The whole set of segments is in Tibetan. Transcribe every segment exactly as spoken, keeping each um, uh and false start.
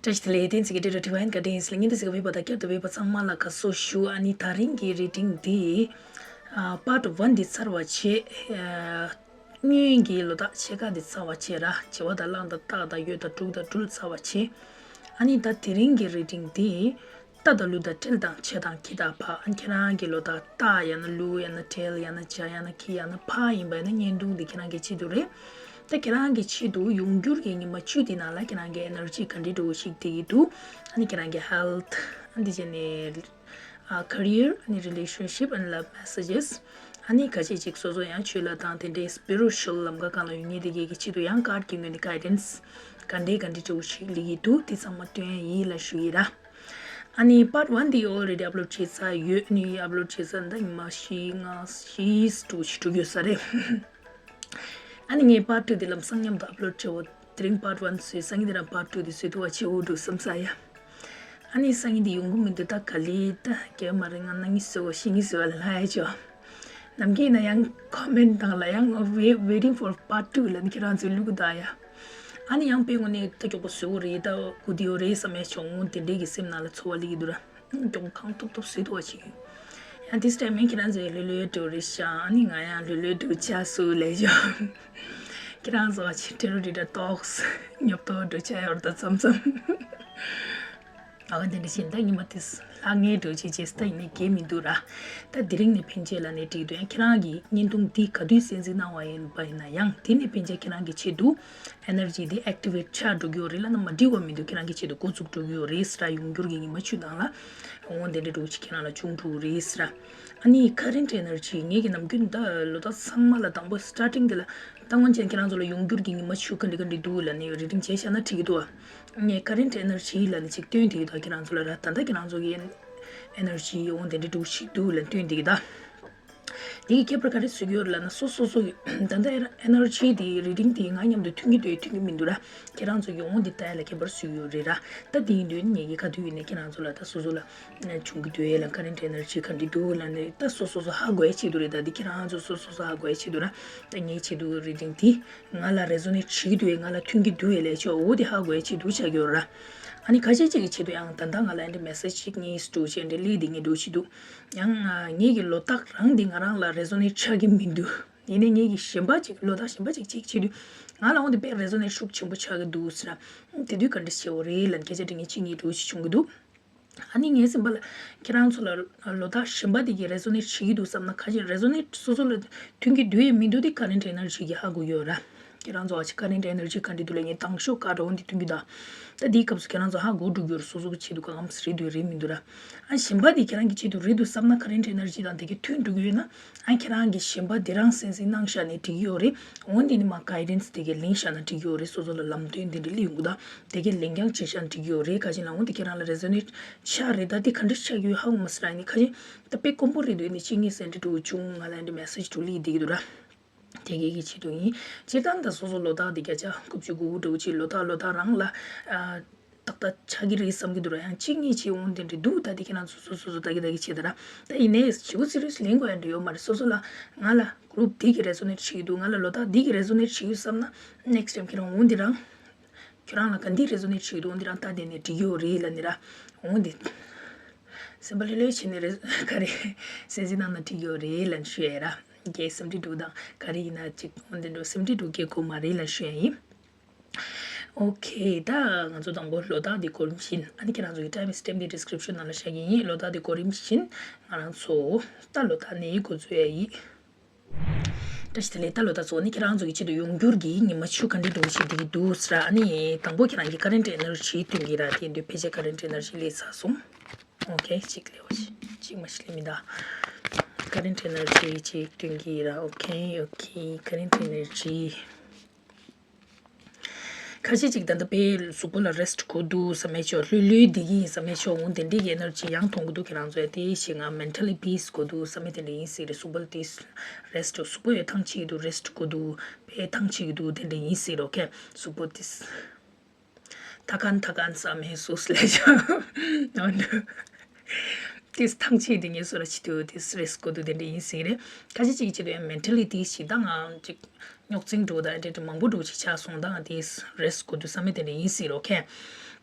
བཀྲ་ཤིས་བདེ་ལེགས། བསྟན་འཛིན་གྱི་འབྲེལ་སྒྲ་དྲི་བ་ཡན་ག་འདྲ་ཡིན་ཟེར་ལ། ཉིན་དེ་ཟིག་ག་བོད་པ་དང་བསྐྱར་དུ་བོད་པ་ཚང་མ་ལ་དགའ་བསུ་ཞུ། ཨ་ནི་ད་རིང་གི་རི་ཌིང་འདི་ཨ་པར་ཊི་ཝན་འདི་ཚར་བ་བྱས། ཨ་སྔོན་གྱི་ལོ་རྟགས་ཕྱེད་ཀ་འདི་ཚར་བ་བྱས་ར། བྱེ་བ་དང་གླང་དང་སྟག་དང་ཡོས་དང་འབྲུག་དང་སྦྲུལ་ཚར་བ་བྱས། ཨ་ནི་ད་དེ་རིང་གི་རི་ཌིང་འདི་རྟ་དང་ཀླུ་དང་སྤྲེལ་དང་བྱ་དང་ཁྱི་དང་ཕག་ཨ་ནི་ཁྱེད་རང་གི་ལོ་རྟགས་རྟ་ཡང་ན་ཀླུ་ཡང་ན་སྤྲེལ་ཡང་ན་བྱ་ཡང་ན་ཁྱི་ཡང་ན་ཕག་ཡིན་པ་ཡིན་ན་བརྙན་ཐུང་འདི་ཁྱེད་རང་གི་ཆེད་དུ་རེད། ད་ཁྱེད་རང་གི་ཆེད་དུ་ཡོང་འགྱུར་གྱི་ཉི་མ་བཅུ་དེ་ནང་ལ་ཁྱེད་རང་གི་ཨེ་ནར་ཇི་ག་འདྲ་འདྲ་བོ་ཞིག་སྡོད་ཀྱི་འདུག་ཨ་ནི་ཁྱེད་རང་གི་ཧེལ་ཐི་ཨ་འདི་བྱས་ནས་ཨ་ཁེ་རི་ཡར་ཨ་ནི་རི་ལེ་ཤན་ཤིབ་ཨ་ནི་ལབ་མེ་སེ་ཇེས། ཨ་ནི་ཁ་ཤས་ཅིག་སོ་སོ་ཡང་ཆོས་ལ་དང་དེ་འདྲའི་སི་པི་རི་ཅུ་ཨལ་ལམ་ཁ་སྒང་ལ་ཡོད་མཁན་དེ་གའི་གི་ཆེད་དུ་ཡང་ཀཱཌ་ཀྱི་ངོས་ནས་གའི་ཌན་སི་ག་འདྲའི་ག་འདྲ་འདྲ་བོ་ཞིག་སླེབས་ཀྱི་འདུག་དེ་ཚང་མ་སྟོན་ཡིན་ལབ་ཞུ་ཡི་ར། ཨ་ནི་པར་ཊི་ཝན་དེ་ཨོ་རེ་ཌི་ཨབ་ལོཌ་བྱས་ཚར་ཡོད། ཨ་ནི་ཨབ་ལོཌ་བྱས་ཚར་ད་ཉི་མ་བཞི་ལྔ་བཞི་དྲུག་བཞི་དྲུག་ཡོད་ས་རེད། ཨ་ནི་ངས་པར་ཊི་ཊུ་དེ་ལམ་སང་མཉམ་དུ་ཨབ་ལོཌ་བྱེད་འོ། དེ་རིང་པར་ཊི་ཝན་བཟོས། སང་ཉིན་དེ་རང་པར་ཊི་ཊུ་དེ་བཟོས་ཐུབ་པ་བྱེད་འོ་འགྲོ་བསམ་ས་ཡ། ཨ་ནི་སང་ཉིན་དེ་ཡོང་གི་མི་འདུག་ད་ག་ལེ་ད་གས་མ་རེད། ང་གནངས་ཉིན་བཟོས་འོ་གཞེས་ཉིན་བཟོས་པ་ལ་ལྷག་ཡ་ཆོ། ནམ་རྒྱུན་ན་ཡང་ཀོ་མེན་ཊི་དང་ལ་ཡང་waiting for part two ལ་ནི་ཁྱེད་རང་ཚོས་བླུག་གི་ད་ཡ། ཨ་ནི་ཡང་དཔེ་ངོ་ནས་ད་མགྱོགས་པོ་བཟོས་འོ་རེད། ད་གུ་དེ་འོ་རེད་བསམ་ཡ་ཆོ་འོ་དེ་འདྲས་ཀྱི་སེམས་ནང་ལ་ཚོར་བ་སླེབས་ཀྱི་འདུག་ར། མགྱོགས་པོ་གང་ཐུབ་ཐུབ་བཟོས་ཐུབ་པ་བྱེད་ཀྱི་ཡོད། ཡང་this time ཡང་ཁྱེད་རང་ཚོས་ལྷོད་ལྷོད་འགྲོ་རེད་ཤག་ཨ་ནི་ང་ཡང་ལྷོད་ལྷོད་འགྲོ་ཆ་སུ་ལས་ཤག་ཁྱེད་རང་ཚོ་ཆེ་ཊེ་རོ་རི་ཌ་ཏོག་སི་ཉོབ་ཏོ་འགྲོ་ཆ་ཡོད་ད་མཚམས་མཚམས། ཨ་ག་དེ་འདྲ་བྱས་ད་ཉི་མ་དེ་ལྷག་ངེས་འགྲོ་ཆེ་ཆེ་ད་ཡིན་ནའི་གལ་མི་འདུག་ར། ད་དེ་རིང་ནས་ཕན་ཆད་ལ་ནས་བྲིས་འདུག་ཡང་ཁྱེད་རང་གིས་བརྙན་ཐུང་འདི་ག་དུས་གསན་གཟིགས་གནང་བ་ཡིན་པ་ཡིན་ན་ཡང་དེ་ནས་ཕན་ཆད་ཁྱེད་རང་གི་ཆེད་དུ། ཨེ་ནར་ཇི་དེ་ཨེག་ཊི་ཝེཊ་ཆགས་འགྲོ་གི་ཡོད་རེད་ལབ་ན་མ་འགྲིག་པ་མི་འདུག་ཁྱེད་རང་གི་ཆེད་དུ་འགོ་བཙུགས་འགྲོ་གི་ཡོད་རེད་ཟེར་ར། ཡོང་འགྱུར་གྱི་ཉི་མ་བཅུ་ནང་ལ་འོང་དེ་འདྲ་འགྲོ་ཆེ་ཁྱེད་རང་ལ་བྱུང་འགྲོ་རེད་ཟེར་ར། ཨ་ནི་ཀ་རེན་ཊི་ཨེ་ནར་ཇི་ངེད་ཀྱི་ནམ་རྒྱུན་ད་ལོ་ཏོག་ཚང་མ་ལ་དང་པོ་སི་ཊར་ཊིང་དེ་ལ་ད་སྔོན་ཆད་ཁྱེད་རང་ཚོ་ལ་ཡོང་འགྱུར་གྱི་ཉི་མ་བཅུ་ག་འདྲ་ག་འདྲ་འདུག་ལབ་ནས་རི་ཌིང་བྱས་བཞག་ན་འགྲིག་གི་འདུག་ཨ། ངས་ཀ་རེན་ཊི་ཨེ་ནར་ཇི་ལབ་ནས་ཅིག་སྟོན་དེ་ཡོད་ད་ཁྱེད་རང་ཚོ་ལ་ར། ད་ལྟ་ཁྱེད་རང་ཚོ་གི་ཨེ་ནར་ཇི་འོང་དེ་འདྲ་འགྲོ་ཞིག་འདུག་ལབ་སྟོན་དེ་གི་ད། དེ་གི་ཁྱད་པར་ག་རེ་བཟོ་གི་ཡོད་ལབ་ན་སོ་སོ་སོ་གི་ད་ལྟ་ཨེ་ནར་ཇི་དེ་རི་ཌིང་དེ་ང་མཉམ་དུ་མཐུན་གྱི་འདུག་མཐུན་གྱི་མི་འདུག་ར། ཁྱེད་རང་ཚོ་གི་འོང་དེ་ལྟ་ཡ་ལ་ཁྱད་པར་བཟོ་གི་ཡོད་རེད་ར། ད་དེ་ཡིན་དུས་ངེད་ཀྱི་ག་དུས་ཡིན་ནའི་ཁྱེད་རང་ཚོ་ལ་ད་སོ་སོ་ལ་བྱུང་གི་འདུག་ཡ་ལ་ཀ་རེན་ཊི་ཨེ་ནར་ཇི་ག་འདྲ་འདུག་ལབ་ནས་ད་སོ་སོ་སོ་ཧ་གོ་ཡ་ཆེད་དུ་རེད། ད་དེ་ཁྱེད་རང་ཚོ་སོ་སོ་སོ་ཧ་གོ་ཡ་ཆེད་དུ་ར། ད་ངའི་ཆེད་དུ་རི་ཌིང་དེ་ང་ལ་རེ་ཛོ་ནེཊ་བྱེད་ཀྱི་འདུག་ཡ། ང་ལ་མཐུན་གྱི་འདུག་ཡ་ལས་ཆོག་འོ་དེ་ཧ་གོ་ཡ་ཆེད་དུ་བྱ་གི་ཡོད་ར། ཨ་ནི་ཁ་ཤས་ཅིག་གི་ཆེད་དུ་ཡང་ད་ལྟ་ང་ལ་ཨ་འདྲ་མེ་སེ་ཇི་ཅིག་གཉིས་སུ་འགྲོ་བྱས་འདྲ་སླེབས་དེ་ངས་འགྲོ་བྱེད་འདུག་ཡང་ཨ་ངེད་ཀྱི་ལོ་རྟགས་རང་འདི་ང་རང་ལ་རེ་ཛོ་ནེཊ་ཆགས་ཀྱི་མི་འདུག་ཡིན་ནའི་ངེད་ཀྱི་གཞན་པ་ཅིག་ལོ་རྟགས་གཞན་པ་ཅིག་ཅིག་བྱེད་དུས་ང་ལ་འོང་དེ་དཔེ་རེ་ཛོ་ནེཊ་ཤུགས་ཆེན་པོ་ཆགས་ཀྱི་འདུག་ཟེར་ན། དེ་དུས་ག་འདྲ་བྱེད་འོ་རེད་ལབ་སྐད་ཆ་དྲི་མཁན་ཅིག་ངའི་འགྲོ་ཞིག་བྱུང་གི་འདུག་ཨ་ནི་ངའི་སེམས་པ་ལ་ཁྱེད་རང་ཚོ་ལ་ལོ་རྟགས་གཞན་པ་དེ་གི་རེ་ཛོ་ནེཊ་བྱེད་ཀྱི་འདུག་བསམ་ན་ཁ་ཤས་རེ་ཛོ་ནེཊ་སོ་སོ་ལ་མཐུན་གྱི་འདུག་ཡ་མི་འདུག་དེ་ཀ་རེན་ཊི་ཨེ་ནར་ཇི་གིས་ཧ་གོ་ཡོད་ར། ཁྱེད་རང་ཚོ་ཨ་ཅེ་ཀ་རེན་ཊི་ཨེ་ནར་ཇི་ག་འདྲ་འདུག་ལབ་ངས་དང་ཤོག་ཀ་འདྲ་འོང་དེ་མཐུན་གྱི་འདུག་ད་དེའི་སྐབས་སུ་ཁྱེད་རང་ཚོ་ཧ་གོ་འགྲོ་གི་ཡོད་རེད། སོ་སོ་གི་ཆེད་དུ་གང་འཚམ་རེད་འདུག་རེད་མི་འདུག་ར། ཨ་གཞན་པ་དེ་ཁྱེད་རང་གི་ཆེད་དུ་རེད་འདུག་བསམ་ན་ཀ་རེན་ཊི་ཨེ་ནར་ཇི་དང་དེ་གི་མཐུན་འགྲོ་གི་ཡོད་ན། ཨ་ཁྱེད་རང་གི་གཞན་པ་དེ་རང་གསན་གཟིགས་གནང་བཞག་ནས་འགྲིག་གི་ཡོད་རེད། འོན་ཏེ་ནི་མ་གའི་ཌན་སི་དེ་གའི་ལེན་བཞག་ན་འགྲིག་གི་ཡོད་རེད། སོ་སོ་ལ་ལམ་སྟོན་དེ་འདྲ་སླེབས་ཡོང་གི་ད། དེ་གའི་ལེན་རྐྱང་བྱེད་བཞག་ན་འགྲིག་གི་ཡོད་རེད། ཁ་ཅིག་ལ་འོན་ཏེ་ཁྱེད་རང་ལ་རེ་ཛོ་ནེཊ་ཆགས་རེད། ད་དེ་ག་འདྲ་ཆགས་ཀྱི་ཡོད་ཧ་གོ་མ་སོང་ར། ཡིན་ནའི་ཁ་ཅིག་ད་དཔེ་དཀོན་པོ་རེད་འདུག་ཡིན་ནའི་གཅིག་གཉིས་སེ་འདྲ་འགྲོ་བྱུང་། ང་ལ་འདི་མེ་སེ་ཇི་འགྲོ་སླེབས་བསྡད་ཀྱི་འདུག་ར། དེ་གའི་གི་ཆེད་དུ་ཡིན། སྤྱིར་བཏང་ད་སོ་སོ་ལོ་རྟགས་འདི་བརྒྱ་ཆ་དགུ་བཅུ་གོ་དགུ་འདྲ་བོ་ཅིག་ལོ་རྟགས་ལོ་རྟགས་རང་ལ་ཨ། ཏག་ཏག་ཆགས་ཀྱི་རེད་བསམ་གྱི་འདུག་ར། ཡང་གཅིག་གཉིས་ཅིག་འོང་དེ་འདྲ་འདུག་ད་དེ་ཁྱེད་རང་ཚོ་སོ་སོ་སོ་ལྟ་གི་ལྟ་གི་བྱེད་ད་ར། ད་ཡིན་ནའི་ཞེ་པོ་སི་རི་ཡས་ལེན་དགོས་ཡ་འདྲ་ཡོད་མ་རེད། སོ་སོ་ལ་ང་ལ་གུ་རུབ་འདི་གི་རེ་ཛོ་ནེཊ་བྱེད་ཀྱི་འདུག་ང་ལ་ལོ་རྟགས་འདི་གི་རེ་ཛོ་ནེཊ་བྱེད་ཀྱི་ཡོད་བསམ་ན་ནེག་སི་ཊེམ་ཁྱེད་རང་འོང་དེ་རང་ཁྱོད་རང་ལ་ག་འདི་རེ་ཛོ་ནེཊ་བྱེད་ཀྱི་འདུག་འོང་དེ་རང་ལྟ་དེ་ནས་འགྲིག་གི་ཡོད་རེད་ལབ་ནི་ར། འོང་དེ་སེམས་པ་ལྷོད་ལྷོད་བྱས་ནས་རེ་ག་རེ་སེམས་སེམས་ནང་ན་འགྲིག་གི་ཡོད་རེད་ལབ་ཞུ་ཡ་ར། རྒྱའི་སེམས་ཁྲལ་འདུག་དང་ག་རེ་ཡིན་ན་ཅིག་འོང་དེ་འགྲོ་སེམས་ཁྲལ་འདུག་སྐྱེ་དགོས་མ་རེད་ལབ་ཞུ་ཡ་ཡིན། ཨོ་ཁེ། ད་ང་ཚོ་དང་པོ་ལོ་རྟགས་འདི་གོ་རིམ་བཞིན། ཨ་ནི་ཁྱེད་རང་ཚོ་གི་ཊའིམ་སི་ཊེམ་འདི་ཌི་སི་ཀི་རིབ་ཤན་ནང་ལ་བཞག་གི་ཡིན། ལོ་རྟགས་འདི་གོ་རིམ་བཞིན་ང་རང་ཚོ་ད་ལོ་རྟགས་ནས་འགོ་འཛུགས་ཡ་ཡིན། བཀྲ་ཤིས་བདེ་ལེགས། ད་ལོ་རྟགས་ཚོ་ནི་ཁྱེད་རང་ཚོ་གི་ཆེད་དུ་ཡོང་འགྱུར་གྱི་ཉི་མ་བཅུ་ག་འདྲ་འགྲོ་བཞིན་འདི་གི་འདུག་ཟེར། ཨ་ནི་དང་པོ་ཁྱེད་རང་གི་ཀ་རེན་ཊི་ཨེ་ནར་ཇི་སྟོན་གྱི་ར། དེ་འདུག་ཕལ་ཆེར་ཀ་རེན་ཊི་ཨེ་ནར་ཇི་སླེབས་ཚར་སོང་། ཨོ་ཁེ། གཅིག་སླེབས་པ་ཞིག་གཅིག་མ་ཞིག་སླེབས་མི་འདུག་ཀ་རེན་ཊི་ཨེ་ནར་ཇི་ཅིག་སྟོན་གྱི་ར། ཨོ་ཁེ་ཨོ་ཁེ། ཀ་རེན་ཊི་ཨེ་ནར་ཇི། ཁ་ཤས་ཅིག་ད་ལྟ་དཔེ་གཟུགས་པོ་ལ་རེ་སི་ཊི་དགོས་འདུག་བསམ་ཡས་ཆོག་ལྷོད་ལྷོད་བསྡད་ཀྱི་ཡིན་བསམ་ཡས་ཆོག་འོང་དེ་འདྲའི་གི་ཨེ་ནར་ཇི་ཡང་མཐོང་གི་འདུག་ཁྱེད་རང་ཚོ་ཡ་དེ་ཞིག་ང་མེན་ཊལ་ལི་པིས་དགོས་འདུག་བསམ་ཡས་དེ་འདྲ་ཡིན་སྲིད་རེད། གཟུགས་པོ་ལ་དེ་རེ་སི་ཊི་གཟུགས་པོ་ཡོད་ཐང་ཆད་ཀྱི་འདུག་རེ་སི་ཊི་དགོས་འདུག་དཔེ་ཐང་ཆད་ཀྱི་འདུག་དེ་འདྲ་ཡིན་སྲིད་རོ། ཁྱེད་གཟུགས་པོ་དེ། ཐ་ཀན་ཐ་ཀན་བསམ་ཡས་སོ་སོ་ལས་ཆོག་ནོ་ནོ། དེ་ཐང་ཆད་དེ་ངས་སོ་ར་ཆི་དུ་དེ་རེ་སི་ཊི་དགོས་འདུག་དེ་འདྲ་ཡིན་སྲིད་རེད། ཁ་ཤས་ཅིག་ཆེད་དུ་ཡང་མེན་ཊལ་ལི་དེ་ཞིག་ད་ང་ཅིག་རྙོག་འཛིང་འགྲོ་དང་འདྲ་འདྲ་མང་པོ་འགྲོ་ཅིག་ཆགས་སོང་། ད་ང་དེ་རེ་སི་ཊི་དགོས་འདུག་བསམ་ཡས་དེ་འདྲ་ཡིན་སྲིད་རོ། ཁྱེད་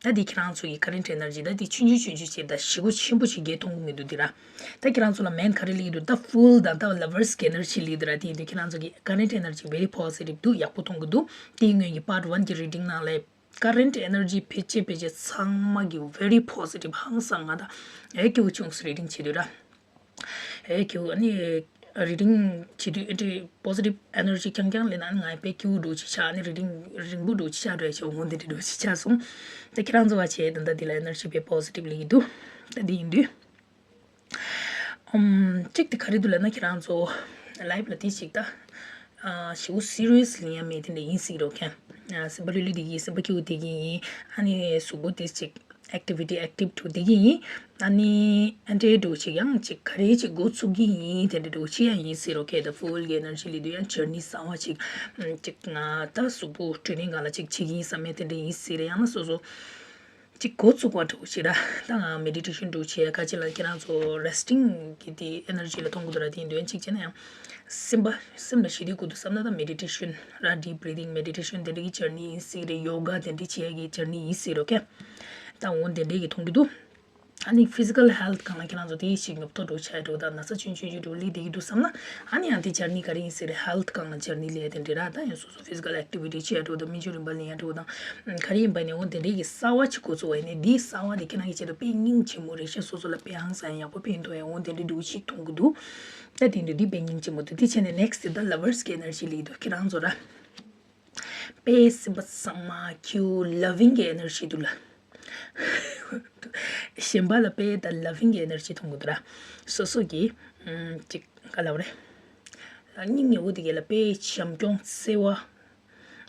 ད་འདི་ཁྱེད་རང་ཚོ་གི་current energy ད་འདི་ཆུང་ཆུང་ཆུང་ཆུང་བྱས་ད་ཞེ་པོ་ཆེན་པོ་ཞིག་རྒྱས་གཏོང་གི་མི་འདུག་འདི་ར། ད་ཁྱེད་རང་ཚོ་ལ་main་ག་རེ་སླེབས་ཀྱི་འདུག་ད་Fool་དང་ད་Lovers་གི་energy་སླེབས་འདུག་ར། དེ་ཡིན་དུས་ཁྱེད་རང་ཚོ་གི་current energy very positive་འདུག་ཡག་པོ་གཏོང་གི་འདུག་དེ་སྔོན་གྱི་part one་གི་reading་ནང་ལ་current energy་ཕལ་ཆེར་ཕལ་ཆེར་ཚང་མ་གི་very positive་ཧང་སང་ང་ད་ཨེ་སྐྱིད་པོ་བྱུང་སོང་reading་བྱེད་དུས་ར། ཨེ་སྐྱིད་པོ་ཨ་ནི་reading་བྱེད་དུས་ཨེ་འདྲའི་positive energy་རྐྱང་རྐྱང་ལེན་ན་ང་དཔེ་སྐྱིད་པོ་འགྲོ་ཆེ་ཆགས་ཨ་ནི་reading་རིང་པོ་འགྲོ་ཆེ་ཆགས་འགྲོ་ཆེ་འོང་དེ་འདྲ་འགྲོ་ཆེ་ཆགས་སོང་། ད་ཁྱེད་རང་ཚོ་བ་བྱས་ད་ད་འདི་ལ་energy་དཔེ་positive་ལེན་གྱི་འདུག་ད་འདི་ཡིན་དུས། ཨམ། གཅིག་དེ་ག་རེ་འདུག་ལབ་ན་ཁྱེད་རང་ཚོ་life་ལ་དེ་ཞིག་ད། ཨ་ཞེ་པོ་serious་ལེན་ཡ་མེད་དེ་འདྲ་ཡིན་སྲིད་རོགས་མཁན། ཨ་སེམས་པ་ལྷོད་ལྷོད་བསྡད་ཀྱི་ཡིན། སེམས་པ་སྐྱིད་པོ་བསྡད་ཀྱི་ཡིན། ཨ་ནི་གཟུགས་པོ་དེ་ཅིག་activity active་འགྲོ་བསྡད་ཀྱི་ཡིན། ཨ་ནི་ཨ་འདྲའི་འགྲོ་ཅིག་ཡང་ཅིག་ག་རེ་ཅིག་འགོ་ཚུགས་ཀྱི་ཡིན་དེ་འདྲ་འགྲོ་ཅིག་ཡང་ཡིན་སྲིད་རོགས་མཁན། ད་Fool་གི་energy་ལེན་དུས་ཡང་journey་གསར་བ་ཅིག་ཅིག་ང་ད་གཟུགས་པོ་འགྲོས་ནས་སྒང་ལ་ཅིག་བྱེད་ཀྱི་ཡིན་བསམ་ཡ་དེ་འདྲ་ཡིན་སྲིད་རེད། ཡང་ན་སོ་སོ། གཅིག་འགོ་བཙུགས་པ་འདྲ་བོ་ཞིག་ར། ད་ང་meditation་འདྲ་བོ་བྱེད་ཡ་ཁ་ཅིག་ལ་ཁྱེད་རང་ཚོ་resting་གི་དེ་energy་ལ་གཏོང་དགོས་འདུག་ར། དེ་ཡིན་དུས་གཅིག་བྱས་ན་ཡང་སེམས་པ་སེམས་ལ་ཞི་བདེ་དགོས་འདུག་བསམ་ན་ད་meditation་ར། deep breathing meditation་དེ་འདྲ་གི་journey་ཡིན་སྲིད་རེད། yoga་དེ་འདྲ་བྱེད་ཡ་གི་journey་ཡིན་སྲིད་རོགས་མཁན། ད་འོ་དེ་འདྲ་གི་མཐོང་གི་འདུག་ཨ་ནི་physical health་སྒང་ལ་ཁྱེད་རང་ཚོ་དེ་ཞིག་ཉོབ་ཏོ་འདྲ་བོ་ཆགས་འགྲོ་དང་ན་ཚ་ཆུང་ཆུང་ཆུང་འདྲ་བོ་སླེབས་བསྡད་ཀྱི་འདུག་བསམ་ན་ཨ་ནི་ཡང་དེ་journey་ག་རེ་ཡིན་སྲིད་རེད། health་སྒང་ལ་journey་སླེབས་ཡ་དེ་འདྲ་ར། ད་ཡང་སོ་སོ་physical activity་བྱེད་ཡ་འདྲ་བོ་དང་སྨན་བཅོས་རིམ་པ་ལེན་ཡ་འདྲ་བོ་དང་ག་རེ་ཡིན་པ་ནས་འོ་དེ་འདྲའི་གི་གསར་བ་ཅིག་འགོ་ཚུགས་པ་ཡིན་ནའི་དེའི་གསར་བ་དེ་ཁྱེད་རང་གི་ཆེད་དུ་དཔེ་སྙིང་རྗེ་མོ་རེད་ཤག་སོ་སོ་ལ་དཔེ་ཧང་སང་ཡག་པོ་ཕན་ཐོགས་ཡ་འོ་དེ་འདྲ་འདྲ་བོ་ཞིག་མཐོང་གི་འདུག་ད་དེ་འདྲ་དེ་དཔེ་སྙིང་རྗེ་མོ་འདུག་དེ་བྱས་ནས་next་དེ་ད་lovers་གི་energy་སླེབས་འདུག་ཁྱེད་རང་ཚོ་ར། དཔེ་སེམས་པ་གཙང་མ་སྐྱིད་པོ་loving་གི་energy་འདུག་ལ། གཞན་པ་ལ་དཔེ་ད་loving་གི་energy་མཐོང་གི་འདུག་ར། སོ་སོ་གི་ཨམ་ཅིག་ག་ལབ་རེད། སྙིང་ཉེ་བོ་དེ་ག་ལ་དཔེ་བྱམས་སྐྱོང་བརྩེ་བ།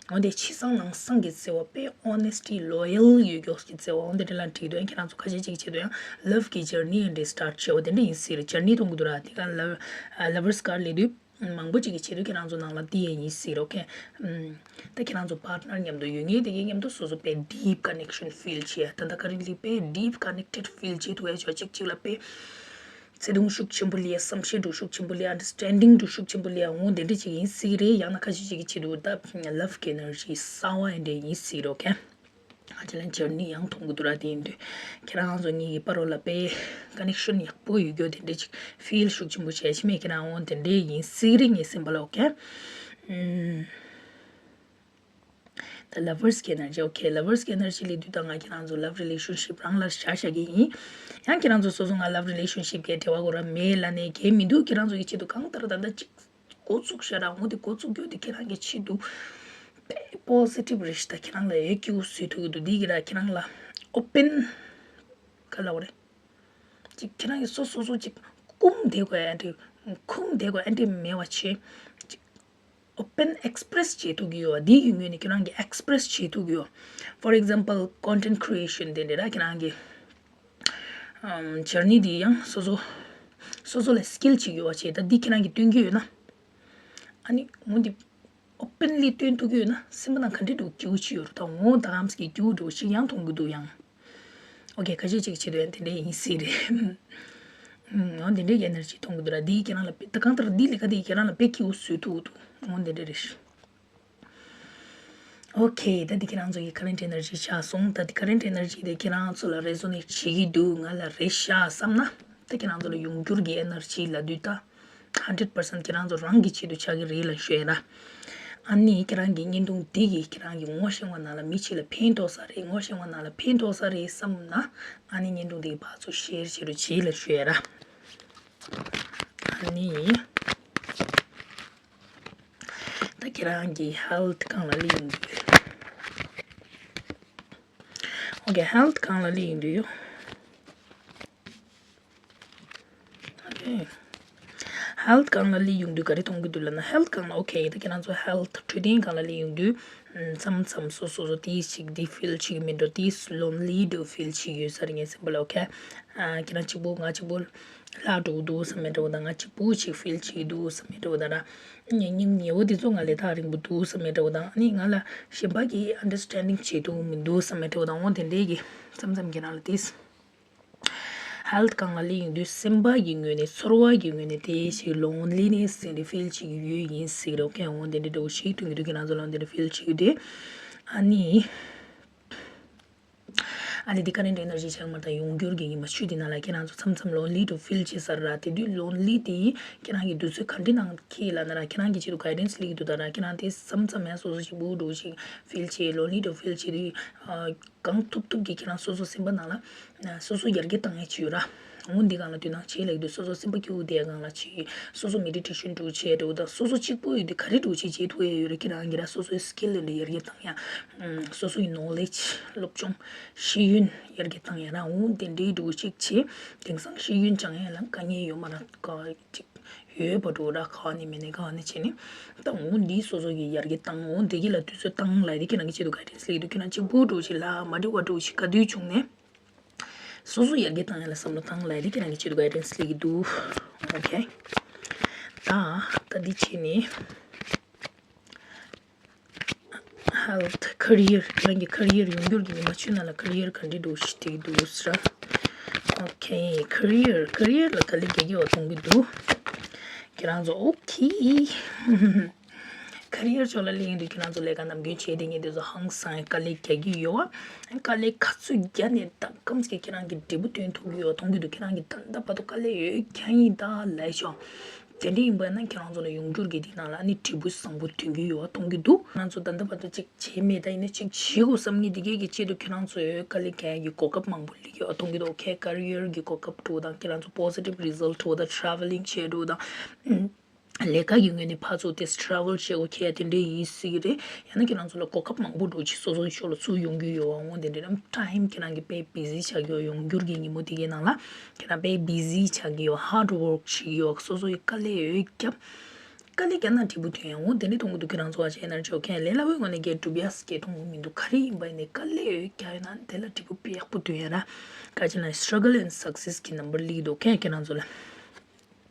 འོན་ཏེ་ཕྱི་གསང་ནང་གསང་གི་བརྩེ་བ་དཔེ་honesty loyal་ཡོད་མཁན་གྱི་བརྩེ་བ་འོན་ཏེ་དེ་ལ་འགྲིག་འདུག་ཁྱེད་རང་ཚོ་ཁ་ཤས་ཅིག་ཆེད་དུ་ཡང་love་གི་journey་འདི་start་བྱེད་པ་དེ་འདྲ་ཡིན་སྲིད་རེད། journey་མཐོང་གི་འདུག་ར། དེ་ག་love lovers་ག་རེ་སླེབས་དུས། མང་པོ་ཅིག་གི་ཆེད་དུ་ཁྱེད་རང་ཚོ་ནང་ལ་དེ་ཡང་ཡིན་སྲིད་རོགས་མཁན། ད་ཁྱེད་རང་ཚོ་partner་མཉམ་དུ་ཡོད་ངེས་དེ་གའི་མཉམ་དུ་སོ་སོ་དཔེ་deep connection feel་བྱེད་ཡ། ད་ལྟ་ག་རེ་ལི་དཔེ་deep connected feel་བྱེད་ཐུབ་ཡ་ཆོག་གཅིག་གཅིག་ལ་དཔེ་བརྩེ་དུང་ཤུགས་ཆེན་པོ་སླེབས་ཡ། བསམ་ཤེས་འདྲ་ཤུགས་ཆེན་པོ་སླེབས་ཡ། understanding་འདྲ་ཤུགས་ཆེན་པོ་སླེབས་ཡ། འོ་དེ་འདྲ་ཅིག་ཡིན་སྲིད་རེད། ཡང་ན་ཁ་ཤས་ཅིག་གི་ཆེད་དུ་ད་love་གི་energy་གསར་བ་ཡིན་འདྲ་ཡིན་སྲིད་རོགས་མཁན། ང་ཅི་ལན་journey་ཡང་མཐོང་གི་འདུག་ར། དེ་ཡིན་དུས་ཁྱེད་རང་ཚོ་གཉིས་ཀྱི་བར་ལ་དཔེ་connection་ཡག་པོ་ཡོད་རྒྱུ་དེ་འདྲ་ཅིག་feel་ཤུགས་ཆེན་པོ་བྱས་ཤི་མེད་ཁྱེད་རང་འོ་དེ་འདྲ་ཡིན་སྲིད་རེད་ངའི་སེམས་པ་ལ། okay ད་lovers་གི་energy། okay lovers་གི་energy་སླེབས་དུས་ད་ང་ཁྱེད་རང་ཚོ་love relationship་རང་ལ་བཞག་བཞག་གི་ཡིན། ཡང་ཁྱེད་རང་ཚོ་སོ་སོ་ང་love relationship་གི་འབྲེལ་བ་གོ་ར་མེད་ལ་ནས་གལ་མི་འདུག་ཁྱེད་རང་ཚོ་གི་ཆེད་དུ་གང་ལྟར་ད་ལྟ་ཅིག་འགོ་བཙུགས་ཤག་ར། འོ་དེ་འགོ་བཙུགས་རྒྱུ་དེ་ཁྱེད་རང་གི་ཆེད་དུ་དཔེ་positive་རེད་ཤག་ད་ཁྱེད་རང་ལ་ཡོད་སྐྱིད་པོ་བཟོས་ཐུབ་ཀྱི་འདུག་འདི་གི་ར་ཁྱེད་རང་ལ་open་ག་ལབ་དགོས་རེད། ཅིག་ཁྱེད་རང་གི་སོ་སོ་སོ་ཅིག་སྐུམ་བསྡད་དགོས་ཨ་འདྲ། ཁུམ་བསྡད་དགོས་ཨ་འདྲ་མེད་པ་བྱས། ཅིག་open express་བྱེད་ཐུབ་ཀྱི་ཡོད་པ། འདི་ཡི་ངོས་ནས་ཁྱེད་རང་གི་express་བྱེད་ཐུབ་ཀྱི་ཡོད། for example content creation་དེ་འདྲ་ར་ཁྱེད་རང་གི་ཨམ་journey་འདི་ཡང་སོ་སོ་སོ་སོ་ལ་skill་ཅིག་ཡོད་པ་བྱས། ད་འདི་ཁྱེད་རང་གིས་སྟོན་གྱི་ཡོད་ན། ཨ་ནི་འོ་འདི་openly་སྟོན་ཐུབ་ཀྱི་ཡོད་ན་སེམས་པ་ནང་ག་འདྲ་འདྲ་སྐྱིད་པོ་ཅིག་ཡོད་རེད། ད་འོ་ད་གམ་ཟེར་སྐྱིད་པོ་འདྲ་བོ་ཞིག་ཡང་མཐོང་གི་འདུག་ཡང་། okay་ཁ་ཤས་ཅིག་ཆེད་དུ་ཡང་དེ་འདྲ་ཡིན་སྲིད་རེད། ཨུམ། འོ་དེ་འདྲའི་energy་མཐོང་གི་འདུག་ར། འདིས་ཁྱེད་རང་ལ་དཔེ་ད་གང་ལྟར་འདི་ལས་ཀ་དེ་ཁྱེད་རང་ལ་དཔེ་སྐྱིད་པོ་བཟོས་ཐུབ་ཀྱི་འདུག་འོ་དེ་འདྲ་རེད། okay་ད་འདི་ཁྱེད་རང་ཚོ་གི་current energy་ཆགས་སོང་། ད་འདི་current energy་དེ་ཁྱེད་རང་ཚོ་ལ་resonate་བྱེད་ཀྱི་འདུག་ང་ལ་རེད་ཤག་བསམ་ན། ད་ཁྱེད་རང་ཚོ་ལ་ཡོང་འགྱུར་གྱི་energy་ལབ་དུས་ད། hundred percent་ཁྱེད་རང་ཚོ་རང་གི་ཆེད་དུ་ཆགས་ཀྱི་རེད་ལབ་ཞུ་ཡ་ར། ཨ་ནི་ཁྱེད་རང་གི་བརྙན་ཐུང་འདི་གིས་ཁྱེད་རང་གི་ངོ་ཤེས་པ་ནང་ལ་མི་གཅིག་ལ་ཕན་ཐོགས་ས་རེད། ངོ་ཤེས་པ་ནང་ལ་ཕན་ཐོགས་ས་རེད་བསམ་ན། ཨ་ནི་བརྙན་ཐུང་འདི་གི་ཕར་ཚུར་share་བྱེད་རོགས་བྱེད་ལབ་ཞུ་ཡ་ར། ཨ་ནི། ད་ཁྱེད་རང་གི་health་སྒང་ལ་སླེབས་ཡོང་དུས། okay health་སྒང་ལ་སླེབས་ཡོང་དུས་ཡོ། okay health་སྒང་ལ་སླེབས་ཡོང་དུས་ག་རེ་མཐོང་གི་འདུག་ལབ་ན། health་སྒང་ལ་okay་ད་ཁྱེད་རང་ཚོ་health་འཕྲོད་བསྟེན་སྒང་ལ་སླེབས་ཡོང་དུས། མཚམས་མཚམས་སོ་སོ་སོ་དེ་ཞིག་དེ་feel་བྱེད་ཀྱི་མི་འགྲོ། དེ་lonely་འདྲ་feel་བྱེད་ཀྱི་ཡོད་ས་རེད་ངའི་སེམས་པ་ལ། okay ཁྱེད་རང་གཅིག་པོ་ང་གཅིག་པོ་ལྷག་འགྲོ་གི་འདུག་བསམ་མེད་འདྲ་བོ་དང་། ང་གཅིག་པོ་ཞིག་feel་བྱེད་ཀྱི་འདུག་བསམ་མེད་འདྲ་བོ་དང་ར། སྙིང་ཉེ་བོ་དེ་ཚོ་ང་ལས་ཐག་རིང་པོ་འདུག་བསམ་མེད་འདྲ་བོ་དང་། ཨ་ནི་ང་ལ་གཞན་པ་གིས་understanding་བྱེད་ཐུབ་མི་འདུག་བསམ་མེད་འདྲ་བོ་དང་། འོ་དེ་འདྲའི་གི་མཚམས་མཚམས་ཁྱེད་རང་ལ་དེ། health་སྒང་ལ་སླེབས་ཡོང་དུས་སེམས་པ་གི་ངོས་ནས་ཚོར་བ་གི་ངོས་ནས་དེ་ཞིག་loneliness་དེ་འདྲ་feel་བྱེད་ཀྱི་ཡོད་ཡིན་ཟེར་རོགས་མཁན། འོ་དེ་འདྲ་འདྲ་བོ་ཞིག་མཐོང་གི་འདུག་ཁྱེད་རང་ཚོ་ལ་འོ་དེ་འདྲ་feel་བྱེད་ཀྱི་འདུག་ཨ་ནི། ཨ་ལས་འདི་ཀ་རེན་ཊི་ཨེ་ནར་ཇི་ཆགས་མ་ད་ཡོང་འགྱུར་གྱི་ཉི་མ་བཅུ་དེ་ནང་ལ་ཁྱེད་རང་ཚོ་མཚམས་མཚམས་ལོན་ལི་འདྲ་ཕིལ་བྱེད་ས་ར། དེ་དུས་ལོན་ལི་དེ་ཁྱེད་རང་གི་དུས་ཚོད་ག་འདྲ་ནང་ཁེལ་ལ་ན་ར། ཁྱེད་རང་གི་ཆེད་དུ་གའི་ཌན་སི་སླེབས་ཀྱི་འདུག་ད་ར། ཁྱེད་རང་དེ་མཚམས་མཚམས་ཡང་སོ་སོ་ཞིག་འུ་འདྲ་ཞིག་ཕིལ་བྱེད། ལོན་ལི་འདྲ་ཕིལ་བྱེད་དུས་གང་ཐུབ་ཐུབ་ཀྱིས་ཁྱེད་རང་སོ་སོ་སེམས་པ་ནང་ལ་སོ་སོ་ཡར་རྒྱས་བཏང་ཡ་ཅིག་ཡོད་ར། འོ་འདི་སྒང་ལ་དུས་ནང་བྱེད་ལེགས་འདུག་སོ་སོ་སེམས་པ་སྐྱིད་པོ་དེ་སྒང་ལ་ཅིག་སོ་སོ་མེ་ཌི་ཊེ་ཤན་འདྲ་བྱེད་འདྲ་དང་། སོ་སོ་གཅིག་པུ་ཡོད་དུས་ག་རེ་འདྲ་ཅིག་བྱེད་ཐུབ་ཡ་ཡོད་ར། ཁྱེད་རང་གི་ར་སོ་སོའི་སི་ཀིལ་འདྲ་ཡར་རྒྱས་བཏང་ཡ། སོ་སོ་ཡི་ནོ་ལེཇ་སློབ་སྦྱོང་ཤེས་ཡོན་ཡར་རྒྱས་བཏང་ཡ་ར། འོ་དེ་འདྲའི་འདྲ་ཅིག་བྱེད། དེང་སང་ཤེས་ཡོན་སྦྱང་ཡ་ལ་དཀའ་ངལ་ཡོད་མ་ར། ག་ཅིག་ཡོད་པ་འདྲ་ར། ག་ནས་མེད་ནས་ག་ནས་བྱས་ནས་ད་འོ་འདི་སོ་སོ་གི་ཡར་རྒྱས་བཏང་། འོ་དེ་གི་ལ་དུས་ཚོད་བཏང་ལ་དེ་ཁྱེད་རང་གི་ཆེད་དུ་གའི་ཌན་སི་སླེབས་ཀྱི་འདུག་ཁྱེད་རང་གཅིག་པུ་འདྲ་ཅིག་ལ་མ་འགྲིག་པ་འདྲ་ཅིག་ག་དུས་བྱུང་ནས། སོ་སོ་ཡར་རྒྱས་བཏང་ཡ་ལ་བསམ་བློ་བཏང་ལ་དེ་ཁྱེད་རང་གི་ཆེད་དུ་གའི་ཌན་སི་སླེབས་ཀྱི་འདུག་ཨོ་ཁེ། ད་ད་འདི་བྱས་ནས་ཧེལ་ཐི། ཁེ་རི་ཡར། ཁྱེད་རང་གི་ཁེ་རི་ཡར་ཡོང་འགྱུར་གྱི་ཉི་མ་བཅུ་ནང་ལ་ཁེ་རི་ཡར་ག་འདྲ་འདྲ་ཞིག་སྟེར་གྱི་འདུག་ཟེར། ཨོ་ཁེ། ཁེ་རི་ཡར། ཁེ་རི་ཡར་ལ་དཀའ་ལས་རྒྱག་གི་ཡོད་མཐོང་གི་འདུག་ཁྱེད་རང་ཚོ་ཨོ་ཁེ། ཁེ་རི་ཡར་ཕྱོགས་ལ་སླེབས་ཡོང་དུས་ཁྱེད་རང་ཚོ་ལས་ཀ་ནམ་རྒྱུན་བྱས་བསྡད་མཁན་དེ་ཚོ་ཧང་སང་དཀའ་ལས་རྒྱག་གི་ཡོད་པ། དཀའ་ལས་ག་ཚོད་རྒྱག་ནས་ད་གམ་ཚིག་ཁྱེད་རང་གི་འབྲས་བུ་ཐོན་ཐུབ་ཀྱི་ཡོད་མཐོང་གི་འདུག་ཁྱེད་རང་གི་ད་ལྟ་བར་དུ་དཀའ་ལས་ཡོད་རྒྱག་ཡིན་ད་ལབ་ཤོག་དེ་འདྲ་ཡིན་པ་ན་ཁྱེད་རང་ཚོ་ལ་ཡོང་འགྱུར་གྱི་དེ་ནང་ལ་ཨ་ནི་འབྲས་བུ་བཟང་པོ་ཐོན་གྱི་ཡོད་པ་མཐོང་གི་འདུག་ཁྱེད་རང་ཚོ་ད་ལྟ་བར་དུ་ཅིག་བྱས་མེད། ད་ཡིན་ན་ཅིག་བྱེད་དགོས་བསམ་མཁན་དེ་གས་ཀྱི་ཆེད་དུ་ཁྱེད་རང་ཚོས་དཀའ་ལས་རྒྱག་ཡ་གི་གོ་སྐབས་མང་པོ་སླེབས་ཀྱི་ཡོད་པ་མཐོང་གི་འདུག་ཁེ་རི་ཡར་གྱི་གོ་སྐབས་འདྲ་དང་། ཁྱེད་རང་ཚོ་པོ་སི་ཊིབ་རི་ཛལ་འདྲ་དང་། ཊ་རེ་ཝ་ལིང་བྱེད་འདྲ་དང་། ལས་ཀ་གི་ངོས་ནས་ཕར་ཚུར་དེ་ཊ་རེ་ཝལ་བྱེད་དགོས་ཁེལ་དེ་འདྲ་ཡིན་སྲིད་ཀྱི་རེད། ཡང་ན་ཁྱེད་རང་ཚོ་ལ་གོ་སྐབས་མང་པོ་འདྲ་ཅིག་སོ་སོའི་ཕྱོགས་ལ་ཚུར་ཡོང་གི་ཡོད་པ། འོ་དེ་འདྲ་ནམ་ཊའིམ་ཁྱེད་རང་གི་དཔེ་བི་ཟི་ཆགས་ཀྱི་ཡོད། ཡོང་འགྱུར་གྱི་ཉིན་མོ་དེ་གའི་ནང་ལ་ཁྱེད་རང་དཔེ་བི་ཟི་ཆགས་ཀྱི་ཡོད། ཧར་ཌི་ཝོརྐ་བྱེད་ཀྱི་ཡོད། སོ་སོ་ཡི་དཀའ་ལས་ཡོད་རྒྱབ། དཀའ་ལས་རྒྱབ་ན་འབྲས་བུ་ཐོན་ཡ། འོ་དེ་འདྲ་མཐོང་གི་འདུག་ཁྱེད་རང་ཚོ་ཨ་ཅེ་ཨེ་ནར་ཇི་ཨོ་ཁེ། ལས་སླ་པོའི་ངོས་ནས་རྒྱལ་འགྲུབ་ཡ་སྐད་མཐོང་གི་མི་འདུག་ག་རེ་ཡིན་པ་ཡིན་ནའི་དཀའ་ལས་ཡོད་རྒྱག་ཡོད་ན་དེ་ལ་འབྲས་བུ་ཡག་པོ་ཐོན་ཡ་ར། ག་ཅི་ན་སི་ཊྲ་གལ་ཨེན་སག་སེ་སི་གི་ནམ་བར་སླེབས་ཀྱི་འདུག་ཁེ་ཁྱེད་རང་ཚོ་ལ།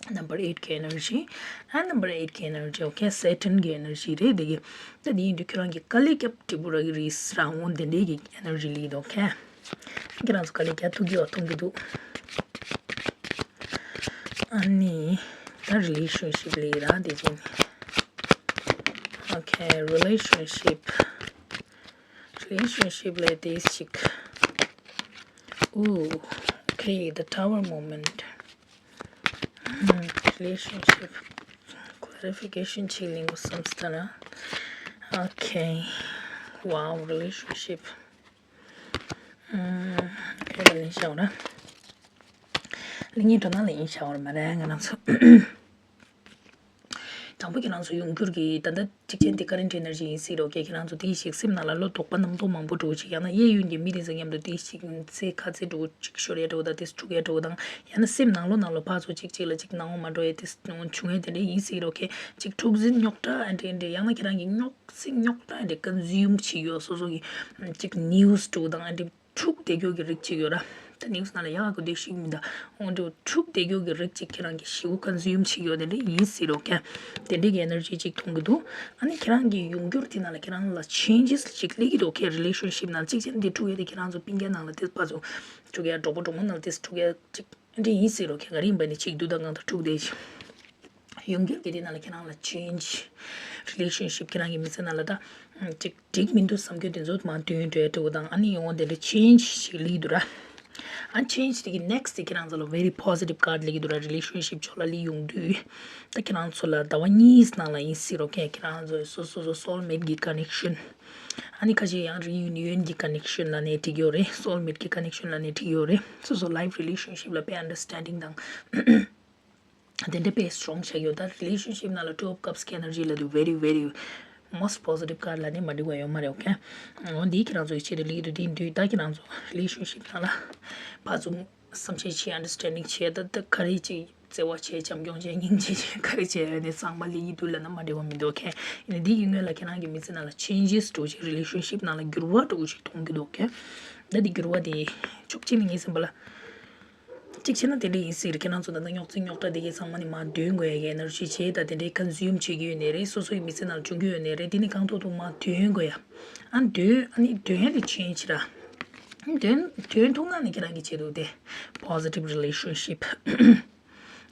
Number eight གི་ཨེ་ནར་ཇི། ཨ་number eight གི་ཨེ་ནར་ཇི་ཨོ་ཁེ། སེ་ཊརན་གི་ཨེ་ནར་ཇི་རེད་དེ་གི། ད་དེ་ཡིན་དུས་ཁྱེད་རང་གི་དཀའ་ལས་རྒྱབ་འབྲས་བུ་རག་གི་རེད་ཟེར་འོ་དེ་འདྲའི་གི་ཨེ་ནར་ཇི་སླེབས་ཀྱི་འདུག་ཁེ། ཁྱེད་རང་ཚོ་དཀའ་ལས་རྒྱག་ཐུབ་ཀྱི་ཡོད་མཐོང་གི་འདུག་ཨ་ནི་ད་རི་ལེ་ཤན་ཤིབ་སླེབས་ར་དེ་བྱས་ནས། ཨོ་ཁེ། རི་ལེ་ཤན་ཤིབ། རི་ལེ་ཤན་ཤིབ་སླེབས་དེ་ཞིག་ཨོ་ཁེ། The Tower moment. ཧུམ། རི་ལེ་ཤན་ཤིབ་ཀི་ལེ་རི་ཕི་ཀེ་ཤན་ཅིག་ལེན་དགོས་བསམ་སྟེ་ན། ཨོ་ཁེ། ཝའོ། རི་ལེ་ཤན་ཤིབ། ཨུམ། ཁྱོད་ལ་ལེན་བྱ་བ་ར། ལེན་ངེས་འགྲོ་ན་ལེན་བྱ་བ་ར་མ་རེད་ང་རང་ཚོ། དང་པོ་ཁྱེད་རང་ཚོ་ཡོང་འགྱུར་གྱི་ད་ལྟ་གཅིག་ཅན་དེ་ཀ་རེན་ཊི་ཨེ་ནར་ཇི་ཡིན་སྲིད་རོགས་གས། ཁྱེད་རང་ཚོ་དེའི་ཞིག་སེམས་ནང་ལ་བློ་དོགས་པ་རྣམ་རྟོག་མང་པོ་འགྲོ་ཅིག་ཡང་ན་གཡས་གཡོན་གྱི་མི་དེ་ཚོ་མཉམ་དུ་དེའི་ཞིག་ཚེ་ཁ་ཚེ་འགྲོ་ཅིག་ཤོར་ཡ་འགྲོ་དང་དེ་འཁྲུག་ཡ་འགྲོ་དང་། ཡང་ན་སེམས་ནང་ལོགས་ནང་ལོགས་ཕར་ཚུར་གཅིག་གཅིག་ལ་གཅིག་སྣང་བ་མ་འགྲོ་ཡ་དེ་བྱུང་ཡ་དེ་འདྲ་ཡིན་སྲིད་རོགས་གས། གཅིག་འཁྲུག་འཛིང་རྙོག་དྲ་ཨ་འདྲ་འདྲ་ཡང་ན་ཁྱེད་རང་གི་རྙོག་འཛིང་རྙོག་དྲ་ཨ་འདྲ་ཀོན་ཟུམ་བྱེད་ཡོད། སོ་སོ་གི་གཅིག་ནིའུ་སི་འགྲོ་དང་ཨ་འདྲ། འཁྲུག་བསྡད་རྒྱུ་གི་རིགས་གཅིག་ཡོད་ར། ད་ནིའུ་སི་ནང་ལ་ཡག་གི་བསྡད་ཤེས་ཀྱི་མི་འདུག་འོ་འདྲ་འཁྲུག་བསྡད་རྒྱུ་གི་རིགས་གཅིག་ཁྱེད་རང་གི་ཞེ་པོ་ཀོན་ཟུམ་བྱེད་ཀྱི་ཡོད་དེ་འདྲ་ཡིན་སྲིད་རོགས་གས། དེ་འདྲའི་གི་ཨེ་ནར་ཇི་གཅིག་མཐོང་གི་འདུག་ཨ་ནི་ཁྱེད་རང་གི་ཡོང་འགྱུར་དེ་ནང་ལ་ཁྱེད་རང་ལ་ཆེན་ཇེ་སི་གཅིག་སླེབས་ཀྱི་འདུག་གས། རི་ལེ་ཤན་ཤིབ་ནང་གཅིག་ཅན་དེ་འཁྲུག་ཡ་དེ་ཁྱེད་རང་ཚོ་སྤུན་ཀྱག་ནང་ལ་དེ་ཕར་ཚུར་འཁྲུག་ཡ། གྲོགས་པོ་གྲོགས་མོ་ནང་ལ་དེ་འཁྲུག་ཡ་གཅིག་འདྲ་ཡིན་སྲིད་རོགས་གས། ག་རེ་ཡིན་པ་ནི་གཅིག་སྡུག་དང་གང་དང་འཁྲུག་བསྡད་ཅིག་ཡོང་འགྱུར་གྱི་དེ་ནང་ལ་ཁྱེད་རང་ལ་ཆེན་ཇི། རི་ལེ་ཤན་ཤིབ་ཁྱེད་རང་གི་མི་ཚེ་ནང་ལ་ད་ཅིག་འགྲིག་མི་འདུག་བསམ་རྒྱུ་དེ་ཚོ་མར་དོན་འགྲོ་ཡ་འདྲ་བོ་དང་ཨ་ནི་ཡོང་བ་དེ་འདྲ་ཆེན་ཇི་ཞིག་སླེབས་འདུག་ར། ཨ་ཆེན་ཇི་དེ་གི་ནེག་སི་ཊི་དེ་ཁྱེད་རང་ཚོ་ལ་very positive card སླེབས་ཀྱི་འདུག་ར། རི་ལེ་ཤན་ཤིབ་ཕྱོགས་ལ་སླེབས་ཡོང་དུས་ད་ཁྱེད་རང་ཚོ་ལ་ཟླ་བ་གཉིས་ནང་ལ་ཡིན་སྲིད་རོགས་གས། ཁྱེད་རང་ཚོ་སོ་སོ་སོ་སོལ་མེཊ་གི་ཀ་ནེག་ཤན། ཨ་ནི་ཁ་ཤས་ཡང་རི་ཡུ་ནི་ཡོན་གྱི་ཀ་ནེག་ཤན་ལབ་ནས་འགྲིག་ཡོད་རེད། སོལ་མེཊ་གི་ཀ་ནེག་ཤན་ལབ་ནས་འགྲིག་ཡོད་རེད། སོ་སོ་ལའིཕ་རི་ལེ་ཤན་ཤིབ་ལ་དཔེ་ཨན་ཌར་སི་ཊེན་ཌིང་དང་། དེ་འདྲ་དཔེ་སི་ཊོང་ཆགས་ཡོད། ད་རི་ལེ་ཤན་ཤིབ་ནང་ལ་ཊུ་ཨོཕ་ཀབ་སི་གི་ཨེ་ནར་ཇི་ལབ་དུས་very very most positive card ལབ་ནས་མ་འགྲིག་པ་ཡོད་མ་རེད། ཨོ་ཁེ། འོ་འདི་ཁྱེད་རང་ཚོ་ཡི་ཆེད་དུ་ལེགས་འདུག་དེ་འདུག་ད་ཁྱེད་རང་ཚོ་རི་ལེ་ཤན་ཤིབ་ནང་ལ་ཕར་ཚུར་བསམ་ཤེས་བྱེད། ཨན་ཌར་སི་ཊེན་ཌིང་བྱེད། ད་ད་ག་རེ་ཅིག་བརྩེ་བ་བྱེད། བྱམས་སྐྱོང་བྱེད། སྙིང་རྗེ་བྱེད། ག་རེ་བྱེད་ཡོད་ནས་གཙང་མ་ལེགས་འདུག་ལབ་ན་མ་འགྲིག་པ་མི་འདུག་ཨོ་ཁེ། ཡིན་ནའི་འདི་ཡི་སྔོན་ལ་ཁྱེད་རང་གི་མི་ཚེ་ནང་ལ་ཆེན་ཇེ་སི་འདྲ་བོ་ཞིག་རི་ལེ་ཤན་ཤིབ་ནང་ལ་འགྱུར་བ་འདྲ་བོ་ཞིག་མཐོང་གི་འདུག་ཨོ་ཁེ། ད་འདི་འགྱུར་བ་དེ་ཕྱོགས་གཅིག་ནས་ངའི་སེམས་པ་ལ། གཅིག་བྱས་ན་དེ་འདྲ་ཡིན་སྲིད་རེད། ཁྱེད་རང་ཚོ་ད་ལྟ་རྙོག་འཛིང་རྙོག་དྲ་དེ་གའི་ཚང་མ་ནི་མར་འདོན་དགོས་ཡ་གི་ཨེ་ནར་ཇི་བྱས། ད་དེ་འདྲའི་ཀོན་ཟུམ་བྱེད་ཀྱི་ཡོད་ནའི་རེད། སོ་སོ་ཡི་མི་ཚེ་ནང་བྱུང་གི་ཡོད་ནའི་རེད། དེ་ནི་གང་ཐུབ་ཐུབ་མར་འདོན་དགོས་ཡ། ཨ་འདོན་ཨ་ནི་འདོན་ཡ་དེ་ཆེན་ཇི་ར། འདོན་འདོན་ཐུབ་ན་ནི་ཁྱེད་རང་གི་ཆེད་དུ་དེ་positive relationship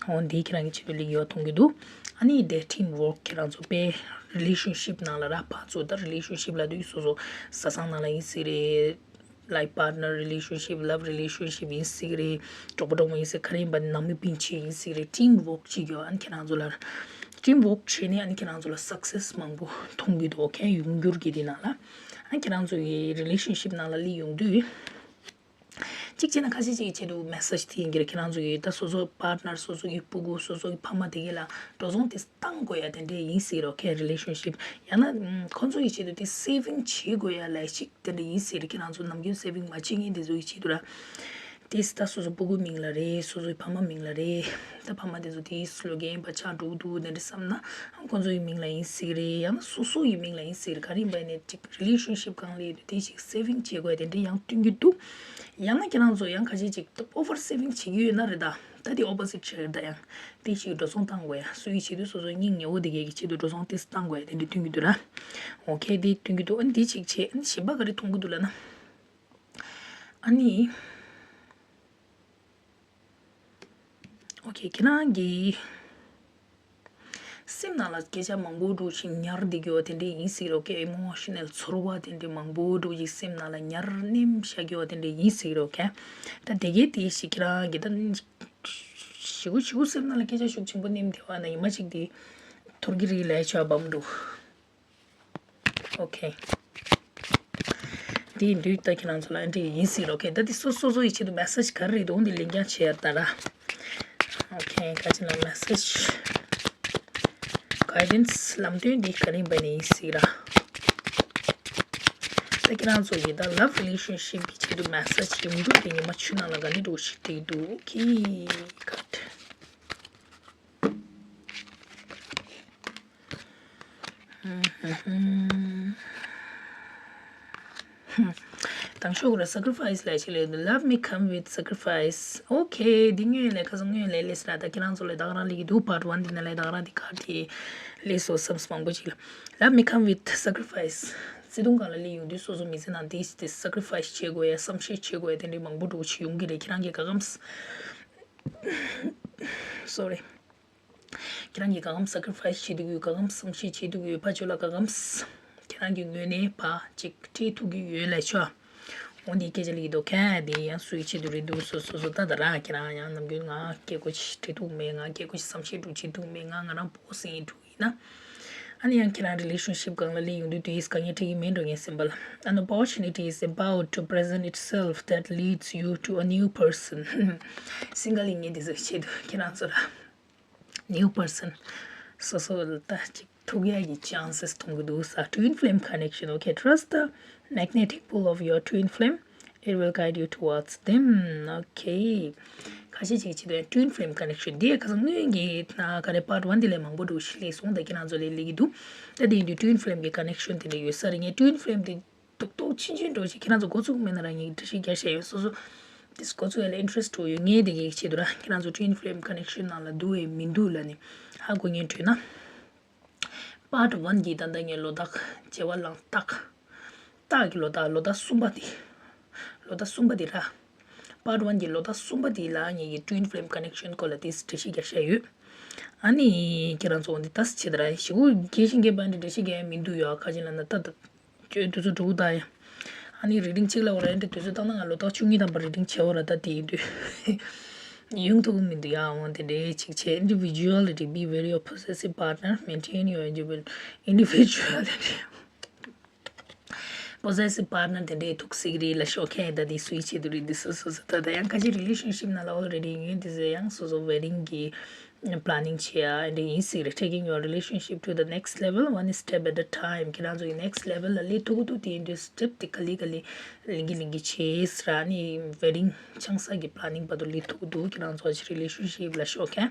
འོ་འདི་ཁྱེད་རང་གི་ཆེད་དུ་ལེགས་ཡོད་མཐོང་གི་འདུག་ཨ་ནི་དེ་ཊིམ་ཝོརྐ་ཁྱེད་རང་ཚོ་དཔེ་རི་ལེ་ཤན་ཤིབ་ནང་ལ་ར་ཕར་ཚུར་ད་རི་ལེ་ཤན་ཤིབ་ལབ་དུས་སོ་སོ་བཟའ་ཚང་ནང་ལ་ཡིན་སྲིད་རེད། life partner relationship, love relationship ཡིན་སྲིད་ཀྱི་རེད། གྲོགས་པོ་གྲོགས་མོ་ཡིན་སྲིད། ག་རེ་ཡིན་པ་ནང་མི་སྤུན་མཆེད་ཡིན་སྲིད་ཀྱི་རེད། team work བྱེད་རྒྱུ་ཨ་ནི་ཁྱེད་རང་ཚོ་ལ། team work བྱས་ནས་ཨ་ནི་ཁྱེད་རང་ཚོ་ལ་success མང་པོ་མཐོང་གི་འདུག okay ཡོང་འགྱུར་གྱི་དེ་ནང་ལ། ཨ་ནི་ཁྱེད་རང་ཚོ་ཡི་relationship ནང་ལ་སླེབས་ཡོང་དུས། གཅིག་བྱས་ན་ཁ་ཤས་ཅིག་གི་ཆེད་དུ་message དེ་ཡིན་གྱི་རེད། ཁྱེད་རང་ཚོ་གི་ད་སོ་སོ་partner སོ་སོ་གི་སྤུ་གུ་སོ་སོ་གི་ཕ་མ་དེ་གས་ལ་འགྲོ་སོང་དེ་བཏང་དགོས་ཡ་དེ་འདྲས་ཡིན་སྲིད་རོ། okay relationship ཡང་ན་ཁོང་ཚོ་ཡི་ཆེད་དུ་དེ་saving བྱེད་དགོས་ཡ་ལས་ཅིག་དེ་འདྲས་ཡིན་སྲིད་རེད། ཁྱེད་རང་ཚོ་ནམ་རྒྱུན་saving མ་བྱེད་མཁན་དེ་ཚོ་ཡི་ཆེད་དུ་ར། དེ་ད་སོ་སོ་སྤུ་གུ་མིང་ལ་རེད། སོ་སོའི་ཕ་མ་མིང་ལ་རེད། ད་ཕ་མ་དེ་ཚོ་དེ་ལོ་རྒན་པ་ཆགས་འགྲོ་གི་འདུག་དེ་འདྲས་བསམ་ན་ཁོང་ཚོ་ཡི་མིང་ལ་ཡིན་སྲིད་རེད། ཡང་ན་སོ་སོ་ཡི་མིང་ལ་ཡིན་སྲིད་རེད། ག་རེ་ཡིན་པ་ཡིན་ནའི་ཅིག་relationship སྒང་ལ་ཡོད་དུས་དེ་ཞིག་saving བྱེད་དགོས་དེ་འདྲས་ཡང་སྟོན་གྱི་འདུག་ཡང་ན་ཁྱེད་རང་ཚོ་ཡང་ཁ་ཤས་ཅིག་over saving བྱེད་ཀྱི་ཡོད་ན་རེད། ད་ད་དེ་opposite བྱེད་ད་ཡང་དེ་ཞིག་འགྲོ་སོང་བཏང་དགོས་ཡ། སུ་ཡི་ཆེད་དུ་སོ་སོའི་སྙིང་ཉེ་བོ་དེ་གས་ཀྱི་ཆེད་དུ་འགྲོ་སོང་དེ་བཏང་དགོས་ཡ་དེ་འདྲས་སྟོན་གྱི་འདུག་ར། okay དེ་སྟོན་གྱི་འདུག་ཨ་ནི་དེ་ཅིག་བྱས། ཨ་ནི་གཞན་པ་ག་རེ་མཐོང་གི་འདུག་ལབ་ན། ཨ་ནི། okay ཁྱེད་རང་གི་སེམས་ནང་ལ་སྐད་ཆ་མང་པོ་འགྲོ་ཞིག་ཉར་བསྡད་ཀྱི་ཡོད་དེ་འདྲས་ཡིན་སྲིད་རོ། okay emotional ཚོར་བ་དེ་འདྲས་མང་པོ་འགྲོ་ཞིག་སེམས་ནང་ལ་ཉར་ནེམ་བཞག་ཀྱི་ཡོད་དེ་འདྲས་ཡིན་སྲིད་རོ། okay ད་དེ་གས་དེ་ཞིག་ཁྱེད་རང་གི་ད་ཞི་གུ་ཞི་གུ་སེམས་ནང་ལ་སྐད་ཆ་ཤུགས་ཆེན་པོ་ནེམ་དེ་བ་ན་ཉི་མ་ཅིག་དེ་ཐོར་གི་རེད་ལས་ཆ་བམ་འགྲོ། okay དེ་ཡིན་དུས་ད་ཁྱེད་རང་ཚོ་ལ་འདྲི་ཡིན་སྲིད་རོ། okay ད་དེ་སོ་སོ་སོ་ཡི་ཆེད་དུ་message ག་རེ་རེད་འོང་དེ་ལེན་རྐྱང་བྱེད་ཡ་ད་ར། okay ག་ཅི་ན་message guidance ལམ་སྟོན་འདི་ག་རེ་ཡིན་པ་ནི་ཡིན་སྲིད་ར། ད་ཁྱེད་རང་ཚོ་ཡི་ད་love relationship གི་ཆེད་དུ་message ཡོང་འདུག་དེ་ཉི་མ་ཆུ་ནང་ལ་ག་ནི་འགྲོ་ཞིག་བྲིས་འདུག okay cut དང་ཤོག་ར་sacrifice ལས་ཆེ་ལས་འདུག love may come with sacrifice okay འདི་སྔོན་ལས་ཁ་སང་སྔོན་ལས་ལས་སི་ར། ད་ཁྱེད་རང་ཚོ་ལས་ད་ག་རང་ལས་ཀྱི་འདུག part one འདི་ནས་ལས་ད་ག་རང་འདི་ཁ་དེ་ལས་སོ་བསམ་མང་པོ་ཅིག་ལ། love may come with sacrifice བརྩེ་དུང་སྒང་ལ་ལས་ཡོང་དུས་སོ་སོ་མི་ཚེ་ནང་དེ་དེ་sacrifice བྱེད་དགོས་ཡ་བསམ་ཤེས་བྱེད་དགོས་ཡ་དེ་འདྲའི་མང་པོ་འགྲོ་ཆེ་ཡོང་གི་རེད། ཁྱེད་རང་གི་ག་གམ་sorry ཁྱེད་རང་གིས་གང་འཚམ་sacrifice བྱེད་ཐུབ་ཀྱི་ཡོད། གང་འཚམ་བསམ་ཤེས་བྱེད་ཐུབ་ཀྱི་ཡོད། ཕར་ཕྱོགས་ལ་གང་འཚམ་ཁྱེད་རང་གི་ངོས་ནས་ཕར་ཅིག་སྤྲད་ཐུབ་ཀྱི་ཡོད་ལབ་ཆོག་འོ་འདི་སྐད་ཆ་ལབ་ཀྱི་འདུག་ག་དེ་ཡང་སུའི་ཆེད་དུ་རེད་འདུག་སོ་སོ་སོ་ད་ད་རང་ཁྱེད་རང་ཡང་ནམ་རྒྱུན་ང་སྐད་ཆ་ཅིག་སྤྲད་ཐུབ་མེད། ང་སྐད་ཆ་ཅིག་བསམ་ཤེས་འདུག་བྱེད་ཐུབ་མེད། ང་ང་རང་པོ་སེང་འདུག་ཡིན་ན། ཨ་ནི་ཡང་ཁྱེད་རང་relationship སྒང་ལ་སླེབས་ཡོང་དུས་དུས་དཀའ་ངལ་འཕྲད་ཀྱི་མེད་འགྲོ་ངའི་སེམས་པ་ལ། An opportunity is about to present itself that leads you to a new person སིང་གལ་ཡིན་ངེས་དེ་ཚོ་ཆེད་དུ་ཁྱེད་རང་ཚོ་ལ། new person སོ་སོ་ལ་ལྟ་ཅིག་ཐུག་ཡ་གི་chances མཐོང་གི་འདུག་ས། twin flame connection okay trust the magnetic pull of your twin flame it will guide you towards them okay ཁ་ཤས་ཅིག་ཆེད་དུ་twin flame connection འདི་ཁ་སང་སྔོན་གྱི་ན་ག་རེ་part one འདི་ལས་མང་པོ་འདུག་ཤི་ལས་སོང་ད་ཁྱེད་རང་ཚོ་ལས་ལས་ཀྱི་འདུག་ད་དེ་ཡིན་དུས་twin flame གི་connection དེ་འདྲ་ཡོད་ས་རེད། ངས་twin flame དེ་ཏོག་ཏོག་ཆུང་ཆུང་འགྲོ་ཞིག་ཁྱེད་རང་ཚོ་འགོ་ཚུགས་མེད་ན་རང་ཉིད་འགྲེལ་བཤད་རྒྱག་བཤད་ཡོད། སོ་སོ་དེ་འགོ་ཚུགས་ཡ་ལ་interest འགྲོ་ཡོད། ངས་དེ་གའི་ཆེད་དུ་ར་ཁྱེད་རང་ཚོ་twin flame connection ནང་ལ་འདུག་ཨེ་མི་འདུག་ལ་ནི་ཧ་གོ་ཉན་འདྲི་ན། part one གི་ད་ལྟ་ངས་ལོ་རྟགས་བྱེ་བ་གླང་སྟག་སྟག་གི་ལོ་རྟགས་ལོ་རྟགས་གསུམ་པ་དེ། ལོ་རྟགས་གསུམ་པ་དེ་ར། part one གི་ལོ་རྟགས་གསུམ་པ་དེ་ལ་ངས་ཀྱི་twin flame connection སྐོར་ལ་དེ་འགྲེལ་བཤད་རྒྱག་བཤད་ཡོད། ཨ་ནི་ཁྱེད་རང་ཚོ་འདི་ལྟ་ཞིག་བྱེད་ད་ར་ཞེ་པོ་རྒྱས་ཤིང་རྒྱས་པ་འདི་འགྲེལ་བཤད་རྒྱག་ཡ་མི་འདུག་ཡ་ཁ་ཅིག་ལ་ན་ད་ད། ཁྱོད་དུས་ཚོད་འགྲོ་གི་ད་ཡ། ཨ་ནི་reading གཅིག་ལ་འོ་ར་ཡིན་ཏེ་དུས་ཚོད་བཏང་ན་ང་ལོ་རྟགས་བཅུ་གཉིས་ཐམ་པ་reading བྱེད་འོ་ར་ད་དེ་ཡིན་དུས། ཡོང་ཐུབ་ཀྱི་མི་འདུག་ཡ། འོ་དེ་འདྲའི་ཅིག་བྱས། individuality beware of possessive partner maintain your individual individuality possessive partner དེ་འདྲའི་ཐུག་སྲིད་ཀྱི་རེད་ལབ་ཤོག་ཁ་ད་དེ་སུའི་ཆེད་དུ་རེད། འདི་སོ་སོ་སོ་ད་ད་ཡང་ཁ་ཅིག་relationship ནང་ལ་already ཡོད་དེ་ཟེར་ཡང་སོ་སོ་wedding གི་planning བྱེད་ཡ་འདི་ཡིན་སྲིད་རེད། taking your relationship to the next level one step at a time ཁྱེད་རང་ཚོ་གི་next level ལ་སླེབས་ཐུབ་ཀྱི་འདུག་དེ་ཡིན་དུས་step དེ་ག་ལེ་ག་ལེ་ལིང་གི་ལིང་གི་བྱེད་ཟེར་ཨ་ནི་wedding ཆང་ས་གི་planning བར་དུ་སླེབས་ཐུབ་ཀྱི་འདུག་ཁྱེད་རང་ཚོ་ཅིག་relationship ལབ་ཤོག་ཁ་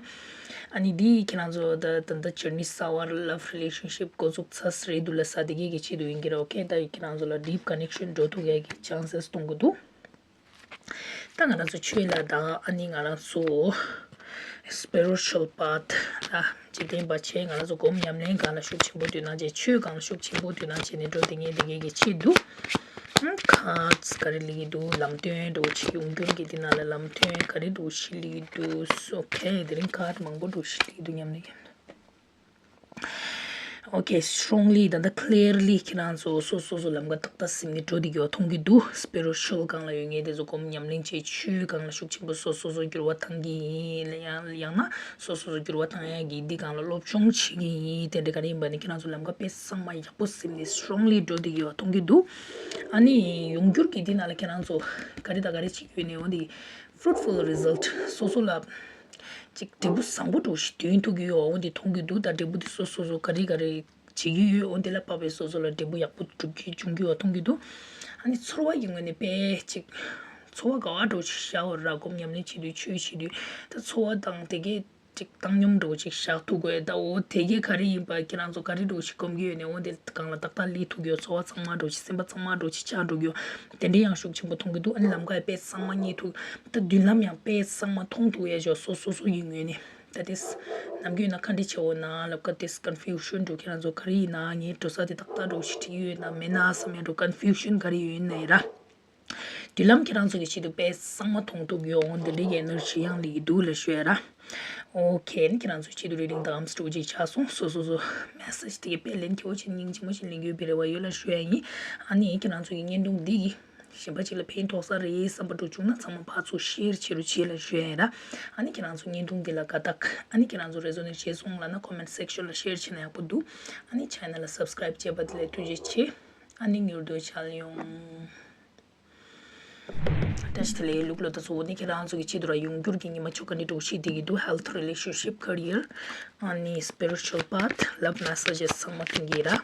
ཨ་ནི་འདི་ཁྱེད་རང་ཚོ་ད་ད་ད་journey གསར་བ་love relationship འགོ་འཛུགས་ཚར་རེད་འདུག་ལབ་ས་དེ་གས་ཀྱི་ཆེད་དུ་ཡིན་གྱི་རེད། okay ད་ཁྱེད་རང་ཚོ་ལ་deep connection འགྲོ་ཐུབ་ཡ་གི་chances གཏོང་གི་འདུག་ད་ང་རང་ཚོ་ཆོས་ལ་དང་ཨ་ནི་ང་རང་ཚོ་spiritual path ལ་འཇིག་རྟེན་པ་བྱས་ང་རང་ཚོ་སྒོམ་ཉམས་ལེན་སྒང་ལ་ཤུགས་ཆེན་པོ་བསྡུ་ན་བྱས། ཆོས་སྒང་ལ་ཤུགས་ཆེན་པོ་བསྡུ་ན་བྱས་ནས་འགྲོ་དེ་ངས་དེ་གས་ཀྱི་ཆེད་དུ་cards ག་རེ་ལི་གི་འདུག་ལམ་སྟོན་འགྲོ་ཆེ་ཡོང་འགྱུར་གྱི་དེ་ནང་ལ་ལམ་སྟོན་ག་རེ་འགྲོ་ཤི་ལི་གི་འདུག okay དེ་རིང་card མང་པོ་འགྲོ་ཤི་ལི་གི་འདུག་ཉམས་ལེན་ཡིན། Okay, strongly ད་ལྟ་clearly ཁྱེད་རང་ཚོ་སོ་སོ་སོ་ལམ་ཁ་ཏག་ཏག་ཟིན་ནས་འགྲོ་བསྡད་ཀྱི་ཡོད་མཐོང་གི་འདུག Spiritual སྒང་ལ་ཡོད་མཁན་དེ་ཚོ་སྒོམ་ཉམས་ལེན་བྱེད། ཆོས་སྒང་ལ་ཤུགས་ཆེན་པོ་སོ་སོ་སོ་འགྱུར་བ་གཏང་གི་ཡིན། ཡང་ཡང་ན་སོ་སོ་སོ་འགྱུར་བ་གཏང་ཡག་གི་འདི་སྒང་ལ་སློབ་སྦྱོང་བྱེད་ཀྱི་ཡིན། དེ་འདྲ་ག་རེ་ཡིན་པ་ནི་ཁྱེད་རང་ཚོ་ལམ་ཁ་དཔེ་གཙང་མ་ཡག་པོ་ཟིན་ནས་strongly འགྲོ་བསྡད་ཀྱི་ཡོད་མཐོང་གི་འདུག་ཨ་ནི་ཡོང་འགྱུར་གྱི་འདི་ནང་ལ་ཁྱེད་རང་ཚོ་ག་རེ་དང་ག་རེ་བྱེད་ཀྱི་ཡོད་ནས་འོ་འདི་fruitful result སོ་སོ་ལ་ཅིག་འབྲས་བུ་བཟང་པོ་འདྲ་བོ་ཞིག་ཐོན་ཐུབ་ཀྱི་ཡོད། འོ་འདི་མཐོང་གི་འདུག་ད་འབྲས་བུ་འདི་སོ་སོ་སོ་ག་རེ་ག་རེ་བྱེད་ཀྱི་ཡོད། འོ་འདི་ལ་དཔག་པའི་སོ་སོ་ལ་འབྲས་བུ་ཡག་པོ་འགྲུབ་ཀྱི་འབྱུང་གི་ཡོད་མཐོང་གི་འདུག་ཨ་ནི་ཚོར་བ་ཡི་ངོས་ནས་དཔེ་ཅིག་ཚོར་བ་དགའ་བ་འདྲ་བོ་ཞིག་ཤར་བ་ར། སྒོམ་ཉམས་ལེན་བྱེད་དུས་ཆོས་བྱེད་དུས་ད་ཚོར་བ་དང་དེ་གའི་ཅིག་བཏང་སྙོམས་འདྲ་བོ་ཅིག་བཞག་ཐུབ་དགོས། ད་འོ་དེ་གའི་ག་རེ་ཡིན་པ་ཁྱེད་རང་ཚོ་ག་རེ་འདྲ་བོ་ཞིག་སྒོམ་གྱི་ཡོད་ནས་འོ་དེ་སྒང་ལ་ཏག་ཏག་སླེབས་ཐུབ་ཀྱི་ཡོད། ཚོར་བ་གཙང་མ་འདྲ་བོ་ཞིག་སེམས་པ་གཙང་མ་འདྲ་བོ་ཞིག་ཆགས་འགྲོ་གི་ཡོད། དེ་འདྲའི་ཡང་ཤུགས་ཆེན་པོ་མཐོང་གི་འདུག་ཨ་ནི་ལམ་ཁ་དཔེ་གཙང་མ་རྙེད་ཐུབ། ད་མདུན་ལམ་ཡང་དཔེ་གཙང་མ་མཐོང་ཐུབ་ཡ་ཞོ་སོ་སོ་སོ་ཡིན་ངོས་ནས། ད་དེས་ནམ་རྒྱུན་ན་ཁ་འདྲི་ཆེ་བོ་ན་ལབ་ཀ་དེས་confusion འགྲོ། ཁྱེད་རང་ཚོ་ག་རེ་ཡིན་ན་ངའི་འགྲོ་ས་དེ་ཏག་ཏག་འགྲོ་ཞིག་ཁྲིད་ཡོད་ན་མེད་ན་བསམ་ཡ་འགྲོ། confusion ག་རེ་ཡོད་ན་ཡ་ར། མདུན་ལམ་ཁྱེད་རང་ཚོ་གི་ཆེད་དུ་དཔེ་གཙང་མ་མཐོང་ཐུབ་ཡོད། འོང་དེ་འདྲའི་གི་energy ཡང་ལི་འདུག་ལ་ཞུ་ཡ་ར། Okay ནི་ཁྱེད་རང་ཚོའི་ཆེད་དུ་reading དང་སྤྲོ་ཅིག་ཆགས་སོང་། སོ་སོ་སོ་message དེ་གའི་དཔེ་ལན་ཁྱེད་ཆེ་སྙིང་རྗེ་མོ་ཞིག་ལེན་རྒྱུའི་བེ་རེ་བ་ཡོད་ལ་ཞུ་ཡ་ཡིན། ཨ་ནི་ཁྱེད་རང་ཚོ་གི་བརྙན་ཐུང་འདི་གི་གཞན་པ་ཅིག་ལ་ཕན་ཐོགས་ས་རེད་བསམ་པ་འདྲ་བྱུང་ན་ཚང་མ་ཕར་ཚུར་share བྱེད་རོགས་བྱེད་ལ་ཞུ་ཡ་ཡིན་ར། ཨ་ནི་ཁྱེད་རང་ཚོ་བརྙན་ཐུང་འདི་ལ་དགའ་རྟགས། ཨ་ནི་ཁྱེད་རང་ཚོ་resonate བྱས་སོང་ལབ་ན་comment section ལ་share བྱེད་ན་ཡག་པོ་འདུག་ཨ་ནི་channel ལ་subscribe བྱས་པ་དེ་ལ་ཐུགས་རྗེ་ཆེ། ཨ་ནི་མྱུར་དུ་མཇལ་ཡོང་། བཀྲ་ཤིས་བདེ་ལེགས། ལུག་ལོ་ད་ཚོ་འོ་ནི་ཁྱེད་རང་ཚོ་གི་ཆེད་དུ་ར་ཡོང་འགྱུར་གྱི་ཉི་མ་ཆོ་ག་འདྲ་འདྲ་བོ་ཞིག་བསྡད་ཀྱི་འདུག health, relationship, career ཨ་ནི་spiritual path, love message ཚང་མ་ཐོན་གྱི་ར།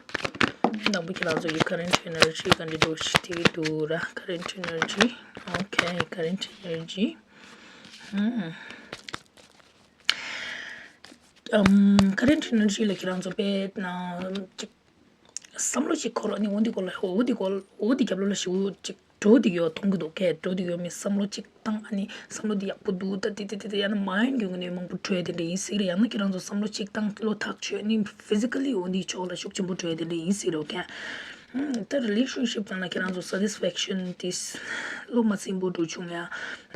དང་པོ་ཁྱེད་རང་ཚོ་གི་current energy ག་འདྲ་འདྲ་བོ་ཞིག་བསྡད་ཀྱི་འདུག་ར། current energy. Okay, current energy. ཨམ། current energy ལ་ཁྱེད་རང་ཚོ་དཔེ་ན་ཅིག་བསམ་བློ་ཅིག་འཁོར་ནི་འོ་འདི་སྐོར་ལ་འོ་འདི་སྐོར་འོ་འདི་རྒྱབ་ལོགས་ལ་ཞིག་ཅིག་འགྲོ་འདི་ཡོད་མཐོང་གི་འདུག་གས། འགྲོ་འདི་ཡོད་མི་བསམ་བློ་ཅིག་བཏང་ཨ་ནི་བསམ་བློ་འདི་ཡག་པོ་འདུག་ད་དེ་དེ་དེ་དེ་ཡང་ན་mind གི་ངོས་ནས་མང་པོ་འགྲོ་ཡ་དེ་འདྲ་ཡིན་སྲིད་རེད། ཡང་ན་ཁྱེད་རང་ཚོ་བསམ་བློ་ཅིག་བཏང་བློ་ཐག་ཆོད་ནི་physically འོ་འདི་ཕྱོགས་ལ་ཤུགས་ཆེན་པོ་འགྲོ་ཡ་དེ་འདྲ་ཡིན་སྲིད་རེད་གས། ད་relationship ནང་ལ་ཁྱེད་རང་ཚོ་satisfaction དེ་བློ་མ་ཚིམ་པོ་འགྲོ་བྱུང་ཡ་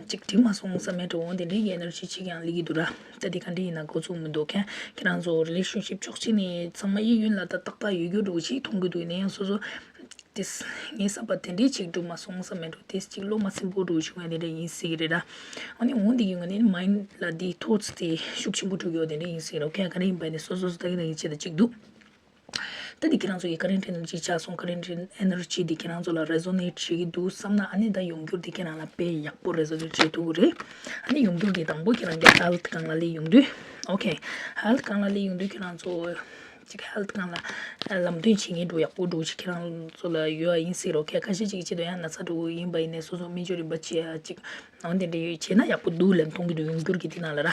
ཅིག་འགྲིག་མ་སོང་བསམ་མེད་འགྲོ་འོ་དེ་འདྲའི་energy ཅིག་ཡང་སླེབས་ཀྱི་འདུག་ར། ད་དེ་ག་འདྲ་ཡིན་ན་འགོ་ཚུགས་མི་འདུག་གས། ཁྱེད་རང་ཚོ་relationship ཕྱོགས་གཅིག་ནས་ཚང་མ་གཡས་གཡོན་ལ་ད་ཏག་ཏག་ཡོད་རྒྱུ་འདྲ་བོ་ཅིག་མཐོང་གི་འདུག་ཡིན་ན་ཡང་སོ་སོ་དེས་ངའི་བསམ་པ་དེ་འདྲའི་ཅིག་འགྲུབ་མ་སོང་བསམ་མེད་འགྲོ། དེས་ཅིག་བློ་མ་ཚིམ་པོ་འགྲོ་བྱུང་བ་དེ་འདྲ་ཡིན་སྲིད་ཀྱི་རེད་ར། ཨ་ནི་འོང་དེ་ཡིན་ང་ནི་mind ལ་དེའི་thoughts དེ་ཤུགས་ཆེན་པོ་འགྲོ་གི་ཡོད་དེ་འདྲ་ཡིན་སྲིད་ར། ཁྱེད་ག་རེ་ཡིན་པ་ནི་སོ་སོ་སོ་ད་གི་ད་གི་བྱེད་ད་ཅིག་འདུག་ད་འདི་ཁྱེད་རང་ཚོ་གི་current energy ཆགས་སོང་། current energy འདི་ཁྱེད་རང་ཚོ་ལ་resonate བྱེད་ཀྱི་འདུག་བསམ་ན་ཨ་ནི་ད་ཡོང་འགྱུར་འདི་ཁྱེད་རང་ལ་དཔེ་ཡག་པོ་resonate བྱེད་ཐུབ་ཀྱི་རེད། ཨ་ནི་ཡོང་འགྱུར་འདི་དང་པོ་ཁྱེད་རང་གི་health སྒང་ལ་སླེབས་ཡོང་དུས། Okay, health སྒང་ལ་སླེབས་ཡོང་དུས་ཁྱེད་རང་ཚོ་ཅིག་health སྒང་ལ་ལམ་སྟོན་བྱེད་མཁན་འདྲ་ཡག་པོ་འདྲ་ཅིག་ཁྱེད་རང་ཚོ་ལ་ཡོད་ཡིན་སྲིད་རོ། ཁྱེད་ཁ་ཤས་ཅིག་གི་ཆེད་དུ་ཡང་ན་ཚ་འདྲ་ཡིན་པ་ཡིན་ནའི་སོ་སོ་སྨན་བཅོས་རིམ་པ་བྱེད་ཡ་ཅིག་འོ་དེ་འདྲ་ཡོད་བྱས་ན་ཡག་པོ་འདུག་ལབ་མཐོང་གི་འདུག་ཡོང་འགྱུར་གྱི་དེ་ནང་ལ་ར།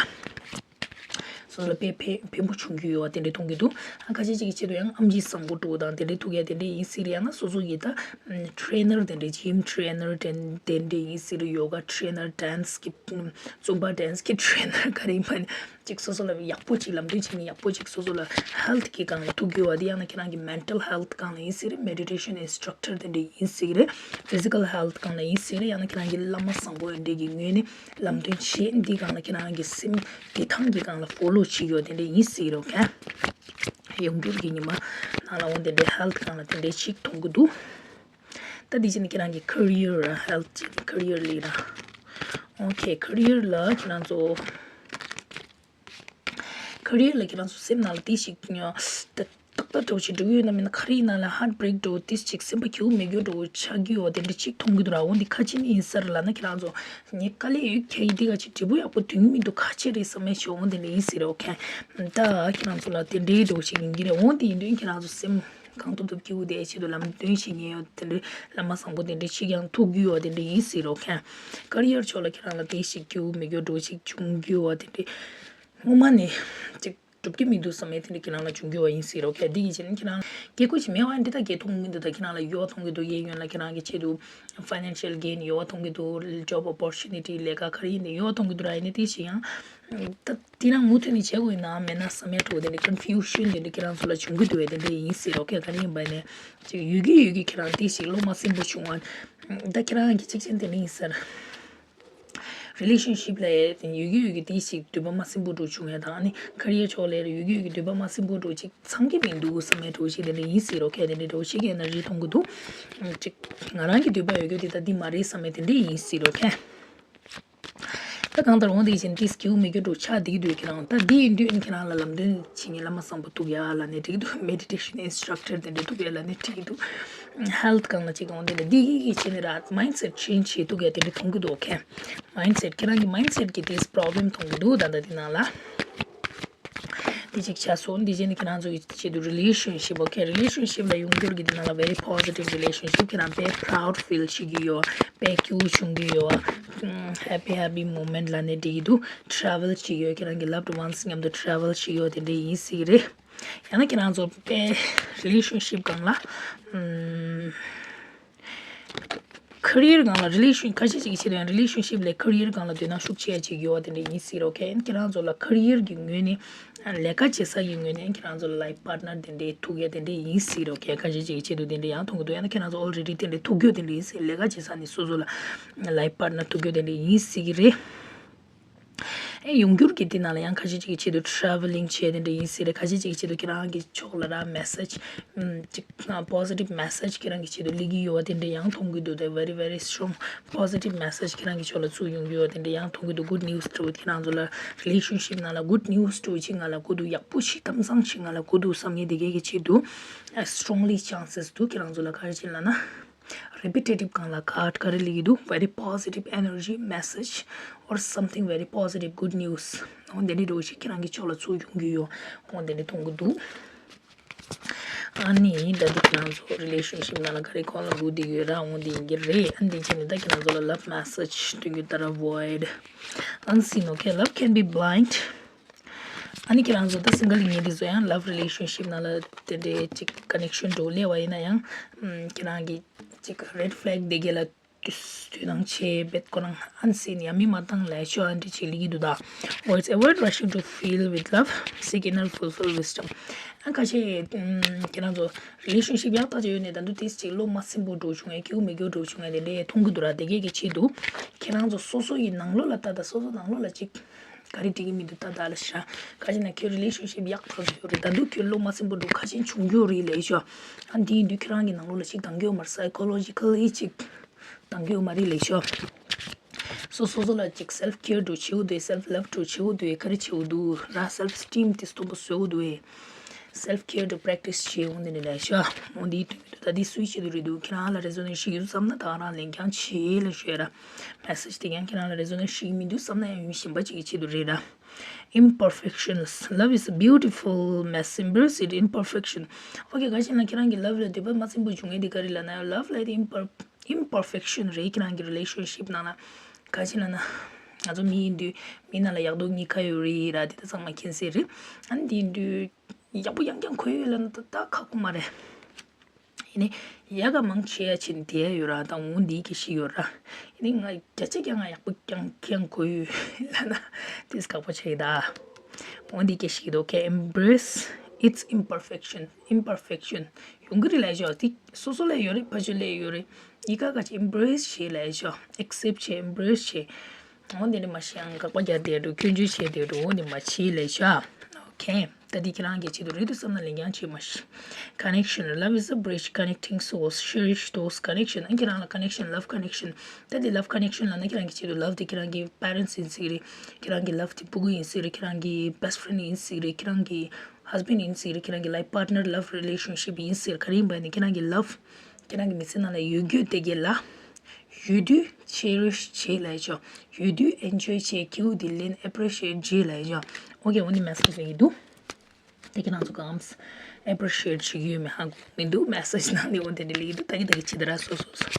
སོ་སོ་ལ་དཔེ་ཕན་ཕན་པོ་བྱུང་རྒྱུ་ཡོད་པ་དེ་འདྲ་མཐོང་གི་འདུག་ཨ་ཁ་ཤས་ཅིག་གི་ཆེད་དུ་ཡང་ཨེམ་ཆི་བཟང་པོ་འགྲོ་དང་དེ་འདྲ་ཐུག་ཡ་དེ་འདྲ་ཡིན་སྲིད་རེད། ཡང་ན་སོ་སོ་ཡི་ད་trainer དེ་འདྲ་gym trainer དེ་དེ་འདྲ་ཡིན་སྲིད་རེད། yoga trainer dance གི་Zumba dance གི་trainer ག་རེ་ཡིན་པ་ནི་ཅིག་སོ་སོ་ལ་ཡག་པོ་ཅིག་ལམ་སྟོན་བྱེད་མཁན་ཡག་པོ་ཅིག་སོ་སོ་ལ་health གི་སྒང་ལ་ཐུག་རྒྱུ་བ་དེ་ཡང་ན་ཁྱེད་རང་གི་mental health སྒང་ལ་ཡིན་སྲིད་རེད། meditation instructor དེ་འདྲ་ཡིན་སྲིད་རེད། physical health སྒང་ལ་ཡིན་སྲིད་རེད། ཡང་ན་ཁྱེད་རང་གི་བླ་མ་བཟང་པོ་དེ་འདྲ་གི་ངོས་ནས་ལམ་སྟོན་བྱེད་འདི་སྒང་ལ་ཁྱེད་རང་གི་སེམས་བདེ་ཐང་གི་སྒང་ལ་follow བྱེད་ཡོད་དེ་འདྲ་ཡིན་སྲིད་རོགས་ཁ། ཡོང་འགྱུར་གྱི་ཉི་མ་ནང་ལ་འོང་དེ་འདྲའི་health སྒང་ལ་དེ་འདྲའི་ཞིག་མཐོང་གི་འདུག་ད་དེ་བཞིན་ཁྱེད་རང་གི་career ར་health ཅིག་career ལས་ར། Okay, career ལ་ཁྱེད་རང་ཚོ་career ལ་ཁྱེད་རང་ཚོ་སེམས་ནང་ལ་དེ་ཞིག་ད་ཏག་ཏག་འདྲ་བོ་ཞིག་འགྲོ་གི་ཡོད་ན་མིན་ན་ག་རེ་ཡིན་ན་ལ་heartbreak འདྲ་བོ་དེ་ཞིག་སེམས་པ་སྐྱིད་པོ་མེད་རྒྱུ་འདྲ་བོ་ཆགས་ཀྱི་ཡོད་དེ་འདྲ་ཅིག་མཐོང་གི་འདུག་ར། འོ་འདི་ཁ་ཅིག་ནི་ཡིན་ས་ར་ལབ་ན་ཁྱེད་རང་ཚོ་ངའི་དཀའ་ལས་ཡོད་ཁྱེད་ཡིན་འདི་ག་ཅིག་འབྲས་བུ་ཡག་པོ་ཐོན་གི་མི་འདུག་ག་ཅི་རེད་བསམ་མེད་ཞིག་འོ་འདི་འདྲ་ཡིན་ཟེར་ར། འོ་ཁ་ད་ཁྱེད་རང་ཚོ་ལ་དེ་འདྲའི་འདྲ་བོ་ཞིག་ཡིན་གྱི་རེད། འོ་འདི་ཡིན་དུས་ཁྱེད་རང་ཚོ་སེམས་གང་ཐུབ་ཐུབ་སྐྱིད་པོ་བསྡད་ཆེད་དུ་ལམ་སྟོན་བྱེད་མཁན་ཡོད་དེ་འདྲའི་བླ་མ་བཟང་པོ་དེ་འདྲའི་ཞིག་ཡང་ཐུག་གི་ཡོད་དེ་འདྲ་ཡིན་ཟེར་ར། འོ་ཁ་career ཕྱོགས་ལ་ཁྱེད་རང་ལ་དེ་ཞིག་སྐྱིད་པོ་མེད་རྒྱུ་འདྲ་བོ་ཞིག་བྱུང་གི་ཡོད་དེ་འདྲའི་སྔོན་མ་ནས་ཅིག་འགྲུབ་ཀྱི་མི་འདུག་བསམ་ཡས་དེ་འདྲ་ཁྱེད་རང་ལ་བྱུང་རྒྱུ་བ་ཡིན་སྲིད་རོགས། གལ་ཏེ་ཡིན་ཕྱིན་ཁྱེད་རང་རྒྱལ་ཁོངས་ཤིག་མེད་པ་འདི་ལྟ་རྒྱལ་མཐོང་གི་འདུག་ད་ཁྱེད་རང་ལ་ཡོད་མཐོང་གི་འདུག་གཡས་གཡོན་ལ་ཁྱེད་རང་གི་ཆེད་དུ་financial gain ཡོད་མཐོང་གི་འདུག job opportunity ལས་ཀ་ག་རེ་ཡིན་ནའི་ཡོད་མཐོང་གི་འདུག་ར། ཡིན་ནའི་དེ་ཞིག་ཡང་ད་དེ་རང་མུ་མཐུད་ནས་བྱེད་དགོས་ཡིན་ནམ་མེད་ན་བསམ་ཡས་འདྲ་བོ་དེ་འདྲ་confusion དེ་འདྲ་ཁྱེད་རང་ཚོ་ལ་བྱུང་གི་འདུག་བས་དེ་འདྲ་ཡིན་སྲིད་རོགས། གལ་ག་རེ་ཡིན་པ་ནས་ཅིག་ཡོད་ཀྱི་ཡོད་ཀྱི་ཁྱེད་རང་དེ་ཞིག་བློ་མ་སེམས་པོ་བྱུང་བ་ད་ཁྱེད་རང་གི་གཅིག་ཅན་དེ་འདྲ་ཡིན་ས་ར། རི་ལེ་ཤན་ཤིབ་ལ་ཡོད་ཀྱི་ཡོད་ཀྱི་དེ་ཞིག་འདོད་པ་མ་སིམ་པོ་འགྲོ་བྱུང་ཡ་དང་ཨ་ནི་ཁེ་རི་ཡར་ཕྱོགས་ལ་ཡོད་ཀྱི་ཡོད་ཀྱི་འདོད་པ་མ་སིམ་པོ་འགྲོ་ཅིག་ཚང་གི་མི་འདུག་བསམ་ཡ་འགྲོ་ཞིག་དེ་འདྲ་འགྲོ་ཞིག་གི་ཨེ་ནར་ཇི་མཐོང་གི་འདུག་ཅིག་ང་རང་གི་འདོད་པ་ཡོད་རྒྱུ་དེ་ད་འདི་མ་རེད་བསམ་ཡ་དེ་འདྲ་ཡིན་སྲིད་རོགས་ཁྱེད། ད་གང་ལྟར་འོང་དེ་བཞིན་ཏིས་སྐྱིའུ་མི་སྐྱོ་འགྲོ་ཆགས་བསྡད་ཀྱི་འདུག་ཁྱེད་རང་ད་འདི་ཡིན་དུས་ཁྱེད་རང་ལ་ལམ་སྟོན་བྱེད་མཁན་བླ་མ་བཟང་པོ་ཐུག་ཡ་ལ་ནས་འགྲིག་གི་འདུག་མེ་ཌི་ཊེ་ཤན་ཨིན་སི་ཊྲག་ཊར་དེ་འདྲ་ཐུག་ཡ་ལ་ནས་འགྲིག་གི་འདུག་ཧེལ་ཐི་སྒང་ལ་ཅིག་འོང་དེ་འདྲ་འདི་གི་གི་བྱེད་ནི་ར་མའིན་སེ་ཊི་ཆེན་ཇི་བྱེད་ཐུག་ཡ་དེ་འདྲ་མཐོང་གི་འདུག་ཁྱེད། མའིན་སེ་ཊི་ཁྱེད་རང་གི་མའིན་སེ་ཊི་གི་ཏིས་པོ་རོབ་ལེམ་མཐོང་གི་འདུག་ད་ལྟ་དེ་ནང་ལ། དེ་གཅིག་ཆགས་སོང་། དེ་རྗེས་ནི་ཁྱེད་རང་ཚོ་གི་ཆེད་དུ་རི་ལེ་ཤན་ཤིབ། ཨོ་ཁེ། རི་ལེ་ཤན་ཤིབ་ལ་ཡོང་རྒྱུར་གྱི་དེ་ནང་ལ་very positive relationship ཁྱེད་རང་དཔེ་proud feel བྱེད་ཀྱི་ཡོད། དཔེ་སྐྱིད་པོ་བྱུང་གི་ཡོད། ཧེ་པི་ཧེ་པི་མོ་མེན་ཊི་ལབ་ནས་འགྲིག་གི་འདུག་ཊེ་རེ་ཝལ་བྱེད་ཀྱི་ཡོད། ཁྱེད་རང་གི་ལབ་ཌི་ཝན་སི་མཉམ་དུ་ཊེ་རེ་ཝལ་བྱེད་ཀྱི་ཡོད། དེ་འདྲ་ཡིན་སྲིད་ཀྱི་རེད། ཡང་ན་ཁྱེད་རང་ཚོ་དཔེ་རི་ལེ་ཤན་ཤིབ་སྒང་ལ་ཨམ། ཁེ་རི་ཡར་སྒང་ལ་རི་ལེ་ཤན་ཁ་ཤས་ཅིག་གི་ཆེད་དུ་ཡང་རི་ལེ་ཤན་ཤིབ་ལས་ཁེ་རི་ཡར་སྒང་ལ་དོ་སྣང་ཤུགས་ཆེ་ཡ་ཅིག་ཡོད་པ་དེ་འདྲ་ཡིན་སྲིད་རོགས་ཁྱེད། ཁྱེད་རང་ཚོ་ལ་ཁེ་རི་ཡར་གྱི་ངོས་ནས་ལས་ཀ་བྱེད་ས་ཀྱི་ངོས་ནས་ཁྱེད་རང་ཚོ་ལ་ལའིཕ་པཱར་ཊི་ནར་དེ་འདྲའི་ཐུག་ཡ་དེ་འདྲ་ཡིན་སྲིད་རོགས་ཁྱེད། ཁ་ཤས་ཅིག་གི་ཆེད་དུ་དེ་འདྲ་ཡང་མཐོང་གི་འདུག་ཡང་ན་ཁྱེད་རང་ཚོ་ཨོལ་རེ་ཌི་དེ་འདྲའི་ཐུག་ཡོད་དེ་འདྲ་ཡིན་སྲིད། ལས་ཀ་བྱེད་ས་ནས་སོ་སོ་ལ་ལའིཕ་པཱར་ཊི་ནར་ཐུག་ཡོད་དེ་འདྲ་ཡིན་སྲིད་ཀྱི་རེད། ཨེ་ཡོང་རྒྱུར་གྱི་དེ་ནང་ལ་ཡང་ཁ་ཤས་ཅིག་གི་ཆེད་དུ་ཊེ་རེ་ཝལ་ལིང་བྱས་དེ་འདྲ་ཡིན་སྲིད་རེད། ཁ་ཤས་ཅིག་གི་ཆེད་དུ་ཁྱེད་རང་གི་ཕྱོགས་ལ་ར་མེ་སེཇ་ཅིག་པོ་ཟི་ཊིབ་མེ་སེཇ་ཁྱེད་རང་གི་ཆེད་དུ་སླེབས་ཀྱི་ཡོད་པ་དེ་འདྲ་ཡང་མཐོང་གི་འདུག་དེ་very very strong positive message ཁྱེད་རང་གི་ཕྱོགས་ལ་ཚུར་ཡོང་གི་ཡོད་པ་དེ་འདྲ་ཡང་མཐོང་གི་འདུག good news འདྲ་བོ་ཁྱེད་རང་ཚོ་ལ་རི་ལེ་ཤན་ཤིབ་ནང་ལ་good news འདྲ་བོ་ཅིག་ང་ལ་དགོས་འདུག་ཡག་པོ་ཞིག་གཏམ་བཟང་ཞིག་ང་ལ་དགོས་འདུག་བསམ་མཁན་དེ་གས་ཀྱི་ཆེད་དུ་strongly chances འདུག་ཁྱེད་རང་ཚོ་ལ་ག་རེ་བྱེད་ལབ་ན། རེ་པི་ཊེ་ཊིབ་སྒང་ལ་ཁ་ཊི་ག་རེ་སླེབས་ཀྱི་འདུག very positive energy message or something very positive good news འོ་དེ་འདྲ་འདྲ་བོ་ཞིག་ཁྱེད་རང་གི་ཕྱོགས་ལ་ཚུར་ཡོང་གི་ཡོད། འོ་དེ་འདྲ་མཐོང་གི་འདུག་ཨ་ནི་ད་འདི་ཁྱེད་རང་ཚོ་རི་ལེ་ཤན་ཤིབ་ནང་ལ་ག་རེ་གོ་ལ་འགྲོ་བསྡད་ཡོད་ར། འོ་འདི་ཡིན་གྱི་རེད། ཨ་འདི་བྱས་ནས་ད་ཁྱེད་རང་ཚོ་ལ་ལབ་མེ་སེཇ་སྟོན་རྒྱུ་ལྟར་avoid unseen okay love can be blind ཨ་ནི་ཁྱེད་རང་ཚོ་ད་སིང་གལ་ཡིན་མཁན་དེ་ཚོ་ཡང་ལབ་རི་ལེ་ཤན་ཤིབ་ནང་ལ་དེ་འདྲའི་ཅིག་ཀ་ནེག་ཤན་འགྲོ་སླེབས་པ་ཡིན་ན་ཡང་ཁྱེད་རང་གི་ཅིག་རེཌ་ཕི་ལེག་དེ་གས་ལ་དུས་དུས་ནང་ཆེ་བེད་ཁོ་རང་ཨན་སིན་ཡ་མི་མ་བཏང་ལས་ཤོ་ཨན་ཏི་ཅིག་ལི་གི་འདུག་ད། Words avoid rushing to fill with love seek inner fulfill wisdom ཨ་ཁ་ཤས་ཁྱེད་རང་ཚོ་རི་ལེ་ཤན་ཤིབ་ཡག་ཐག་ཆོད་ཡོད་ནས་ད་དུང་ཏིས་ཅིག་བློ་མ་སིམ་པོ་འགྲོ་བྱུང་ངས་སྐྱིད་པོ་མི་སྐྱིད་འགྲོ་བྱུང་ངས་དེ་འདྲའི་མཐོང་གི་འདུག་ར། དེ་གས་ཀྱི་ཆེད་དུ་ཁྱེད་རང་ཚོ་སོ་སོ་ཡི་ནང་ལོགས་ལ་ལྟ་ད་སོ་སོ་ནང་ལོགས་ལ་ཅིག་ག་རེ་འགྲིག་གི་མི་འདུག་ད་ད་ལ་ཤ། ག་ཅི་ན་ཁྱོད་རི་ལེ་ཤན་ཤིབ་ཡག་ཐག་ཆོད་རེད། ད་དུང་ཁྱོད་བློ་མ་སེམས་པོ་འདུག་ཁ་ཆེན་བྱུང་རྒྱུ་རེད་ལས་ཤོ། ཨ་འདི་ཡིན་དུས་ཁྱེད་རང་གི་ནང་ལོགས་ལ་ཞིག་དང་གི་ཡོད་མ་རེད། སའི་ཀོ་ལོ་ཇི་ཀལ་ལི་ཅིག་དང་གི་ཡོད་མ་རེད་ལས་ཤོ། སོ་སོ་སོ་ལ་ཅིག་སེལཕ་ཀེར་འགྲོ་བྱེད་འོ་དུས་སེལཕ་ལབ་འགྲོ་བྱེད་འོ་དུས་ག་རེ་བྱེད་འོ་འདུག་ར། སེལཕ་སི་ཊིམ་དེ་སྟོང་པོ་བཟོ་འོ་དུས། སེལཕ་ཀེར་འགྲོ་པྲེག་ཊིས་བྱེད་འོ་འདི་ནི་ལས་ཤོ། འོ་འདི་ཡིན་དུས་ད་འདི་སུའི་ཆེད་དུ་རེད་འདུག་ཁྱེད་རང་ལ་རེ་ཛོ་ནེཊ་ཞིག་ཡོད་བསམ་ན་ད་རང་ལན་རྐྱང་བྱེད་ལས་ཤོ་ཡ་ར། མེ་སེཇ་དེ་ཀྱང་ཁྱེད་རང་ལ་རེ་ཛོ་ནེཊ་ཞིག་མི་འདུག་བསམ་ན་ཡང་ཡུལ་གཞན་པ་ཅིག་གི་ཆེད་དུ་རེད་ར། Imperfections. Love is a beautiful mess. Embrace it. Imperfection. Okay ག་ཅི་ན་ཁྱེད་རང་གི་ལབ་ལ་འདོད་པ་མ་ཚིམ་པོ་བྱུང་ངེས་དེ་ག་རེ་ལབ་ན་ཡང་ལབ་ལ་དེ་imper imperfection རེད། ཁྱེད་རང་གི་རི་ལེ་ཤན་ཤིབ་ནང་ལ་ག་ཅི་ལབ་ན་ང་ཚོ་མི་ཡིན་དུས་མི་ནང་ལ་ཡག་སྡུག་གཉིས་ཀ་ཡོད་རེད་ར། དེ་ད་ཚང་མ་མཁྱེན་གསལ་རེད། ཨ་ནི་དེ་ཡིན་དུས་ཡག་པོ་ཡང་ཀྱང་གོ་ཡོད་ལབ་ན་ད་ད་ཁག་པོ་མ་རེད། ཡིན་ནི་ཡ་ག་མང་ཆེ་ཡ་ཕྱིན་དེ་ཡ་ཡོད་ར། ད་འོ་འདི་སྐད་ཤིག་ཡོད་ར། ཡིན་ནི་ང་བརྒྱ་ཆ་བརྒྱ་ང་ཡག་པོ་རྐྱང་རྐྱང་གོ་ཡོད་ལབ་ན་དེས་ཁག་པོ་ཆགས་ཀྱི་ད། འོ་འདི་སྐད་ཤིག་འདུག་གས། Embrace its imperfection. Imperfection ཡོང་གི་རེད་ལབ་ཤོག་དེ་སོ་སོ་ལ་ཡོད་རེད། ཕ་ཆོས་ལ་ཡོད་རེད། ཡི་ག་ག་ཅི་embrace བྱེད་ལབ་ཤོག accept བྱེད་embrace བྱེད། འོ་འདི་ནི་མ་ཤེས་ཨང་། དགག་པ་རྒྱག་བསྡད་འགྲོ། སྐྱོན་བརྗོད་བྱས་བསྡད་འགྲོ། འོ་འདི་མ་བྱེད་ལབ་ཤག Okay ད་འདི་ཁྱེད་རང་གི་ཆེད་དུ་རེད་འདུག་བསམ་ན་ལན་རྐྱང་བྱེད་མ་ཤེས། Connection. Love is a bridge connecting souls. Cherish those connection. ཨ་ཁྱེད་རང་ལ་connection, love connection ད་འདི་love connection ལབ་ན་ཁྱེད་རང་གི་ཆེད་དུ་love དེ་ཁྱེད་རང་གི་parents ཡིན་སྲིད་རེད། ཁྱེད་རང་གི་love དེ་སྤུ་གུ་ཡིན་སྲིད་རེད། ཁྱེད་རང་གི་best friend ཡིན་སྲིད་རེད། ཁྱེད་རང་གི husband ཡིན་སྲིད་རེད། ཁྱེད་རང་གི་life partner, love relationship ཡིན་སྲིད་རེད། ག་རེ་ཡིན་པ་ཡིན་ནའི་ཁྱེད་རང་གི་love ཁྱེད་རང་གི་མི་ཚེ་ནང་ལ་ཡོད་རྒྱུ་དེ་གས་ལ་ཡོད་དུས་cherish བྱེད་ལབ་ཡ་ཆོག་ཡོད་དུས་enjoy བྱེད། སྐྱིད་པོ་དེ་ལེན། appreciate བྱེད་ལབ་ཡ་ཆོག Okay འོ་ནི་message ལ་ཡིན་འདུག་དེ་ཁྱེད་རང་ཚོ་གང་appreciate བྱེད་ཀྱི་ཡོད་མེད་ཧ་གོ་མི་འདུག message ནང་ནས་འོ་དེ་འདྲ་ལེགས་འདུག་ད་གི་ད་གི་ཆི་ད་ར་སོ་སོ་སོ།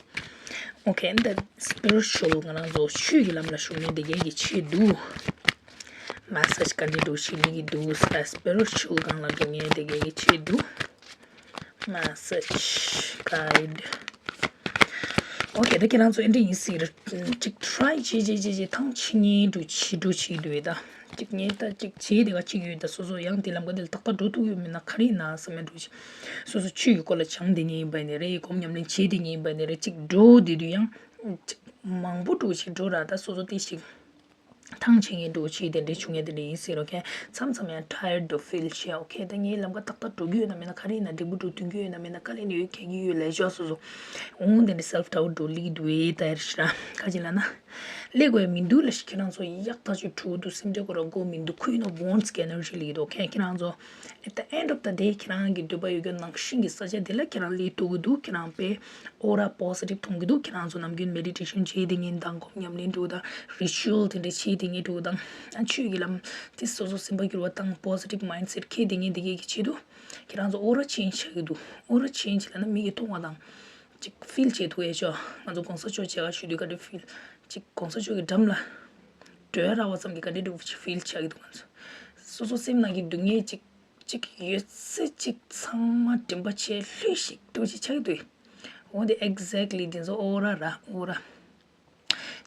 Okay འདི་spiritual ང་རང་ཚོ་ཆོས་ཀྱི་ལམ་ལ་ཞུགས་མཁན་དེ་གས་ཀྱི་ཆེད་དུ་message ག་འདྲ་འགྲོ་ཞིག་ལེགས་འདུག spiritual སྒང་ལ་འགྲོ་མཁན་དེ་གས་ཀྱི་ཆེད་དུ། Message guide. Okay ད་ཁྱེད་རང་ཚོ་ཨེ་འདྲ་ཡིན་སྲིད་རེད། ཅིག་try བྱེད་བྱེད་བྱེད་བྱེད་ཐང་ཆད་མཁན་འདྲ་བོ་ཅིག་འདྲ་བོ་ཅིག་འདུག་ད། ཅིག་ངས་ད་ཅིག་བྱེད་བསྡད་པ་ཅིག་ཡོད་ད། སོ་སོ་ཡང་དེ་ལམ་ཁ་དེ་ལ་ཏག་ཏག་འགྲོ་ཐུབ་ཡོད་མེད་ན་ག་རེ་ཡིན་ན་བསམ་ཡ་འདྲ་བོ་ཅིག་སོ་སོ་ཆོས་ཀྱི་སྐོར་ལ་སྦྱངས་བསྡད་མཁན་ཡིན་པ་ཡིན་ནའི་རེད། སྒོམ་ཉམས་ལེན་བྱེད་བསྡད་མཁན་ཡིན་པ་ཡིན་ནའི་རེད། ཅིག་འགྲོ་བསྡད་དུས་ཡང་ཅིག་མང་པོ་འདྲ་བོ་ཅིག་འགྲོ་ར། ད་སོ་སོ་དེ་ཞིག་ ཐང་ཆད་མཁན་འདྲ་བོ་ཅིག་དེ་འདྲའི་བྱུང་མཁན་དེ་འདྲ་ཡིན་ཟེར་རོ། ཁྱེད་མཚམས་མཚམས་ཡང་tired དུ་feel བྱེད། ཨོ་ཁེ། ད་ངའི་ལམ་ཁ་ཏག་ཏག་འགྲོ་གི་ཡོད་ན་མེད་ན། ག་རེ་ཡིན་ན་འགྲིག་པོ་འགྲོ་ཐུབ་ཀྱི་ཡོད་ན་མེད་ན། དཀའ་ལས་ནི་ཡོད་གལ་གྱི་ཡོད་ལས་ཤོག་སོ་སོ། འོང་དེ་འདྲའི་self doubt འགྲོ་ལི་འདུག་ཨེ། ད་ཡར་ཤི་ར་ག་ཅི་ལ་ན། ལས་དགོས་མི་འདུག་ལ་ཤི། ཁྱེད་རང་ཚོ་ཡག་ཐག་ཆོད་འགྲོ་འདུག་སེམས་ཁྲལ་དགོས་ར་དགོས་མི་འདུག་ཁོའི་ནང་wants གི་energy ལི་འདུག་ཁྱེད་རང་ཚོ། At the end of the day ཁྱེད་རང་གི་འདོད་པ་ཡོད་རྒྱུ་ནང་བཞིན་གྱི་ས་ཆ་དེ་ལ་ཁྱེད་རང་སླེབས་ཐུབ་ཀྱི་འདུག་ཁྱེད་རང་དཔེ་aura positive མཐོང་གི་འདུག་ཁྱེད་རང་ཚོ་ནམ་རྒྱུན་meditation བྱེད་དེ་ངན་དང་སྒོམ་ཉམས་ལེན་འགྲོ་དང་ritual དེ་འདྲ་བྱེད་དེ་ངན་འགྲོ་དང་། ཨ་ཆོས་ཀྱི་ལམ་དེ་སོ་སོ་སེམས་པ་འགྱུར་བ་དང་positive mindset འཁྱེར་དེ་ངན་དེ་གས་ཀྱི་ཆེད་དུ་ཁྱེད་རང་ཚོ་aura change ཆགས་ཀྱི་འདུག aura change ལབ་ན་མི་གིས་མཐོང་བ་དང་ཅིག་feel བྱེད་ཐུབ་ཡས་ཆོག་ང་ཚོ་གོང་ས་མཆོག་མཇལ་ཁ་ཞུ་དུས་ག་འདྲ་feel ཅིག་གོང་ས་མཆོག་གི་འགྲམ་ལ་འགྲོ་ཡ་རག་པ་ཙམ་གྱིས་ག་འདྲ་འདྲ་བོ་ཅིག་feel བྱ་གི་འདུག་ང་ཚོ་སོ་སོ་སེམས་ནང་གི་སྡུག་བསྔལ་ཅིག་ཅིག་ཡོད་ཚད་ཅིག་ཚང་མ་དྲན་པ་བྱས་ལྷོད་ཤིག་འདྲ་བོ་ཅིག་ཆགས་ཀྱི་འདུག་འོ་དེ་exactly དེ་ཚོ་aura ར་aura།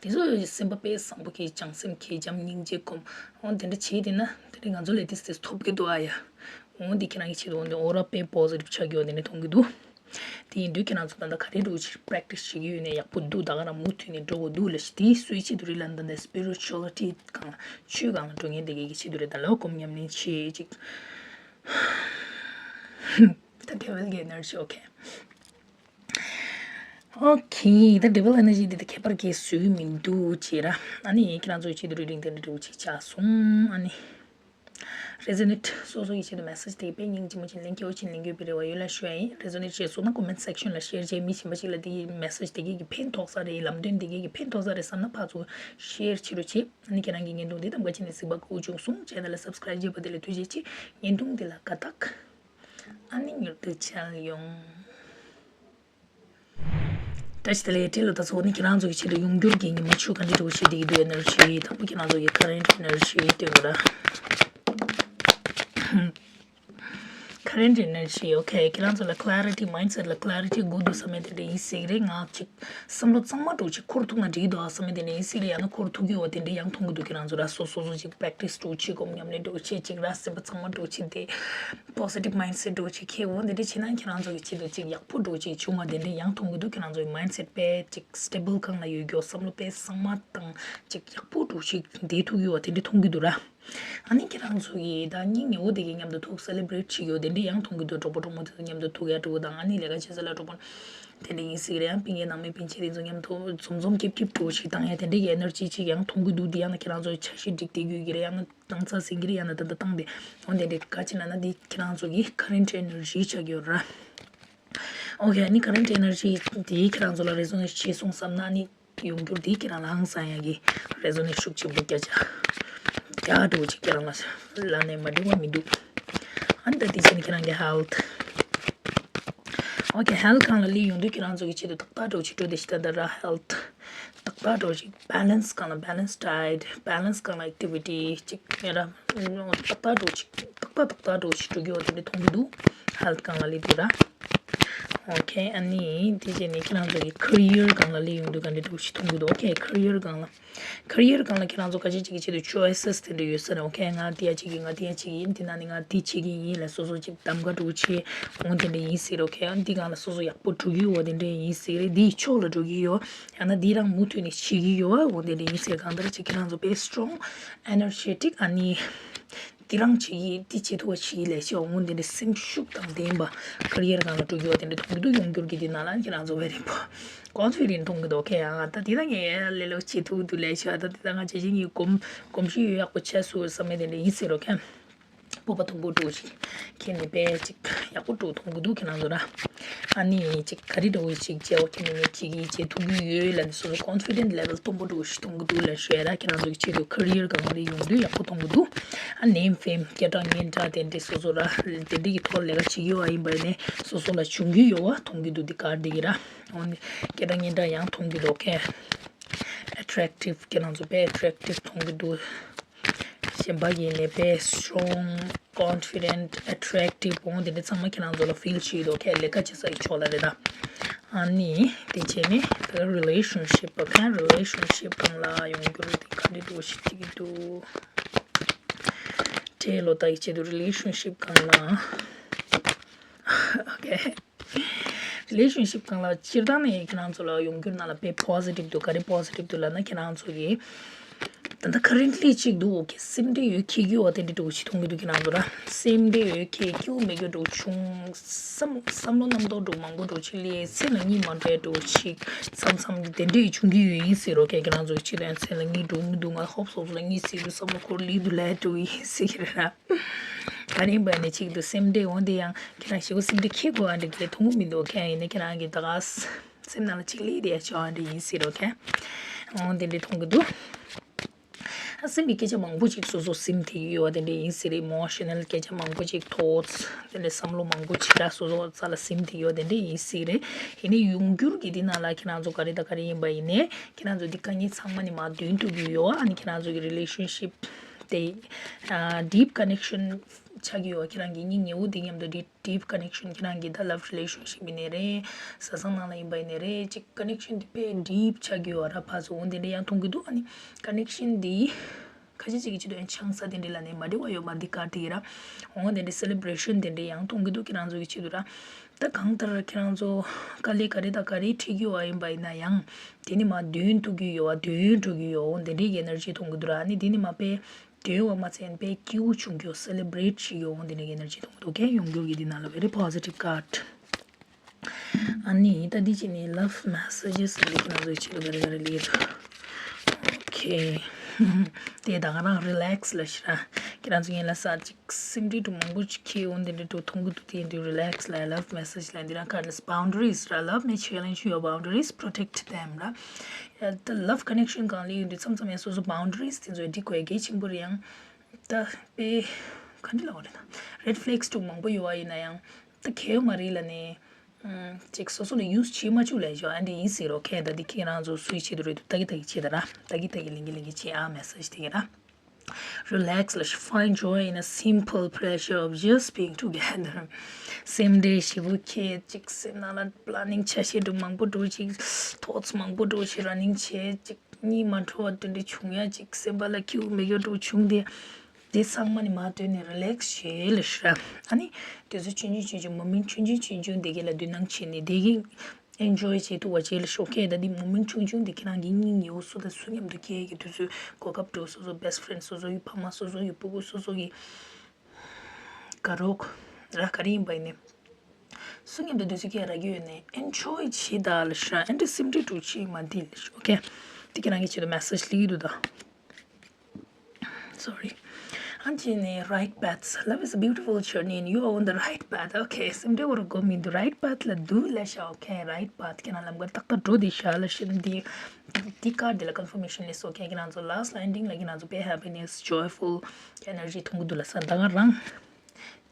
དེ་ཚོ་སེམས་པ་དཔེ་བཟང་པོ་གི་བྱང་སེམས་ཀྱི་བྱམས་སྙིང་རྗེ་སྒོམ། འོ་དེ་འདྲ་བྱས་དེ་ན་དེ་འདྲ་ང་ཚོ་ལ་དེ་དེ་ཐོབ་ཀྱི་འདུག་ཨ་ཡ། འོ་འདི་ཁྱེད་རང་གི་ཆེད་དུ་འོ་འདི་aura དཔེ་positive ཆགས་ཀྱི་འོ་དེ་འདྲ་མཐོང་གི་འདུག་དེ་ཡིན་དུས་ཁྱེད་རང་ཚོ་ད་ལྟ་ག་རེ་འདྲ་བོ་ཅིག་practice བྱེད་ཀྱི་ཡོད་ནས་ཡག་པོ་འདུག་ད་ག་རང་མུ་མཐུད་ནས་འགྲོ་དགོས་འདུག་ལ་ཤི། དེའི་སུའི་ཆེད་དུ་རེད་ལ་འདི་འདྲ་spirituality སྒང་ལ་ཆོས་སྒང་ལ་འགྲོ་མཁན་དེ་གའི་གི་ཆེད་དུ་རེད། ད་ལོ་སྒོམ་ཉམས་ལེན་བྱེད་ཅིག་ད་devil གི་energy okay okay ད་devil energy འདི་ད་ཁྱད་པར་གས་བཟོས་མི་འདུག་ཅེས་ར། ཨ་ནི་ཁྱེད་རང་ཚོའི་ཆེད་དུ་རེ་རིང་དེ་འདྲ་འདྲ་བོ་ཅིག་ཆགས་སོང་། ཨ་ནི། Resonate སོ་སོ་ཡི་ཆེད་དུ་message དེ་དཔེ་སྙིང་རྗེ་མོ་ཅིག་ལེན་སྐྱོ་བོ་ཅིག་ལེན་དགོས་པའི་རེ་བ་ཡོད་ལ་ཞུ་ཡ་ཡིན། Resonate བྱས་སོང་ན་comment section ལ་share བྱས་མི་གཞན་པ་ཅིག་ལ་དེའི་message དེ་གས་ཀྱི་ཕན་ཐོགས་ས་རེད། ལམ་སྟོན་དེ་གས་ཀྱི་ཕན་ཐོགས་ས་རེད་བསམ་ན་ཕར་ཚུར་share བྱེད་རོགས་བྱེད། ཨ་ནི་ཁྱེད་རང་གི་བརྙན་ཐུང་འདི་དང་པོ་བྱས་ནས་གཟིགས་པ་གུས་བྱུང་སོང་། channel ལ་subscribe བྱས་པ་དེ་ལ་ཐུགས་རྗེ་ཆེ། བརྙན་ཐུང་འདི་ལ་དགའ་རྟགས། ཨ་ནི་མྱུར་དུ་མཇལ་ཡོང་། བཀྲ་ཤིས་བདེ་ལེགས། སྤྲེལ་ལོ་ད་ཚོ་ནི་ཁྱེད་རང་ཚོ་གི་ཆེད་དུ་ཡོང་འགྱུར་གྱི་ཉི་མ་ཆུ་ག་འདྲ་འགྲོ་བྱེད་བསྡད་ཀྱི་འདུག་ཨེ་ནར་ཇི་དང་པོ་ཁྱེད་རང་ཚོ་གི་current energy སྟོན་དགོས་ར། Current energy okay ཁྱེད་རང་ཚོ་ལ་clarity mindset ལ་clarity དགོས་འདུག་བསམ་མེད་དེ་འདྲ་ཡིན་སྲིད་རེད། ང་ཅིག་བསམ་བློ་གཙང་མ་འགྲོ་ཅིག་འཁོར་ཐུབ་ན་འགྲིག་འདུག་ཨ་བསམ་མེད་དེ་འདྲ་ཡིན་སྲིད་རེད། ཡང་ན་འཁོར་ཐུབ་ཀྱི་ཡོད་དེ་འདྲ་ཡང་མཐོང་གི་འདུག་ཁྱེད་རང་ཚོ་ར་སོ་སོ་སོ་ཅིག་practice འགྲོ་ཅིག་སྒོམ་ཉམས་ལེན་འགྲོ་ཅིག་ཅིག་ར་སེམས་པ་གཙང་མ་འགྲོ་ཅིག་དེ་positive mindset འགྲོ་ཅིག་ཁྱེད་འོ་དེ་འདྲ་བྱེད་ན་ཁྱེད་རང་ཚོ་གི་ཆེད་དུ་ཅིག་ཡག་པོ་འགྲོ་ཅིག་བྱུང་བ་དེ་འདྲ་ཡང་མཐོང་གི་འདུག་ཁྱེད་རང་ཚོ་གི་mindset དཔེ་ཅིག་stable སྒང་ལ་ཡོད་རྒྱུ་བསམ་བློ་དཔེ་གཙང་མ་དང་ཅིག་ཡག་པོ་འགྲོ་ཅིག་བསྡད་ཐུབ་ཡོད་བ་དེ་འདྲ་མཐོང་གི་འདུག་ར། ཨ་ནི་ཁྱེད་རང་ཚོ་གི་ད་སྙིང་ཉེ་བོ་དེ་གི་མཉམ་དུ་ཐུག་celebrate བྱེད་ཡོད་དེ་འདྲ་ཡང་མཐོང་གི་འདུག་གྲོགས་པོ་གྲོགས་མོ་དེ་ཚོ་མཉམ་དུ་ཐུག་ཡ་འགྲོ་དང་ཨ་ནི་ལས་ཀ་བྱེད་ས་ལ་གྲོགས་པོ་དེ་འདྲ་ཡིན་སྲིད་རེད། ཡང་སྤུན་ཀྱག་ནང་མི་སྤུན་མཆེད་དེ་ཚོ་མཉམ་དུ་འཛོམས་འཛོམས་སྐྱིབ་སྐྱིབ་འགྲོ་ཞིག་བཏང་ཡ་དེ་འདྲ་གི་energy ཅིག་ཡང་མཐོང་གི་འདུག་འདི་ཡང་ན་ཁྱེད་རང་ཚོ་འཆར་གཞི་སྒྲིག་བསྡད་ཡོད་ཀྱི་རེད། ཡང་ན་བཏང་ཚར་ཟིན་གྱི་རེད། ཡང་ན་ད་ལྟ་བཏང་སྟེ་འོ་དེ་འདྲ་ག་ཅི་ན་ན་འདི་ཁྱེད་རང་ཚོ་གི་current energy ཆགས་ཀྱི་ཡོད་ར། Okay ཨ་ནི་current energy དེ་ཁྱེད་རང་ཚོ་ལ་resonate བྱས་སོང་བསམ་ན་ཨ་ནི་ཡོང་རྒྱུར་དེ་ཁྱེད་རང་ལ་ཧང་སང་ཡ་གི་resonate ཤུགས་ཆེན་པོ་རྒྱ་ཆ་རྒྱ་འགྲོ་ཅིག་ཁྱེད་རང་ལ་ལ་ནས་མ་འགྲིག་པ་མི་འདུག་ཨ་ནི་ད་དེ་བྱས་ནས་ཁྱེད་རང་གི་health okay health སྒང་ལ་སླེབས་ཡོང་དུས་ཁྱེད་རང་ཚོ་གི་ཆེད་དུ་ཏག་ཏག་འགྲོ་ཅིག་འགྲོ་དེ་ཤི་ད་ད་ར་health ཏག་ཏག་འགྲོ་ཅིག balance སྒང་ལ་balance diet balance སྒང་ལ་activity ཅིག་ཡ་ར་ཏག་ཏག་འགྲོ་ཅིག་ཏག་ཏག་ཏག་ཏག་འགྲོ་ཅིག་འགྲོ་གི་ཡོད་དེ་འདྲ་མཐོང་གི་འདུག health སྒང་ལ་སླེབས་དུས་ར། Okay ཨ་ནི་དེ་རྗེས་ནས་ཁྱེད་རང་ཚོ་གི་career སྒང་ལ་སླེབས་ཡོང་དུས་ག་འདྲ་འགྲོ་ཞིག་མཐོང་གི་འདུག Okay career སྒང་ལ། career སྒང་ལ་ཁྱེད་རང་ཚོ་ག་ཅི་ཅིག་གི་ཆེད་དུ་choices དེ་འདྲ་ཡོད་ས་རེད། Okay ང་དེ་ཡ་བྱེད་ཀྱི་ང་དེ་ཡ་བྱེད་ཀྱི་ཡིན། དེ་ན་ནི་ང་དེ་བྱེད་ཀྱི་ཡིན་ལ་སོ་སོ་ཅིག་གདམ་ག་འགྲོ་བྱེད་འོང་དེ་འདྲ་ཡིན་ཟེར། Okay འདི་སྒང་ལ་སོ་སོ་ཡག་པོ་འགྲོ་གི་ཡོད་དེ་འདྲ་ཡིན་ཟེར། འདིའི་ཕྱོགས་ལ་འགྲོ་གི་ཡོད། ཡང་ན་འདི་རང་མུ་མཐུད་ནས་བྱེད་ཀྱི་ཡོད་འོང་དེ་འདྲ་ཡིན་ཟེར། གང་ལྟར་ཅིག་ཁྱེད་རང་ཚོ་དཔེ་strong energetic ཨ་ནི། འདི་རང་བྱེད་ཀྱི་འདི་བྱེད་ཐུབ་པ་བྱེད་ལས་བྱེད་འོང་དེ་འདྲ་སེམས་ཤུགས་དང་ལྡན་པ་career སྒང་ལ་འགྲོ་རྒྱུ་བ་དེ་འདྲ་མཐོང་གི་འདུག་ཡོང་འགྱུར་གྱི་འདི་ནང་ལ་ཁྱེད་རང་ཚོ་very confident མཐོང་གི་འདུག Okay ཨ་ད་འདི་ལ་ངས་ལས་ལོ་བྱེད་ཐུབ་འདུག་ལས་བྱ་ད་འདི་ལ་ང་བྱེད་བཞིན་གྱི་གོམས་གོམས་གཤིས་ཡག་པོ་བྱས་སུ་བསམ་མེད་དེ་འདྲ་ཡིན་ཟེར་རོ། ཁྱེད་སྤོབས་པ་མཐོན་པོ་འགྲོ་ཞིག་ཁྱེད་ནི་དཔེ་ཅིག་ཡག་པོ་འགྲོ་མཐོང་གི་འདུག་ཁྱེད་རང་ཚོ་ར། ཨ་ནི་ཅིག་ག་རེ་འདྲ་བོ་ཞིག་བྱས་འོ་ཁྱེད་ནི་ངས་བྱེད་ཀྱི་བྱེད་ཐུབ་ཀྱི་ཡོད་ལབ་ནས་སོ་སོ་confident level མཐོན་པོ་འདྲ་བོ་ཞིག་མཐོང་གི་འདུག་ལབ་ཞུ་ཡ་ར། ཁྱེད་རང་ཚོ་གི་ཆེད་དུ་career སྒང་ལ་ཡོང་དུས་ཡག་པོ་མཐོང་གི་འདུག་ཨ་name fame སྐད་གྲགས་སྙན་གྲགས་དེ་འདྲས་སོ་སོ་ར་དེ་འདྲས་ཀྱི་ཐོག་ལས་ཀ་བྱེད་ཀྱི་ཡོད་ཨ་ཡིན་པ་ནས་སོ་སོ་ལ་བྱུང་གི་ཡོད་བ་མཐོང་གི་འདུག་འདི་གར་འདི་གི་ར། འོ་ནི་སྐད་གྲགས་སྙན་གྲགས་ཡང་མཐོང་གི་འདུག Okay attractive ཁྱེད་རང་ཚོ་དཔེ་attractive མཐོང་གི་འདུག་གཞན་པ་ཡིན་ནས་དཔེ་strong confident attractive འོང་དེ་འདྲ་ཚང་མ་ཁྱེད་རང་ཚོ་ལ་feel བྱེད་འདུག Okay ལས་ཀ་བྱེད་སའི་ཕྱོགས་ལ་རེད་ད། ཨ་ནི་དེ་བྱས་ནས་ད་relationship Okay relationship སྒང་ལ་ཡོང་རྒྱུ་རེད། དེ་ག་འདྲ་འགྲོ་ཞིག་བྱེད་ཀྱི་འདུག་འདྲེ་ལོ་ད་ཡི་ཆེད་དུ་relationship སྒང་ལ། Okay relationship སྒང་ལ་སྤྱིར་བཏང་ནས་ཁྱེད་རང་ཚོ་ལ་ཡོང་རྒྱུ་ནང་ལ་དཔེ་positive འདུག་ག་རེ་positive འདུག་ལབ་ན་ཁྱེད་རང་ཚོ་གི་ ད་ལྟ་currently་གཅིག་འདུག་གི་སེམས་ཁྲལ་ཡོད་ཁེལ་རྒྱུ་བ་དེ་འདྲ་འདྲ་ཅིག་མཐོང་གི་འདུག་ཁྱེད་རང་ཚོ་ར། སེམས་ཁྲལ་ཡོད་ཁེལ་རྒྱུ་མེད་རྒྱུ་འདྲ་བྱུང་། བསམ་བསམ་བློ་རྣམ་རྟོག་འདྲ་མང་པོ་འདྲ་ཅིག་སླེབས། སེམས་ལ་གཉིད་མ་འགྲོ་འདྲ་ཅིག་མཚམས་མཚམས་དེ་འདྲ་བྱུང་གི་ཡོད་ཡིན་ཟེར་རོ། ཁྱེད་རང་ཚོ་ཅིག་དོན་སེམས་ལ་གཉིད་འགྲོ་མི་འདུག་ང་ཧོབ་སོབ་སོབ་ལ་གཉིད་སད་འདུག་བསམ་བློ་འཁོར་སླེབས་འདུག་ལབ་འདྲ་ཡིན་ཟེར་གི་ར། ག་རེ་ཡིན་པ་ནས་གཅིག་འདུག་སེམས་ཁྲལ་འོང་དེ་ཡང་ཁྱེད་རང་ཞེ་པོ་སེམས་ཁྲལ་ཁེལ་དགོས་ཨ་འདྲ་གི་མཐོང་གི་མི་འདུག་ཁྱེད་ཡིན་ན་ཁྱེད་རང་གི་ད་ག་སེམས་ནང་ལ་གཅིག་སླེབས་དེ་ཡ་ཆོག་ཨ་འདྲ་ཡིན་ཟེར་རོ། ཁྱེད་འོང་དེ་འདྲ་མཐོང་གི་འདུག་ཨ་སེམས་ཀྱི་སྐད་ཆ་མང་པོ་ཅིག་སོ་སོ་སེམས་ཐིག་ཡོད་པ་དེ་འདྲ་ཡིན་སྲིད་རེད། emotional་སྐད་ཆ་མང་པོ་ཅིག་thoughts་དེ་འདྲ་བསམ་བློ་མང་པོ་ཅིག་ར་སོ་སོ་རྩ་ལ་སེམས་ཐིག་ཡོད་དེ་འདྲ་ཡིན་སྲིད་རེད། ཡིན་ནའི་ཡོང་འགྱུར་གྱི་འདི་ནང་ལ་ཁྱེད་རང་ཚོ་ག་རེ་དང་ག་རེ་ཡིན་པ་ཡིན་ནའི་ཁྱེད་རང་ཚོ་འདི་དཀའ་ངལ་ཚང་མ་ནི་མར་འདོན་ཐུབ་ཀྱི་ཡོད། ཨ་ནི་ཁྱེད་རང་ཚོ་གི་relationship་དེ་ཨ་deep connection་ཆགས་ཀྱི་ཡོད། ཁྱེད་རང་གི་སྙིང་ཉེ་བོ་འདི་མཉམ་དུ་འདི་deep connection་ཁྱེད་རང་གི་ད་love relationship་ཡིན་ནའི་རེད། བཟའ་ཚང་ནང་ལ་ཡིན་པ་ཡིན་ནའི་རེད། ཅིག་connection་འདི་དཔེ་deep་ཆགས་ཀྱི་ཡོད་ར། ཕར་ཚུར་འོ་འདི་འདྲ་ཡང་མཐོང་གི་འདུག་ཨ་ནི་connection་འདི་ཁ་ཤས་ཅིག་གི་ཆེད་དུ་ཡང་ཆང་ས་དེ་འདྲ་ལ་ནས་མ་འདྲི་བ་ཡོད་མ་འདི་གར་དེ་ཡིན་ར། འོ་འདི་འདྲ་celebration་དེ་འདྲ་ཡང་མཐོང་གི་འདུག་ཁྱེད་རང་ཚོ་གི་ཆེད་དུ་ར། ད་གང་ལྟར་ཁྱེད་རང་ཚོ་དཀའ་ལས་ག་རེ་དང་ག་རེ་འཕྲད་ཀྱི་ཡོད་ཡིན་པ་ཡིན་ན་ཡང་དེ་ནི་མར་འདོན་ཐུབ་ཀྱི་ཡོད་པ། འདོན་འགྲོ་གི་ཡོད། འོ་འདི་འདྲའི་གི་energy་མཐོང་གི་འདུག་ར། ཨ་ནི་དེ་ནི་མ་དཔེ་དེ་བ་མ་ཚད་པའི་སྐྱིད་པོ་བྱུང་རྒྱུ་celebrate་བྱེད་ཡོང་འདི་འདྲའི་ཀྱི་ནར་ཇི་མཐོང་གི་འདུག་གས། ཡོང་རྒྱུ་གི་འདི་ནང་ལ་very positive card། ཨ་ནི་ད་འདི་ཅི་ནི་love messages་འདི་ཀྱི་ནང་ཚོ་ཆེད་དུ་ག་རེ་ག་རེ་ལེགས་འདུག་ཨོ་ཁེ། དེ་ད་ག་རང་relax་ལ་ཤི་ར། ཁྱེད་རང་ཚོ་ངན་ལ་ས་ཅིག་སེམས་ཁྲལ་དུ་མང་པོ་ཅིག་ཁེལ་འོང་འདི་འདྲ་དུ་མཐོང་གི་འདུག་དེ་འདི་relax་ལ་love message་ལ་འདི་རང་ཁ་ནས་boundaries་ར། Love may challenge your boundaries, protect them་ར། ད་love connection་གང་ལ་ཡོད་དུས་མཚམས་མཚམས་ཡང་སོ་སོ་boundaries་དེ་ཚོ་འགྲིག་དགོས་གལ་ཆེན་པོ་རེད། ཡང་ད་དཔེ་ག་འདྲ་ལབ་དགོས་རེད་ན་red flags་དུ་མང་པོ་ཡོད་པ་ཡིན་ན་ཡང་ད་གལ་མ་རེད་ལ་ནས་ཅིག་སོ་སོ་ལ་use་བྱེད་མ་བཅུག་ལས་ཞོ་ཨ་འདྲ་ཡིན་ཟེར་རོ། ཁྱེད་ད་འདི་ཁྱེད་རང་ཚོ་སུའི་ཆེད་དུ་རེད་འདུག་ད་གི་ད་གི་བྱེད་ད་ར་ད་གི་ད་གི་ལིང་གི་ལིང་གི་བྱེད་ཨ་message་དེ་གི་ར། Relax ལ་find joy in a simple pleasure of just being together། སེམས་ཁྲལ་ཞེ་པོ་ཁྱེད་ཅིག་སེམས་ནང་ལ་planning་ཆ་ཤས་འདྲ་མང་པོ་འགྲོ་ཅིག thoughts་མང་པོ་འགྲོ་ཞིག་running་བྱེད་ཅིག་གཉིད་མ་འཕྲོ་བ་དེ་འདྲ་བྱུང་ཡ་ཅིག་སེམས་པ་ལ་ཁྱེའུ་མེ་ཡོ་འགྲོ་བྱུང་དེ་དེ་ཚང་མ་ནི་མ་དོན་ནས་relax་བྱེད་ལ་ཤ། ཨ་ནི་དེ་ཚོ་ཆུང་ཆུང་ཆུང་ཆུང་moment་ཆུང་ཆུང་ཆུང་ཆུང་དེ་ག་ལ་དོ་སྣང་བྱེད་ནས་དེ་གི་enjoy་བྱེད་ཐུབ་པ་བྱེད་ལ་ཤོག་ཁྱེད་ད་འདི་moment་ཆུང་ཆུང་འདི་ཁྱེད་རང་གི་སྙིང་ཉེ་བོ་སུ་དང་སུ་མཉམ་དུ་སྐྱེ་གི་དུས་ཚོད་གོ་སྐབས་འགྲོ་སོ་སོ་best friend་སོ་སོ་གི་ཕ་མ་སོ་སོ་གི་སྤུ་གུ་སོ་སོ་གི་དགའ་རོགས་ར་ག་རེ་ཡིན་པ་ཡིན་ནི་སུ་མཉམ་དུ་དུས་ཚོད་སྐྱེལ་རག་གི་ཡོད་ནི་enjoy་བྱེད་ད་ལ་ཤ་and་སེམས་ཁྲལ་འགྲོ་ཆེ་མ་འདི་ལ་ཤོག་ཁྱེད་འདི་ཁྱེད་རང་གི་ཆེད་དུ་message་ལི་གི་འདུག་ད། Sorry། ཨ་ཅེ་ནི་right paths. Love is a beautiful journey and you are on the right path. Okay, སེམས་ཁྲལ་བོར་གོ་མི་འདུག right path་ལ་འདུག་ལ་ཤ། Okay, right path་ཁྱེད་རང་ལམ་ཁ་ཏག་ཏག་འགྲོ་དེ་ཤ་ལ་ཤིན་དེ་དེ་ཀར་དེ་ལ་confirmation་ལས་སོ། Okay ཁྱེད་རང་ཚོ་last ལ་ending་ལ་ཁྱེད་རང་ཚོ་དཔེ་happiness, joyful energy་མཐོང་གི་འདུག་ལ་ས་ད་ག་རང་།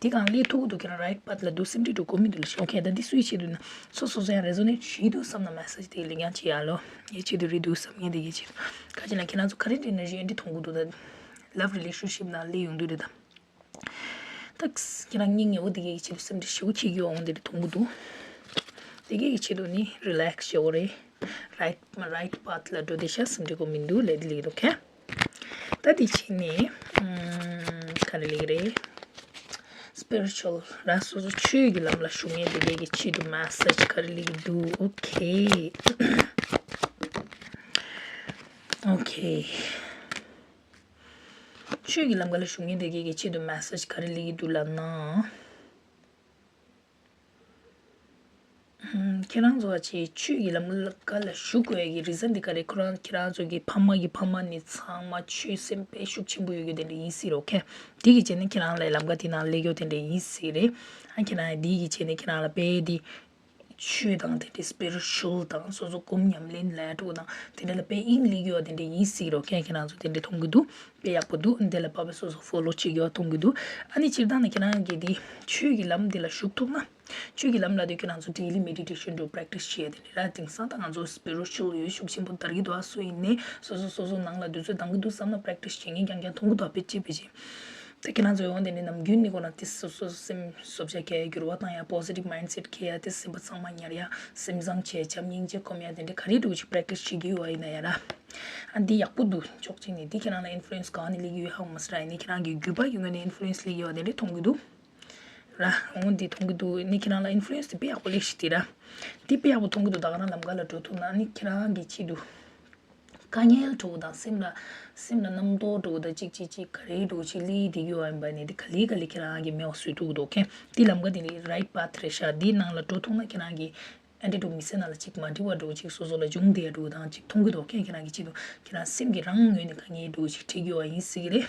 དེ་གང་ལས་ཐུག་འདུག་ཁྱེད་རང་right path་ལ་འདུག་སེམས་ཁྲལ་འགྲོ་གོ་མི་འདུག་ལ་ཤ། Okay ད་འདི་སུའི་ཆེད་དུ་ན་སོ་སོ་སོ་ཡང་resonate་བྱེད་འདུག་བསམ་ན་message་དེ་ལེན་ཡང་བྱེད་ཡ་ལོ། ངའི་ཆེད་དུ་རེད་འདུག་བསམ་ངས་དེ་གའི་ཆེད་དུ་ཁ་ཅིག་ན་ཁྱེད་རང་ཚོ་current energy་འདི་མཐོང་གི་འདུག་ད་love relationship་ནང་སླེབས་ཡོང་དུས་རེད་ད། ད་ཁྱེད་རང་སྙིང་ཉེ་བོ་དེ་གའི་ཆེད་དུ་སེམས་ཁྲལ་ཞེ་པོ་ཁྱེད་ཀྱི་འོང་དེ་རེད་མཐོང་གི་འདུག་དེ་གའི་ཆེད་དུ་ནི་relax་བྱེད་འོ་རེད། Right, right path་ལ་འགྲོ་དེ་ཤ་སེམས་ཁྲལ་གོ་མི་འདུག་ལས་དེ་ལེགས་འདུག་ཁྱེད། ད་དེ་ཕྱིན་ནས་ཨམ། ག་རེ་ལེགས་རེད། Spiritual་ར་སོ་སོ་ཆོས་ཀྱི་ལམ་ལ་ཞུགས་མཁན་དེ་འདྲའི་གི་ཆེད་དུ་message་ག་རེ་ལེགས་འདུག Okay. Okay. ཆོས་ཀྱི་ལམ་ཁ་ལ་ཞུགས་མཁན་དེ་འདྲའི་གི་ཆེད་དུ་message་ག་རེ་ལེགས་འདུག་ལབ་ན། ཁྱེད་རང་ཚོ་བ་ཆེ་ཆོས་ཀྱི་ལམ་ཀ་ལ་ཞུགས་དགོས་ཀྱི་reason་དེ་ག་རེ། ཁོ་རང་ཁྱེད་རང་ཚོ་གི་ཕ་མ་གི་ཕ་མ་ནི་ཚང་མ་ཆོས་སེམས་དཔེ་ཤུགས་ཆེན་པོ་ཡོད་རྒྱུ་དེ་འདྲ་ཡིན་སྲིད་རོ། ཁྱེད་དེ་གི་ཆེད་ནས་ཁྱེད་རང་ལ་ལམ་ཀ་དེ་ནང་སླེབས་རྒྱུ་དེ་འདྲ་ཡིན་སྲིད་རེད། ཨ་ཁྱེད་རང་དེ་གི་ཆེད་ནས་ཁྱེད་རང་ལ་དཔེ་དེ་ཆོས་དང་དེ་འདྲའི་spiritual་དང་སོ་སོ་སྒོམ་ཉམས་ལེན་ལས་དྲུག་དང་དེ་འདྲ་ལ་དཔེ་དབྱིངས་སླེབས་རྒྱུ་དེ་འདྲ་ཡིན་སྲིད་རོ། ཁྱེད་ཁྱེད་རང་ཚོ་དེ་འདྲ་མཐོང་གི་འདུག་དཔེ་ཡག་པོ་འདུག་འདི་ལ་བབས་པའི་སོ་སོ་follow་བྱེད་རྒྱུ་མཐོང་གི་འདུག་ཨ་ནི་སྤྱིར་བཏང་ནས་ཁྱེད་རང་གིས་འདི་ཆོས་ཀྱི་ལམ་འདི་ལ་ཞུགས་ཐུབ་ན། ཆོས་ཀྱི་ལམ་ལ་དུས་ཁྱེད་རང་ཚོ་daily meditation་འགྲོ་practice་བྱས་དེ་འདྲ་ར། དེང་སང་ད་ང་ཚོ་spiritual་ཡོད་ཤུགས་ཆེན་པོ་དར་གྱི་འདུག་ཨ་སུ་ཡིན་ནའི་སོ་སོ་སོ་སོ་ནང་ལ་དུས་ཚོད་འདང་གི་འདུག་བསམ་ན་practice་བྱེད་མཁན་རྐྱང་རྐྱང་མཐོང་གི་འདུག་ཨ་ཕལ་ཆེར་ཕལ་ཆེར། ད་ཁྱེད་རང་ཚོ་ཡོང་དེ་ནས་ནམ་རྒྱུན་ནས་ཁོ་ན་དེ་སོ་སོ་སེམས་བཟོ་བྱ་གལ་འགྱུར་བ་དང་ཡང་positive mindset་གལ་ཡ་དེ་སེམས་པ་གཙང་མ་ཉར་ཡ་སེམས་བཟང་བྱས་བྱམས་སྙིང་རྗེ་སྒོམ་ཡ་དེ་འདྲ་ག་རེ་འགྲོ་ཅིག་practice་བྱེད་ཀྱི་ཡོད་བ་ཡིན་ན་ཡ་ར། ཨ་འདི་ཡག་པོ་འདུག་ཕྱོགས་གཅིག་ནས་འདི་ཁྱེད་རང་ལ་influence་གང་ནས་སླེབས་ཀྱི་ཡོད་ཧ་གོ་མ་སོང་ར། ཡིན་ནའི་ཁྱེད་རང་གི་རྒྱུད་པ་ཡོད་ངོས་ནས་influence་སླེབས་ཀྱི་ཡོད་བ་དེ་འདྲ་མཐོང་གི་འདུག་ར། འོ་འདི་མཐོང་གི་འདུག་ནི་ཁྱེད་རང་ལ་influence་དེ་དཔེ་ཡག་པོ་སླེབས་ཤིག་དེ་ར། འདི་དཔེ་ཡག་པོ་མཐོང་གི་འདུག་ད་ག་རང་ལམ་ཁ་ལ་འགྲོ་ཐུབ་ན་ནི་ཁྱེད་རང་གི་ཆེད་དུ། དཀའ་ངལ་འགྲོ་དང་སེམས་ལ་སེམས་ལ་རྣམ་རྟོག་འགྲོ་དང་གཅིག་གཅིག་གཅིག་ག་རེ་འགྲོ་གཅིག་ལི་དེ་གི་བ་ཡིན་པ་ནི་དེ་ག་ལི་ག་ལི་ཁྱེད་རང་གི་མེད་པ་བཟོས་ཐུབ་ཀྱི་འདུག་ཁེ། དེ་ལམ་ཀ་དེ་ནི་right path རེད་ཤག་དེའི་ནང་ལ་འགྲོ་ཐུབ་ན་ཁྱེད་རང་གི་ཨ་འདྲེ་འགྲོ་མི་ཚེ་ནང་ལ་གཅིག་མ་འགྲིག་པ་འགྲོ་གཅིག་སོ་སོ་ལ་སྦྱོང་བསྡད་འགྲོ་དང་གཅིག་མཐོང་གི་འདུག་ཁེ། ཁྱེད་རང་གི་གཅིག་ཏུ་ཁྱེད་རང་སེམས་ཀྱི་རང་ངོས་ནས་དཀའ་ངལ་འགྲོ་གཅིག་འགྲིག་གི་བ་ཡིན་སྲིད་ཀྱི་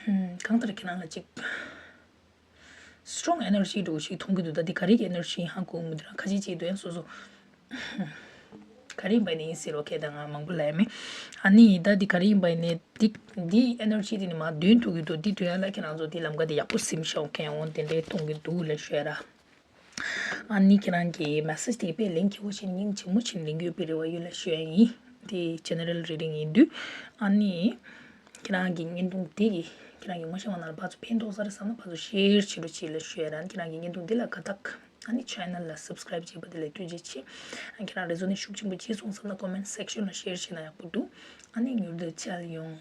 རེད། གང་ལྟར་ཁྱེད་རང་ལ་གཅིག strong energy འགྲོ་ཞིག་མཐོང་གི་འདུག་ད་འདི་ག་རེ་གི་energy ཧ་གོ་མི་འདུག་ར། ཁ་ཅིག་ཅིག་འདུག་ཡང་སོ་སོ་ག་རེ་ཡིན་པ་ནི་ཡིན་ཟེར་རོ། ཁྱེད་དང་ང་མང་པོ་ལབ་ཡ་མེད། ཨ་ནི་ད་འདི་ག་རེ་ཡིན་པ་ནི་འདི་འདི་energy འདི་ནི་མ་འདོན་ཐུབ་ཀྱི་འདུག་འདི་འདོན་ཡ་ལ་ཁྱེད་རང་ཚོ་འདི་ལམ་ཀ་འདི་ཡག་པོ་སིམ་ཤོག་མཁན་འོང་དེ་འདྲའི་མཐོང་གི་འདུག་ལ་ཤོད་ར། ཨ་ནི་ཁྱེད་རང་གི་message དེ་དཔེ་ལན་སྐྱིད་པོ་ཞིག་སྙིང་རྗེ་མོ་ཞིག་ལེན་རྒྱུ་དཔེ་རེ་བ་ཡོད་ལ་ཤོད་ཡ་ཡིན། དེ་general reading ཡིན་དུས། ཨ་ནི། ཁྱེད་རང་གི་བརྙན་ཐུང་འདི་གིས་ཁྱེད་རང་གི་ངོ་ཤེས་པ་ནང་ལ་ཕར་ཚུར་ཕན་ཐོགས་ས་རེད་བསམ་ན་ཕར་ཚུར་share བྱེད་རོགས་བྱེད་ལ་ཤོད་ར། ཁྱེད་རང་གི་བརྙན་ཐུང་འདི་ལ་དགའ་རྟགས་ཨ་ནི་channel ལ་subscribe བྱས་པ་དེ་ལ་ཐུགས་རྗེ་ཆེ། ཨ་ཁྱེད་རང་resonate ཤུགས་ཆེན་པོ་བྱས་སོང་བསམ་ན་comment section ལ་share བྱས་ན་ཡག་པོ་འདུག་ཨ་ནི་མྱུར་དུ་མཇལ་ཡོང་།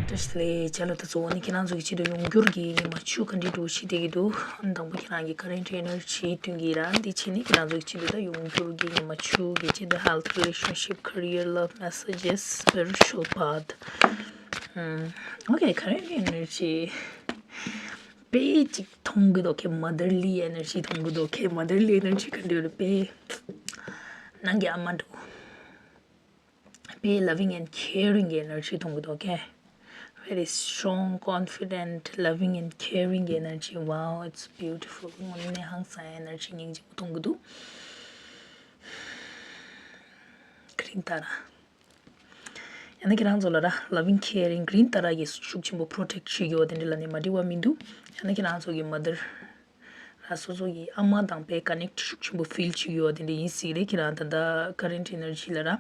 བཀྲ་ཤིས་བདེ་ལེགས། ལ་ད་གཙོ་བོ་ནི་ཁྱེད་རང་ཚོ་གི་ཆེད་དུ་ཡོང་འགྱུར་གྱི་ཉི་མ་བཅུ་ག་འདྲའི་འགྲོ་ཤི་བསྡད་ཀྱི་འདུག་ཨ་ནི་དང་པོ་ཁྱེད་རང་གི་current energy སྟོན་གྱི་ར། འདི་ཕྱི་ནི་ཁྱེད་རང་ཚོ་གི་ཆེད་དུ་ད་ཡོང་འགྱུར་གྱི་ཉི་མ་བཅུ་གི་ཆེད་དུ་health, relationship, career, love, messages, spiritual path. ཨམ། Okay, current energy དཔེ་ཅིག་མཐོང་གི་འདུག་ཁེ། motherly energy མཐོང་གི་འདུག་ཁེ། motherly energy ག་འདྲ་རེད། དཔེ་ནང་གི་ཨ་མ་འདྲ་བོ། དཔེ་loving and caring གི་energy མཐོང་གི་འདུག་ཁེ། Very strong, confident, loving and caring གི་energy. Wow, it's beautiful. དངོས་གནས་ཧང་སང་energy སྙིང་རྗེ་མོ་མཐོང་གི་འདུག green ཏཱ་ར། ཡང་ན་ཁྱེད་རང་ཚོ་ལ་ར་loving, caring green ཏཱ་ར་གིས་ཤུགས་ཆེན་པོ་protect བྱེད་ཀྱི་ཡོད་དེ་འདྲ་ལ་ནི་མ་འགྲིག་པ་མི་འདུག་ཡང་ན་ཁྱེད་རང་ཚོ་གི་mother ར་སོ་སོ་ཡི་ཨ་མ་དང་དཔེ་connect ཤུགས་ཆེན་པོ་feel བྱེད་ཀྱི་ཡོད་དེ་འདྲ་ཡིན་སྲིད་རེད། ཁྱེད་རང་ད་ལྟ་current energy ལ་ར།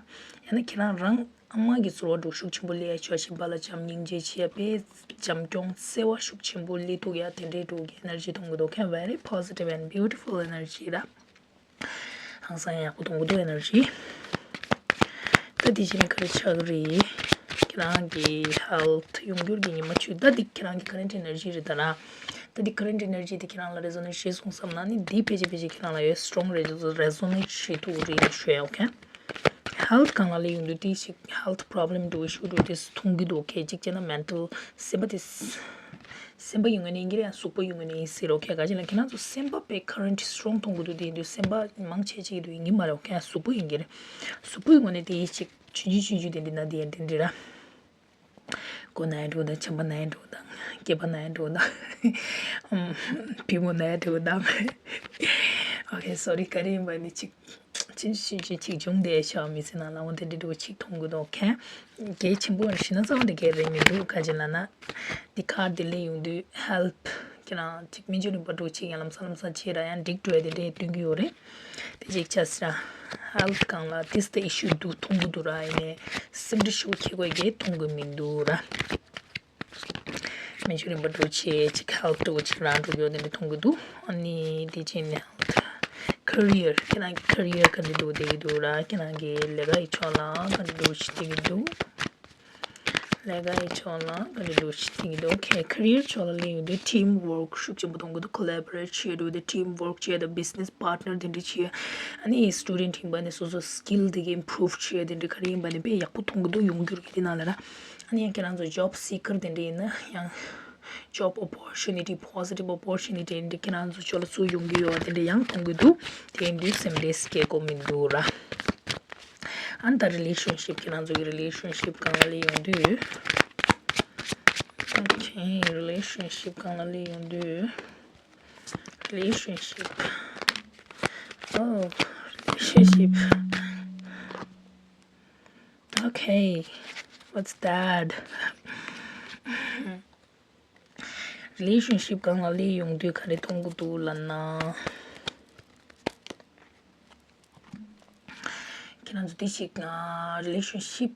ཡང་ན་ཁྱེད་རང་རང་ཨ་མ་གི་ཚོར་བ་འདྲ་ཤུགས་ཆེན་པོ་སླེབས་ཡ་ཆོག་གཞན་པ་ལ་བྱམས་སྙིང་རྗེ་བྱེད་ཡ་དཔེ་བྱམས་སྐྱོང་བརྩེ་བ་ཤུགས་ཆེན་པོ་སླེབས་ཐུབ་ཡ་དེ་འདྲའི་འགྲོ་གི་energy མཐོང་གི་འདུག་ཁེ། Very positive and beautiful energy ར། ཧང་སང་ཡག་པོ་གཏོང་གི་འདུག energy། ད་དེ་བཞིན་ག་རེ་ཆགས་ཀྱི་རེད། ཁྱེད་རང་གི་health ཡོང་འགྱུར་གྱི་ཉི་མ་བཅུ། ད་འདི་ཁྱེད་རང་གི་current energy རེད་ད་ར། ད་འདི་current energy དེ་ཁྱེད་རང་ལ་resonate བྱས་སོང་བསམ་ན་ནི་འདི་ཕལ་ཆེར་ཕལ་ཆེར་ཁྱེད་རང་ལ་ཡོད་strong resonate བྱེད་ཐུབ་རེད་ལ་ཤོད་ཡ། Okay, health སྒང་ལ་ལས་ཡོང་དུས་དེ་ཞིག་health problem འགྲོ་ཤུགས་འགྲོ་དེ་མཐོང་གི་འདུག་ཁེ། གཅིག་བྱས་ན་mental སེམས་པ་དེ། སེམས་པ་ཡོང་ངེས་ནས་ཡིན་གྱི་རེད། ཡང་གཟུགས་པོ་ཡོང་ངེས་ནས་ཡིན་སྲིད་རོ། ཁྱེད་ག་ཅི་ལ་ཁྱེད་རང་ཚོ་སེམས་པ་དཔེ་current strong མཐོང་གི་འདུག་དེ་ཡིན་དུས་སེམས་པ་མང་ཆེ་ཆེ་གི་འདུག་ཡིན་གྱི་མ་རེད། ཁྱེད་གཟུགས་པོ་ཡིན་གྱི་རེད། གཟུགས་པོ་ཡོང་ངེས་ནས་དེ་ཡིན་ཅིག་ཆུང་ཆུང་ཆུང་ཆུང་དེ་འདི་ན་དེ་ཡིན་དེ་འདི་ར། མགོ་ན་ཡ་འགྲོ་དང་ཆམ་པ་ན་ཡ་འགྲོ་དང་སྐེད་པ་ན་ཡ་འགྲོ་དང་ཕི་མོ་ན་ཡ་འགྲོ་དང་། Okay, sorry ག་རེ་ཡིན་པ་ནི་ཅིག་ཅིག་ཅིག་ཅིག་ཅིག་བྱུང་དེ་ཤ་མི་ཚེ་ནང་ལ་འོ་དེ་འདྲ་འདྲ་བོ་ཅིག་མཐོང་གི་འདུག་ཁེ། གལ་ཆེན་པོ་ཞེ་ན་རྩ་བ་འདི་གལ་རེད་མི་འདུག་ག་ཅི་ལ་ན། འདི་ཁར་འདི་ལས་ཡོང་དུས་help ཁྱེད་རང་ཅིག་སྨན་བཅོས་རིམ་པ་འགྲོ་ཅིག་ཡང་ལམ་སང་ལམ་སང་བྱེད་ར་ཡང་འགྲིག་འགྲོ་ཡ་དེ་འདྲས་སྟོན་གི་ཡོད་རེད། དེ་ཅིག་ཆ་ཟེར་ར། Health སྒང་ལ་this the issue འདུག་མཐོང་གི་འདུག་ར། ཡིན་ནའི་སེམས་ཁྲལ་ཞེ་པོ་ཁྱེད་ཀོས་གལ་མཐོང་གི་མི་འདུག་ར། སྨན་བཅོས་རིམ་པ་འགྲོ་ཆེད་ཅིག་help འགྲོ་ཅིག་རང་འགྲོ་ཡོད་དེ་འདྲ་མཐོང་གི་འདུག་ཨ་ནི་དེ་ཅིག་ནི་health career ཁྱེད་རང་གི་career ག་འདྲ་འགྲོ་བསྡད་ཀྱི་འདུག་ར། ཁྱེད་རང་གི་ལས་ཀ་ཡི་ཕྱོགས་ལ་ག་འདྲ་འགྲོ་ཞིག་བསྡད་ཀྱི་འདུག་ལས་ཀ་ཡི་ཕྱོགས་ལ་ག་འདྲ་འགྲོ་ཞིག་བསྡད་ཀྱི་འདུག Okay, career ཕྱོགས་ལ་སླེབས་ཡོང་དུས་team work ཤུགས་ཆེན་པོ་གཏོང་གི་འདུག collaborate བྱེད་འགྲོ་དེ་team work བྱེད་དང་business partner དེ་འདྲ་བྱེད། ཨ་ནི་student ཡིན་པ་ནི་སོ་སོ་skill དེ་གི་improve བྱེད་དེ་འདྲ་ག་རེ་ཡིན་པ་ནི་དཔེ་ཡག་པོ་མཐོང་གི་འདུག་ཡོང་འགྱུར་གྱི་དེ་ནང་ལ་ར། ཨ་ནི་ཡང་ཁྱེད་རང་ཚོ་job seeker དེ་འདྲ་ཡིན་ན་ཡང་job opportunity, positive opportunity འདི་ཁྱེད་རང་ཚོ་ཕྱོགས་ལ་ཚུར་ཡོང་གི་ཡོད་པ་དེ་འདྲ་ཡང་མཐོང་གི་འདུག་དེ་ཡིན་དུས་སེམས་ཁྲལ་སྐྱེ་དགོས་མི་འདུག་ར། ཨ་ནི་ད་relationship ཁྱེད་རང་ཚོ་གི་relationship སྒང་ལ་སླེབས་ཡོང་དུས། Okay, relationship སྒང་ལ་སླེབས་ཡོང་དུས། Relationship. Oh, relationship. Okay, what's that? Relationship སྒང་ལ་སླེབས་ཡོང་དུས་ག་རེ་མཐོང་གི་འདུག་ལབ་ན། ཁྱེད་རང་ཚོ་དེ་ཞིག་ང་relationship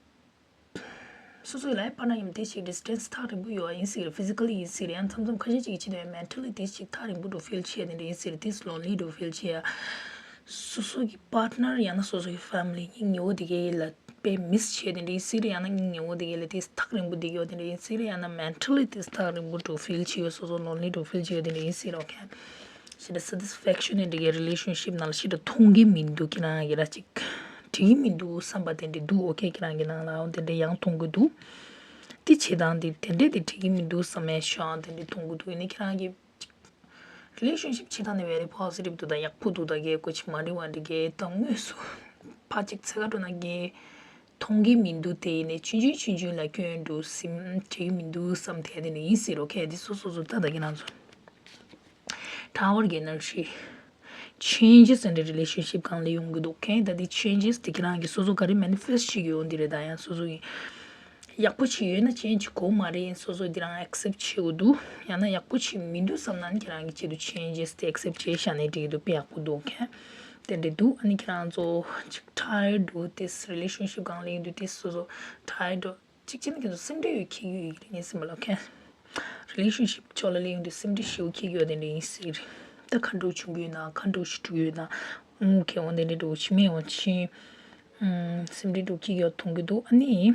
སོ་སོའི་life partner ཡིན་དེ་ཞིག་distance ཐག་རིང་པོ་ཡོད་ཡིན་སྲིད་རེད། Physically ཡིན་སྲིད་རེད། ཡང་མཚམས་མཚམས་ཁ་ཤས་ཅིག་གི་ཆེད་དུ་mentally དེ་ཞིག་ཐག་རིང་པོ་འགྲོ་feel བྱེད་དེ་འདྲ་ཡིན་སྲིད་རེད། དེ་lonely འགྲོ་feel བྱེད་ཡ། སོ་སོ་གི་partner ཡང་ན་སོ་སོ་གི་family སྙིང་ཉེ་བོ་དེ་གའི་ལ་དཔེ་miss བྱེད་དེ་འདྲ་ཡིན་སྲིད་རེད། ཡང་ན་སྙིང་ཉེ་བོ་དེ་གའི་ལ་དེ་ཐག་རིང་པོ་དེ་གའི་དེ་འདྲ་ཡིན་སྲིད་རེད། ཡང་ན་mentally དེ་ཐག་རིང་པོ་འགྲོ་feel བྱེད་ཡོད། སོ་སོ་lonely འགྲོ་feel བྱེད་ཡོད་དེ་འདྲ་ཡིན་སྲིད་རེད། Okay, ཞེ་དྲག་satisfaction དེ་འདྲ་གའི་relationship ནང་ལ་ཞེ་དྲག་མཐོང་གི་མི་འདུག་ཁྱེད་རང་གི་ར་ཅིག་འགྲིག་གི་མི་འདུག་བསམ་པ་དེ་འདྲ་འདུག་ཨོ་ཁེ། ཁྱེད་རང་གི་ནང་ལ་འོ་དེ་འདྲ་ཡང་མཐོང་གི་འདུག་དེ་བྱེད་སྟངས་དེ་དེ་འདྲ་དེ་འགྲིག་གི་མི་འདུག་བསམ་ཡས་ཤོག་དེ་འདྲ་མཐོང་གི་འདུག་ཡིན་ནའི་ཁྱེད་རང་གི་རི་ལེ་ཤན་ཤིབ་བྱེད་སྟངས་ནི་very positive འདུག་ད་ཡག་པོ་འདུག་ད་གལ་ཀོ་ཅིག་མ་འགྲིག་པ་འདྲ་གལ་ད་དངོས་སུ་ཕར་ཅིག་འཚོལ་ག་འགྲོ་ན་གལ་མཐོང་གི་མི་འདུག་དེ་ཡིན་ནའི་ཆུང་ཆུང་ཆུང་ཆུང་ལ་སྐྱོན་འགྲོ་སེམས་འགྲིག་གི་མི་འདུག་བསམ་དེ་དེ་ནི་ཡིན་སྲིད་རོ་ཁེ། དེ་སོ་སོ་སོ་ད་ད་གི་ནང་ཚོ་Tower གི་ནང་བཞིན་changes in the relationship གང་ལ་ཡོང་གི་འདུག་ཁེ། ད་དེ་changes དེ་ཁྱེད་རང་གི་སོ་སོ་ག་རེ་manifest བྱེད་ཀྱི་ཡོང་དེ་རེད། ད་ཡང་སོ་སོ་ཡིན། ཡག་པོ་ཅིག་ཡོད་ན་change དགོས་མ་རེད། སོ་སོ་འདི་རང་accept བྱེད་དགོས་འདུག་ཡང་ན་ཡག་པོ་ཅིག་མི་འདུག་བསམ་ན་ནི་ཁྱེད་རང་གི་ཆེད་དུ་changes དེ་accept བྱས་བཞག་ན་འགྲིག་གི་འདུག་དཔེ་ཡག་པོ་འདུག་ཁེ། དེ་འདྲ་འདུག་ཨ་ནི་ཁྱེད་རང་ཚོ་ཅིག་tired འདུག་དེ་relationship གང་ལ་ཡིན་འདུག་དེ་སོ་སོ་tired འདུག་ཅིག་བྱས་ན་ཁྱེད་ཚོ་སེམས་ཁྲལ་ཡོད་ཁེ་ཡོད་ཡིན་ངེས་སེམས་པ་ལ་ཁེ། relationship ཕྱོགས་ལ་ལས་ཡོང་དུས་སེམས་ཁྲལ་ཞེ་པོ་ཁེ་ཡོད་དེ་འདྲ་ཡིན་སྲིད་རེད། ད་ཁ་འགྲོ་བྱུང་གི་ཡོད་ན་ཁ་འགྲོ་ཞིག་འགྲོ་ཡོད་ན་ཨུ་ཁེ་འོ་དེ་འདྲ་འགྲོ་ཕྱི་མེད་འོ་ཕྱི་སེམས་ཁྲལ་འགྲོ་ཁེ་ཡོད་མཐོང་གི་འདུག་ཨ་ནི།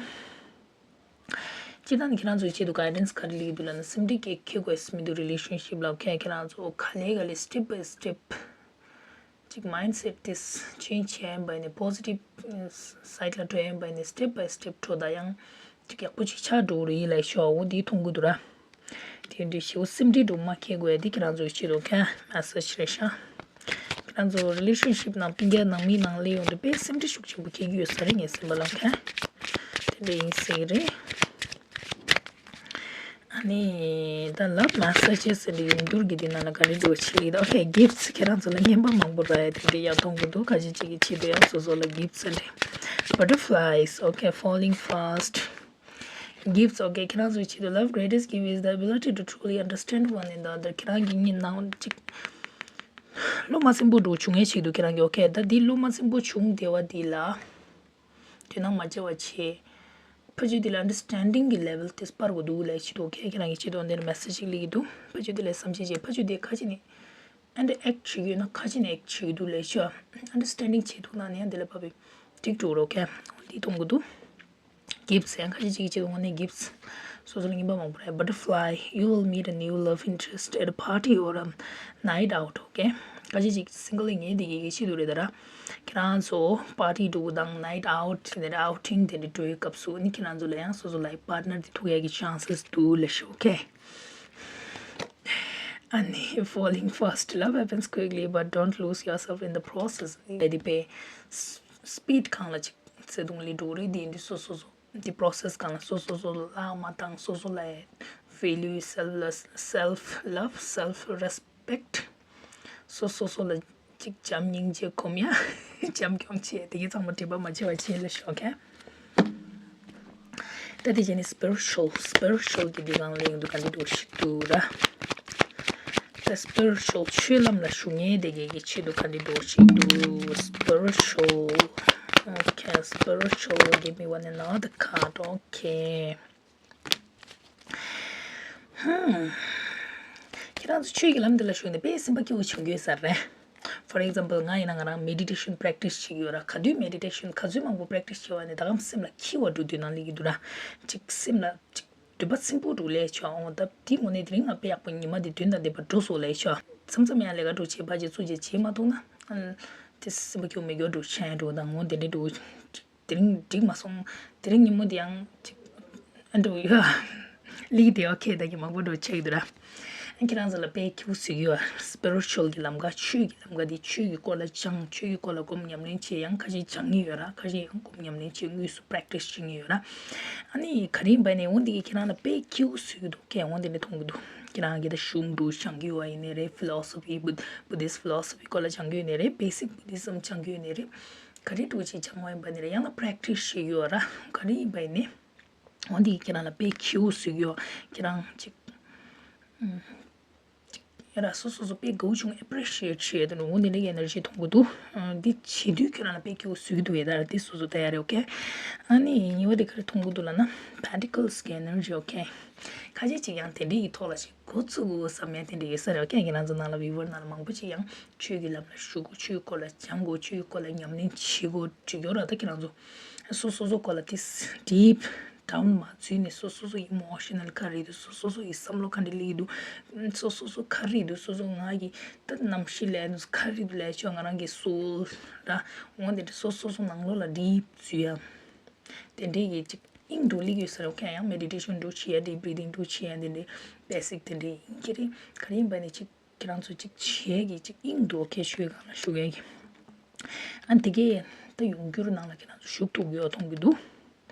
སྤྱིར་བཏང་ནི་ཁྱེད་རང་ཚོའི་ཆེད་དུ་guidance ག་རེ་སླེབས་ཀྱི་འདུག་ལབ་ན། སེམས་ཁྲལ་སྐྱེ་ཁེ་དགོས་མི་འདུག relationship ལ། ཁྱེད་ཁྱེད་རང་ཚོ་ག་ལེ་ག་ལེ་step by step ཅིག་mindset དེ་change བྱས་པ་ཡིན་ན། positive side ལ་འགྲོ་ཡིན་པ་ཡིན་ན། step by step འགྲོ་ད་ཡང་ཅིག་ཡག་པོ་ཅིག་ཆགས་འགྲོ་རེད་ལབ་ཤོག་འོ་འདི་མཐོང་གི་འདུག་ར། དེ་འདྲའི་ཞེ་པོ་སེམས་ཁྲལ་འགྲོ་མ་ཁེ་དགོས་ཡ་འདི་ཁྱེད་རང་ཚོའི་ཆེད་དུ་ཁ་message རེད་ཤག་ཁྱེད་རང་ཚོ་relationship ནང་སྤུན་ཀྱག་ནང་མི་ནང་ལས་ཡོང་དུས་དཔེ་སེམས་ཁྲལ་ཤུགས་ཆེན་པོ་སྐྱེ་གི་ཡོད་ས་རེད། ངའི་སེམས་པ་ལ་ཁ་དེ་འདྲ་ཡིན་ཟེར་གི་རེད། ཨ་ནི་ད་love messages ཟེར་འདི་ཡོང་འགྱུར་གྱི་འདི་ནང་ལ་ག་རེ་འགྲོ་ཆེ་ལི་ད། okay, gifts ཁྱེད་རང་ཚོ་ལ་རྔན་པ་མང་པོ་རག་ཡ་དེ་འདྲ་ཡག་མཐོང་གི་འདུག་ཁ་ཤས་ཅིག་གི་ཆེད་དུ་ཡང་སོ་སོ་ལ་gifts ཟེར་འདི། butterflies, okay, falling fast. Gifts, okay, ཁྱེད་རང་ཚོའི་ཆེད་དུ love greatest gift is the ability to truly understand one another. ཁྱེད་རང་གི་གཉིས་ནང་གཅིག་བློ་མ་སིམ་པོ་འགྲོ་བྱུང་ངེས་ཆེད་དུ་ཁྱེད་རང་གི okay ད་འདི་བློ་མ་སིམ་པོ་བྱུང་བསྡད་པ་འདི་ལ་དོ་སྣང་མ་བྱེད་པ་བྱས། ཕ་ཆུ་འདི་ལ་understanding གི་level དེ་སྤར་དགོས་འདུག་ལབ་ཆེད་དུ okay ཁྱེད་རང་གི་ཆེད་དུ་འདིར་message ཞིག་སླེབས་ཀྱི་འདུག་ཕ་ཆུ་འདི་ལ་བསམ་ཤེས་བྱས། ཕ་ཆུ་འདི་ཁ་ཅིག་ནི་and act བྱེད་ཀྱི་ཡོད་ན་ཁ་ཅིག་ནི་act བྱེད་ཀྱི་འདུག་ལབ་ཤག understanding བྱེད་ཐུབ་ན་ནི་ཡང་འདི་ལ་བབས་པའི་འགྲིག་འགྲོ་རོགས་ཁྱེད་འདི་མཐོང་གི་འདུག gifts ཡང་ཁ་ཅིག་ཅིག་གི་ཆེད་དུ་དངོས་གནས་gifts སོ་སོ་ལ་རྔན་པ་མང་པོ་རེད། butterfly, you will meet a new love interest at a party or a night out, okay? ཁ་ཅིག་ཅིག་single ཡིན་ངེས་དེ་གའི་ཆེད་དུ་རེད་ད་ར། ཁྱེད་རང་ཚོ་party འགྲོ་དང་night out དེ་འདྲ་outing དེ་འདྲ་འགྲོ་བའི་སྐབས་སུ་ནི་ཁྱེད་རང་ཚོ་ལ་ཡང་སོ་སོ་life partner དེ་ཐུག་ཡ་གི་chances འདུག་ལབ་ཤག okay? ཨ་ནི་falling fast, love happens quickly, but don't lose yourself in the process. ལས་དེ་པའི་speed གང་ལ་ཅིག་བརྩེ་དུང་ལས་འགྲོ་རེད། དེ་འདི་སོ་སོ་སོ་འདི་process གང་ལ་སོ་སོ་སོ་ལ་མ་བཏང་། སོ་སོ་ལ་value, self, self love, self respect, སོ་སོ་སོ་ལ་ཅིག་བྱམས་སྙིང་རྗེ་སྒོམ་ཡ། བྱམས་སྐྱོང་བྱེད་དེ་གི་ཚང་མ་དྲི་བ་མ་བྱེད་པ་བྱེད་ལ་ཤོག་ཁ། ད་དེ་བྱས་ནས་spiritual, spiritual གི་འདི་གང་ལ་ཡོང་དུས་ག་འདི་འགྲོ་ཞིག་འདུག་ར། ད་spiritual ཆོས་ལམ་ལ་ཞུགས་མཁན་དེ་གའི་གི་ཆེད་དུ་ག་འདི་འགྲོ་ཞིག་འདུག spiritual, okay, spiritual, give me one another card, okay. ཁྱེད་རང་ཚོ་ཆོས་ཀྱི་ལམ་འདི་ལ་ཞུགས་ནས་དཔེ་སེམས་པ་སྐྱིད་པོ་བྱུང་ཡོད་ས་རེད། For example ང་ཡིན་ན་ང་རང་meditation practice བྱེད་ཀྱི་ཡོད་ར། ག་དུས་meditation ག་ཚོད་མང་པོ་practice བྱས་པ་ནས་ད་གམ་སེམས་ལ་འཁྱིལ་བ་འགྲོ་དུས་ནང་སླེབས་ཀྱི་འདུག་ར། ཅིག་སེམས་ལ་ཅིག་འདོད་པ་སིམ་པོ་འགྲོ་ལས་ཆོག་འོང་སྟབས་དེ་དངོས་གནས་དེ་རིང་ང་དཔེ་ཡག་པོ་ཉི་མ་འདི་དོན་དང་ལྡན་པ་འགྲོ་སོང་ལས་ཆོག་མཚམས་མཚམས་ཡང་ལས་ཀ་འགྲོ་བྱེད་པ་བྱེད་ཚུགས་བྱེད་བྱེད་མ་ཐུབ་ན་དེ་སེམས་པ་སྐྱིད་པོ་མེད་རྒྱུ་འགྲོ་ཆ་འགྲོ་དང་འོང་དེ་འདྲ་འགྲོ། དེ་རིང་འགྲིག་མ་སོང་། དེ་རིང་ཉིན་མོ་འདི་ཡང་ཅིག་ཨ་འདྲ་བོ་ཡོད། ལིག་དེ་okay ད་གི་མང་པོ་འགྲོ་ཆགས་ཀྱི་འདུག་ར། ཁྱེད་རང་ཚོ་ལ་དཔེ་སྐྱིད་པོ་བཟོས་ཀྱི་ཡོད། spiritual གི་ལམ་ཁ་ཆོས་ཀྱི་ལམ་ཁ་འདི་ཆོས་ཀྱི་སྐོར་ལ་སྦྱང་ཆོས་ཀྱི་སྐོར་ལ་སྒོམ་ཉམས་ལེན་བྱེད་ཡང་ཁ་ཤས་སྦྱང་གི་ཡོད་ར། ཁ་ཤས་ཡང་སྒོམ་ཉམས་ལེན་བྱེད་དངོས་སུ་practice བྱེད་ཀྱི་ཡོད་ར། ཨ་ནི་ག་རེ་ཡིན་པ་ནས་འོ་འདི་གི་ཁྱེད་རང་ལ་དཔེ་སྐྱིད་པོ་བཟོས་ཀྱི་འདུག་ཁྱེད་འོ་འདི་ནས་མཐོང་གི་འདུག་ཁྱེད་རང་གི་ད་གཞུང་འདུག་སྦྱང་གི་ཡོད་ཡིན་ནའི་རེད། philosophy Bud- Buddhist philosophy སྐོར་ལ་སྦྱང་གི་ཡོད་ནའི་རེད། basic Buddhism སྦྱང་གི་ཡོད་ནའི་རེད། ག་རེ་འདྲ་བོ་ཅིག་སྦྱང་བ་ཡིན་པ་ནི་རེད། ཡང་ན་practice བྱེད་ཀྱི་ཡོད་ར། ག་རེ་ཡིན་པ་ཡིན་ནི། འོ་འདི་ཁྱེད་རང་ལ་དཔེ་སྐྱིད་པོ་བཟོས་ཀྱི་ཡོད། ཁྱེད་རང་ཅིག་ཨུམ། ཅིག་ཡ་ར་སོ་སོ་སོ་དཔེ་དགའ་བོ་བྱུང་appreciate བྱེད་དུ་འོ་འདི་འདྲ་གི་energy མཐོང་གི་འདུག་ཨ་འདི་བྱེད་དུས་ཁྱེད་རང་ལ་དཔེ་སྐྱིད་པོ་བཟོས་ཀྱི་འདུག་ཡ་ད་ར་འདི་སོ་སོ་ལྟ་ཡ་རེད། okay? ཨ་ནི་གཉིས་པ་དེ་ག་རེ་མཐོང་གི་འདུག་ལབ་ན་pentacles གི་energy okay? ཁ་ཤས་ཅིག་ཡང་དེ་འདྲའི་ཡི་ཐོག་ལ་ཞིག་འགོ་ཚུགས་དགོས་བསམ་ཡ་དེ་འདྲ་ཡོད་ས་རེད། okay? ཁྱེད་རང་ཚོ་ནང་ལ་viewer ནང་ལ་མང་པོ་ཅིག་ཡང་ཆོས་ཀྱི་ལམ་ལ་ཞུགས་དགོས། ཆོས་སྐོར་ལ་སྦྱང་དགོས། ཆོས་སྐོར་ལ་ཉམས་ལེན་བྱེད་དགོས་འགྲིག་ཡོད་ར། ད་ཁྱེད་རང་ཚོ་སོ་སོ་སོ་སྐོར་ལ་དེ་deep ཌའོན་མ་བརྩིས་ནས་སོ་སོ་སོ་ཨི་མོ་ཤ་ནལ་ག་རེ་འདུག་སོ་སོ་སོ་ཡི་བསམ་བློ་ག་འདྲ་སླེབས་ཀྱི་འདུག་སོ་སོ་སོ་ག་རེ་འདུག་སོ་སོ་ང་གི་ད་རྣམ་ཤེས་ལབ་ཡ་འདུག་ག་རེ་འདུག་ལབ་ཆོག་ང་རང་གི་སོལ་ར་འོ་དེ་འདྲ་སོ་སོ་སོ་ནང་ལོགས་ལ་ཌིབ་འཛུལ་ཡ། དེ་འདྲའི་གི་ཅིག་དབྱིངས་འགྲོ་སླེབས་ཡོད་ས་རེད། ཁྱེད་ཡང་མེ་ཌི་ཊེ་ཤན་འགྲོ་བྱེད་ཡ་དེ་བྷི་རི་ཐིང་འགྲོ་བྱེད་ཡ་དེ་འདྲའི་བེ་སིག་དེ་འདྲའི་ཡིན་གྱི་རེད། ག་རེ་ཡིན་པ་ནི་ཅིག་ཁྱེད་རང་ཚོ་ཅིག་བྱེད་ཀྱི་ཅིག་དབྱིངས་འགྲོ་ཁྱེད་ཤོད་གང་ལ་ཞུ་གི་ཡིན། ཨ་དེ་གས་ད་ཡོང་འགྱུར་ནང་ལ་ཁྱེད་རང་ཚོ་ཞུགས་ཐུབ་ཡོད་མཐོང་གི་འདུག་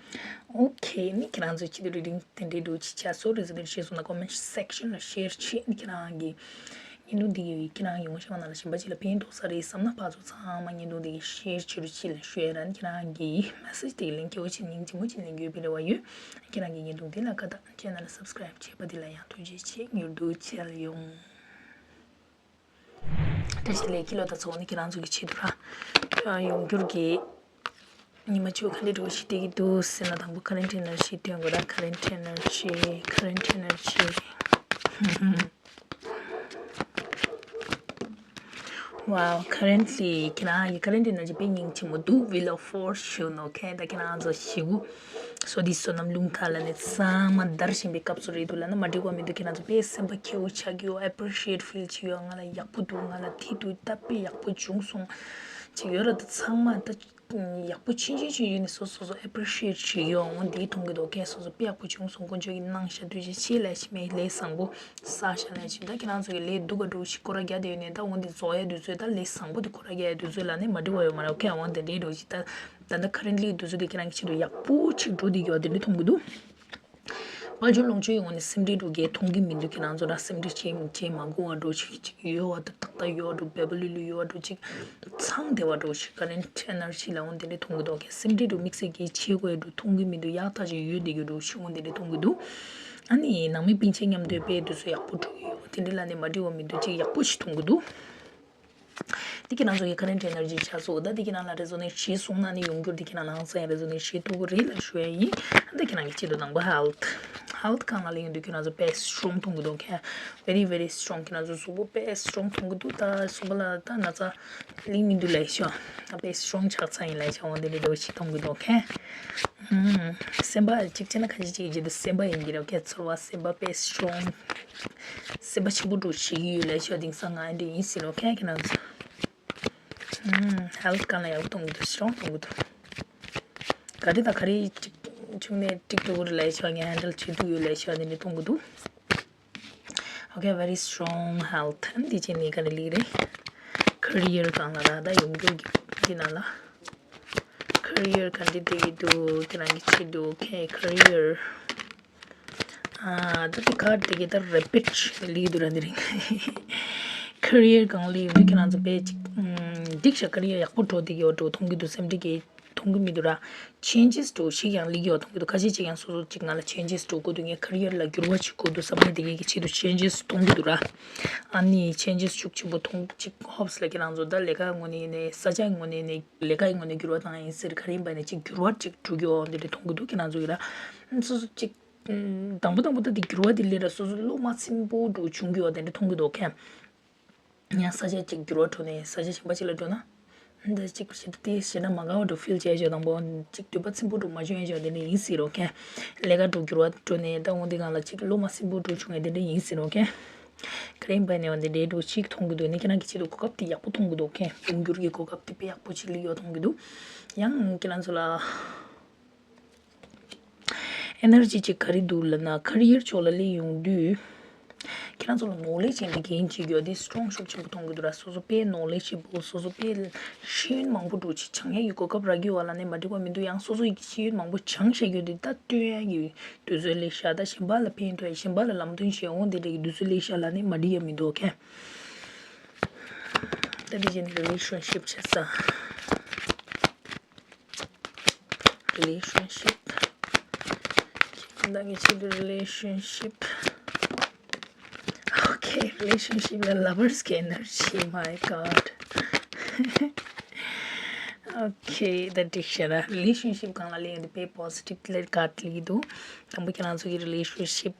ཨོ་ཁེ། ནི་ཁྱེད་རང་ཚོས་ཆེད་དུ་རི་ཌིང་དེ་འདྲའི་འགྲོ་ཅིག་བྱ་སོ་རེ་ཟི་ཌེན་ཤེལ་སོང་ན་ཀོ་མེན་ཊི་སེག་ཤན་ལ་ཤེར་བྱེད། ནི་ཁྱེད་རང་གི་བརྙན་ཐུང་འདི་གི་ཁྱེད་རང་ཡོང་བ་ཤེས་པ་ནང་ལ་གཞན་པ་ཅིག་ལ་ཕན་ཐོགས་ས་རེད་བསམ་ན་ཕར་ཚུར་ཚང་མ་བརྙན་ཐུང་འདི་གི་ཤེར་བྱེད་རོགས་བྱེད་ལ་ཞུ་ཡ་ར། ནི་ཁྱེད་རང་གི་མེ་སེ་ཇི་དེ་གི་ལན་སྐྱེ་བོ་ཆེ་སྙིང་རྗེ་མོ་ཆེ་ལེན་རྒྱུའི་སྤེལ་བ་ཡོད། ཁྱེད་རང་གི་བརྙན་ཐུང་འདི་ལ་ཁ་བཏགས་ཆེ་ན་ལ་སབ་སི་ཀ་རེབ་བྱས་པ་འདི་ལ་ཡང་ཐུགས་རྗེ་ཆེ། མྱུར་དུ་མཇལ་ཡོང་། བཀྲ་ཤིས་བདེ་ལེགས། ཁྱི་ལོ་ད་ཚོ་ནི་ཁྱེད་རང་ཚོ་གི་ཆེད་དུ་ར། ཡོང་འགྱུར་གྱི་ཉི་མ་བཅུ་ག་འདྲ་འགྲོ་ཞིག་བལྟས་ཀྱི་འདུག་ཟེར་ན། དང་པོ་ཁ་རེན་ཊི་ཨེ་ནར་ཇི་སྟོན་དགོས་ར། ཁ་རེན་ཊི་ཨེ་ནར་ཇི། ཁ་རེན་ཊི་ཨེ་ནར་ཇི། Wow, currently ཁྱེད་རང་གི་ཁ་རེན་ཊི་ཨེ་ནར་ཇི་དཔེ་སྙིང་རྗེ་མོ་འདུག Wheel of Fortune, okay? ད་ཁྱེད་རང་ཚོ་ཞེ་པོ་བསོད་བདེ་བསོད་ནམས་རླུང་རྟ་ལ་ནི་ཚང་མ་འདར་བཞིན་པའི་སྐབས་སུ་རེད་འདུག་ལབ་ན་མ་འགྲིག་པ་མི་འདུག་ཁྱེད་རང་ཚོ་དཔེ་སེམས་པ་ཁེར་བོ་ཆགས་ཀྱི་ཡོད། ཨེ་པི་རི་ཤི་ཨེཊ་ཕིལ་བྱེད་ཀྱི་ཡོད། ང་ལ་ཡག་པོ་འདུག་ང་ལ་དེ་འདུག་ད་དཔེ་ཡག་པོ་བྱུང་སོང་ཅིག་ཡོད་ར། ད་ཚང་མ་ད་ཡག་པོ་ཕྱིན་ཕྱིན་ཕྱིན་ཕྱིན་ནས་སོ་སོ་སོ་ཨེ་པི་རི་ཤི་ཨེཊ་བྱེད་ཀྱི་ཡོད། འོ་འདི་མཐོང་གི་འདུག་ཁྱེད་སོ་སོ་དཔེ་ཡག་པོ་བྱུང་སོང་དཀོན་མཆོག་གིས་གནང་ཤག་ཐུགས་རྗེ་ཆེ་ལབ་ཤིག་མེད་ལས་བཟང་པོ་བསགས་ཤག་ལབ་ཤིག་ད་ཁྱེད་རང་ཚོ་གི་ལས་སྡུག་ག་འགྲོ་ཞིག་སྐོར་ར་རྒྱག་བསྡད་ཡོད་ནས་ད་འོ་འདི་རྫོགས་ཡ་དུས་ཚོད་ད་ལས་བཟང་པོ་དེ་སྐོར་ར་རྒྱག་ཡ་དུས་ཚོད་ལ་ནི་མ་འགྲིག་པ་ཡོད་མ་རེད། ཁྱེད་འོ་འདི་འདྲའི་འགྲོ་ཞིག་ད་ད་ལྟ་ཁ་རེན་ཊི་ལི་དུས་ཚོད་དེ་ཁྱེད་རང་གི་ཆེད་དུ་ཡག་པོ་ཅིག་འགྲོ་བསྡད་ཀྱི་ཡོད་དེ་འདྲ་མཐོང་གི་འདུག་དཔལ་འབྱོར་ལོངས་སྤྱོད་ཡོང་ནས་སེམས་ཁྲལ་འགྲོ་གི་མཐོང་གི་མི་འདུག་ཁྱེད་རང་ཚོ་ད་སེམས་ཁྲལ་བྱེད་བྱེད་མ་དགོས་པ་འགྲོ་ཞིག་ཅིག་ཡོད་བ་ད་ཏག་ཏག་ཡོད་བ་འགྲོ་བེ་བ་ལུ་ལུ་ཡོད་བ་འགྲོ་ཅིག་ཚང་བདེ་བ་འགྲོ་ཞིག་ཁ་རེན་ཊི་ཨེ་ནར་ཇི་ལ་འོ་འདི་འདྲ་མཐོང་གི་འདུག་ཁྱེད་སེམས་ཁྲལ་འགྲོ་དམིགས་བསལ་གྱི་བྱེད་དགོས་འགྲོ་མཐོང་གི་མི་འདུག་ཡག་ཐག་ཆོད་ཡོད་བསྡད་ཀྱི་འགྲོ་ཞིག་འོ་འདི་འདྲ་མཐོང་གི་འདུག་ཨ་ནི་ནང་མི་སྤུན་མཆེད་མཉམ་དུ་དཔེ་དུས་ཚོད་ཡག་པོ་འགྲོ་གི་ཡོད། དེ་འདྲ་ལ་ནི་མ་འགྲིག་པ་མི་འདུག་ཅིག་ཡག་པོ་ཞིག་མཐོང་གི་འདུག་དེ་ཁྱེད་རང་ཚོ་གི་ཁ་རེན་ཊི་ཨེ་ནར་ཇི་ཆགས་སོང་། ད་དེ་ཁྱེད་རང་ལ་རེ་ཛོ་ནེཊ་བྱས་སོང་ན་ནི་ཡོང་འགྱུར་དེ་ཁྱེད་རང་ལ་ཧང་སང་རེ་ཛོ་ནེཊ་བྱེད་ཐུབ་ཀྱི་རེད་ལབ་ཞུ་ཡ་ཡིན། ད་ཁྱེད་རང་གི་ཆེད་དུ་དང་པོ་ཧེལ་ཐི། ཧེལ་ཐི་སྒང་ལ་ལ་ཡོང་དུས་ཁྱེད་རང་ཚོ་དཔེ་སི་ཊོང་མཐོང་གི་འདུག་ཁྱེད། very very strong ཁྱེད་རང་ཚོ་གཟུགས་པོ་དཔེ་སི་ཊོང་མཐོང་གི་འདུག་ད་གཟུགས་པོ་ལ་ད་ན་ཚ་ལིང་མི་འདུག་ལབ་ཤོག་ད་དཔེ་སི་ཊོང་ཆགས་ཚར་ཡིན་ལབ་ཤོག་འོ་འདི་འདྲ་འདྲ་བོ་ཞིག་མཐོང་གི་འདུག་ཁྱེད། ཨུམ། སེམས་པ་གཅིག་བྱས་ན་ཁ་ཤས་གཅིག་གི་རྗེས་དུ་སེམས་པ་ཡིན་གྱི་རེད། ཁྱེད་ཚོར་བ་སེམས་པ་དཔེ་སི་ཊོང་། སེམས་པ་ཆེན་པོ་འདྲ་བོ་ཞིག་ཡོད་ལབ་ཤོག་དེང་སང་ང་འདི་ཡིན་ཟེར་རོ་ཁྱེད་ཁྱེད་རང་ཚོ། ཧེལ་ཐི་སྒང་ལ་ཡག་པོ་མཐོང་གི་འདུག་སི་ཊོང་མཐོང་གི་འདུག་ག་རེ་དང་ག་རེ་ཅིག་བྱུང་ནས་འགྲིག་འགྲོ་གི་རེད་ལབ་ཤོག་ངས་ཧེན་ཌལ་བྱེད་ཐུབ་ཡོད་ལབ་ཤོག་འདི་འདྲ་མཐོང་གི་འདུག Okay, very strong health. འདི་བྱས་ནས་ག་རེ་ལི་རེད། ཁེ་རི་ཡར་སྒང་ལ་ར་ད་ཡོང་རྒྱུ་གི་འདི་ན་ལ། ཁེ་རི་ཡར་ག་འདི་བསྡད་ཀྱི་འདུག་ཁྱེད་རང་གི་ཆེད་དུ། Okay, career. ཨ་ད་དེ་ག་དེ་གི་ད་རེ་པིཊ་ལི་འདུག་ར་འདི་རིང་། ཁེ་རི་ཡར་སྒང་ལ་ཡོང་དུས་ཁྱེད་རང་ཚོ་དཔེ་ཅིག་ཨམ་འགྲིག་ཤག་ཁེ་རི་ཡར་ཡག་པོ་འགྲོ་བསྡད་ཀྱི་ཡོད་འགྲོ་མཐོང་གི་འདུག་སེམས་ཁྲལ་གྱི་མཐོང་གི་མི་འདུག་ར། ཆེན་ཇེས་འགྲོ་ཞིག་ཡང་སླེབས་ཡོད་མཐོང་གི་འདུག་ཁ་ཤས་ཅིག་ཡང་སོ་སོ་ཅིག་ང་ལ་ཆེན་ཇེས་འགྲོ་དགོས་འདུག་ངས་ཁེ་རི་ཡར་ལ་འགྱུར་བ་ཅིག་དགོས་འདུག་བསམ་ནས་དེ་གའི་གི་ཆེད་དུ་ཆེན་ཇེས་གཏོང་གི་འདུག་ར། ཨ་ནི་ཆེན་ཇེས་ཤུགས་ཆེན་པོ་མཐོང་ཅིག་ཧོབ་སི་ལ་ཁྱེད་རང་ཚོ་ད་ལས་ཀ་ངོས་ནས་ནས་ས་ཆ་ངོས་ནས་ནས་ལས་ཀའི་ངོས་ནས་འགྱུར་བ་བཏང་ཡིན་ཟེར་ག་རེ་ཡིན་པ་ནས་ཅིག་འགྱུར་བ་ཅིག་འགྲོ་གི་ཡོད་འདི་འདྲ་མཐོང་གི་འདུག་ཁྱེད་རང་ཚོ་གི་ར། སོ་སོ་ཅིག་དང་པོ་དང་པོ་ད་འདི་འགྱུར་བ་འདི་ལས་ར་སོ་སོ་བློ་མ་ཚིམ་པོ་འགྲོ་བྱུང་གི་ཡོད་འདི་འདྲ་མཐོང་གི་འདུག་ཁྱེད། ཡང་ས་ཆ་གཅིག་འགྱུར་བ་འགྲོ་ནས་ས་ཆ་གཞན་པ་གཅིག་ལ་འགྲོ་ན། འདི་གཅིག་ཞེ་དྲག་དེ་ཞེ་དྲག་མ་དགའ་བ་འགྲོ་ཕིལ་བྱས་བྱས་དང་པོ་གཅིག་འདོད་པ་ཚིམ་པོ་འགྲོ་མ་བྱུང་ཡས་བྱས་དེ་འདྲ་ཡིན་སྲིད་རོགས་ཁྱེད། ལས་ཀ་འགྲོ་འགྱུར་བ་འགྲོ་ནས་ད་འོང་དེ་གང་ལ་གཅིག་བློ་མ་སིམ་པོ་འགྲོ་བྱུང་ཡས་དེ་འདྲ་ཡིན་སྲིད་རོགས་ཁྱེད། ག་རེ་ཡིན་པ་ནས་འོང་དེ་འདྲའི་འགྲོ་གཅིག་མཐོང་གི་འདུག་ནས་ཁྱེད་རང་གི་ཆེད་དུ་གོ་སྐབས་དེ་ཡག་པོ་མཐོང་གི་འདུག་ཁྱེད། འོང་འགྱུར་གྱི་གོ་སྐབས་དེ་དཔེ་ཡག་པོ་ཅིག་སླེབས་ཡོད་མཐོང་གི་འདུག་ཡང་ཁྱེད་རང་ཚོ་ལ། ཨེ་ནར་ཇི་ཅིག་ག་རེ་འདུག་ལབ་ན་ཁེ་རི་ཡར་ཕྱོགས་ལ་སླེབས་ཡོང་དུས། ཁྱེད་རང་ཚོ་ལ་ནོ་ལེ་ཇི་ཅན་གྱི་འགན་ཅིག་ཡོད་དེ་སི་ཊོང་ཤུགས་ཆེན་པོ་གཏོང་གི་འདུག་ར། སོ་སོ་དཔེ་ནོ་ལེ་ཇི་བུལ་སོ་སོ་དཔེ་ཤེས་ཡོན་མང་པོ་འདུག་ཅིག་སྦྱང་ཡ་གི་གོ་སྐབས་རག་གི་ཡོད་པ་ལ་ནི་མ་འགྲིག་པ་མི་འདུག་ཡང་སོ་སོ་ཡི་ཤེས་ཡོན་མང་པོ་སྦྱང་ཤེས་ཀྱི་ཡོད་དེ་ད་སྟོན་ཡ་གི་དུས་ཚོད་སླེབས་ཤག་ད་གཞན་པ་ལ་ཕན་ཐོགས་ཡ་གཞན་པ་ལ་ལམ་སྟོན་བྱེད་འོང་དེ་འདྲ་གི་དུས་ཚོད་སླེབས་ཤག་ལ་ནི་མ་འགྲིག་ཡ་མི་འདུག་ཁྱེད། ད་འདི་བྱས་ནས་རི་ལེ་ཤན་ཤིབ་བྱེད་ས། Relationship. ཁྱེད་རང་གི་ཆེད་དུ་relationship. Okay, relationship ལ་lovers གི་energy, my god. Okay, ད་འགྲིག་ཤག་ར། Relationship སྒང་ལ་ལས་འདི་དཔེ་positive clear cut ལས་འདུག་དང་པོ་ཁྱེད་རང་ཚོ་གི་relationship.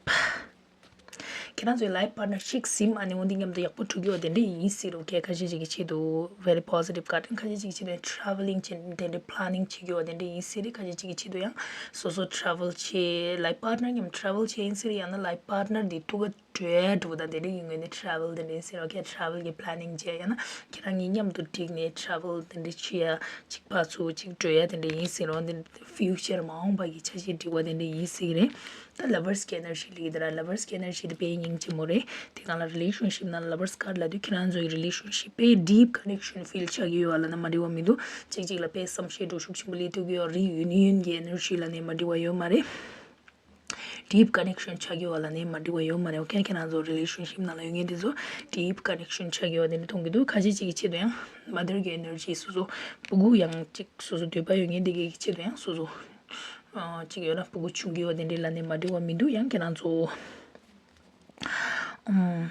ཁྱེད་རང་ཚོའི་life partner་གཅིག་ཟིན་ཨ་ནི་འོ་འདི་མཉམ་དུ་ཡག་པོ་འགྲོ་གི་ཡོད་དེ་འདྲ་ཡིན་སྲིད་རོ། ཁྱེད་ཁ་ཤས་ཅིག་གི་ཆེད་དུ་very positive card། ཁ་ཤས་ཅིག་གི་ཆེད་དུ་travelling་བྱེད་དེ་འདྲ་planning་བྱེད་ཀྱི་ཡོད་དེ་འདྲ་ཡིན་སྲིད་རེད། ཁ་ཤས་ཅིག་གི་ཆེད་དུ་ཡང་སོ་སོ་travel་བྱེད། life partner་མཉམ་travel་བྱེད་ཡིན་སྲིད་རེད། ཡང་ན་life partner་འདི་ཐུག་ག་འགྲོ་ཡ་འགྲོ་དང་དེ་འདྲ་ཡིན་ངོས་ནས་travel་དེ་འདྲ་ཡིན་སྲིད་རོ། ཁྱེད་travel་གི་planning་བྱེད། ཡང་ན་ཁྱེད་རང་གཉིས་མཉམ་དུ་འགྲིག་ནས་travel་དེ་འདྲ་བྱེད་ཡ་གཅིག་ཕར་ཚུར་གཅིག་འགྲོ་ཡ་དེ་འདྲ་ཡིན་སྲིད་རོ། འདི་future་མ་འོངས་པ་གི་འཆར་གཞི་འགྲིག་པ་དེ་འདྲ་ཡིན་སྲིད་རེད། ད་lovers་གི་energy་ལིག་དེ་ར། lovers་གི་energy་དེ་དཔེ་སྙིང་རྗེ་མོ་རེད། དེ་གང་ལ་relationship་ནང་ལ་lovers་card་ལ་དུས་ཁྱེད་རང་ཚོའི་relationship་དཔེ་deep connection feel་ཆགས་ཀྱི་ཡོད་པ་ལ་ན་མ་འགྲིག་པ་མི་འདུག་གཅིག་གཅིག་ལ་དཔེ་བསམ་ཤེས་འགྲོ་ཤུགས་ཆེན་པོ་སླེབས་ཐུབ་ཀྱི་ཡོད། reunion་གི་energy་ལ་ནས་མ་འགྲིག་པ་ཡོད་མ་རེད། deep connection་ཆགས་ཀྱི་ཡོད་པ་ལ་ནས་མ་འགྲིག་པ་ཡོད་མ་རེད། okay། ཁྱེད་རང་ཚོ་relationship་ནང་ལ་ཡོད་མཁན་དེ་ཚོ་deep connection་ཆགས་ཀྱི་ཡོད་དེ་འདྲ་མཐོང་གི་འདུག་ཁ་ཤས་ཅིག་གི་ཆེད་དུ་ཡང་mother་གི་energy་སོ་སོ་སྤུ་གུ་ཡང་གཅིག་སོ་སོ་འདོད་པ་ཡོད་མཁན་དེ་གི་ཆེད་དུ་ཡང་སོ་སོ་ཨ་གཅིག་ཡོད་ན་སྤུ་གུ་ཆུང་གི་ཡོད་དེ་འདྲའི་ལ་ནས་མ་འགྲིག་པ་མི་འདུག་ཡང་ཁྱེད་རང་ཚོ་ཨམ།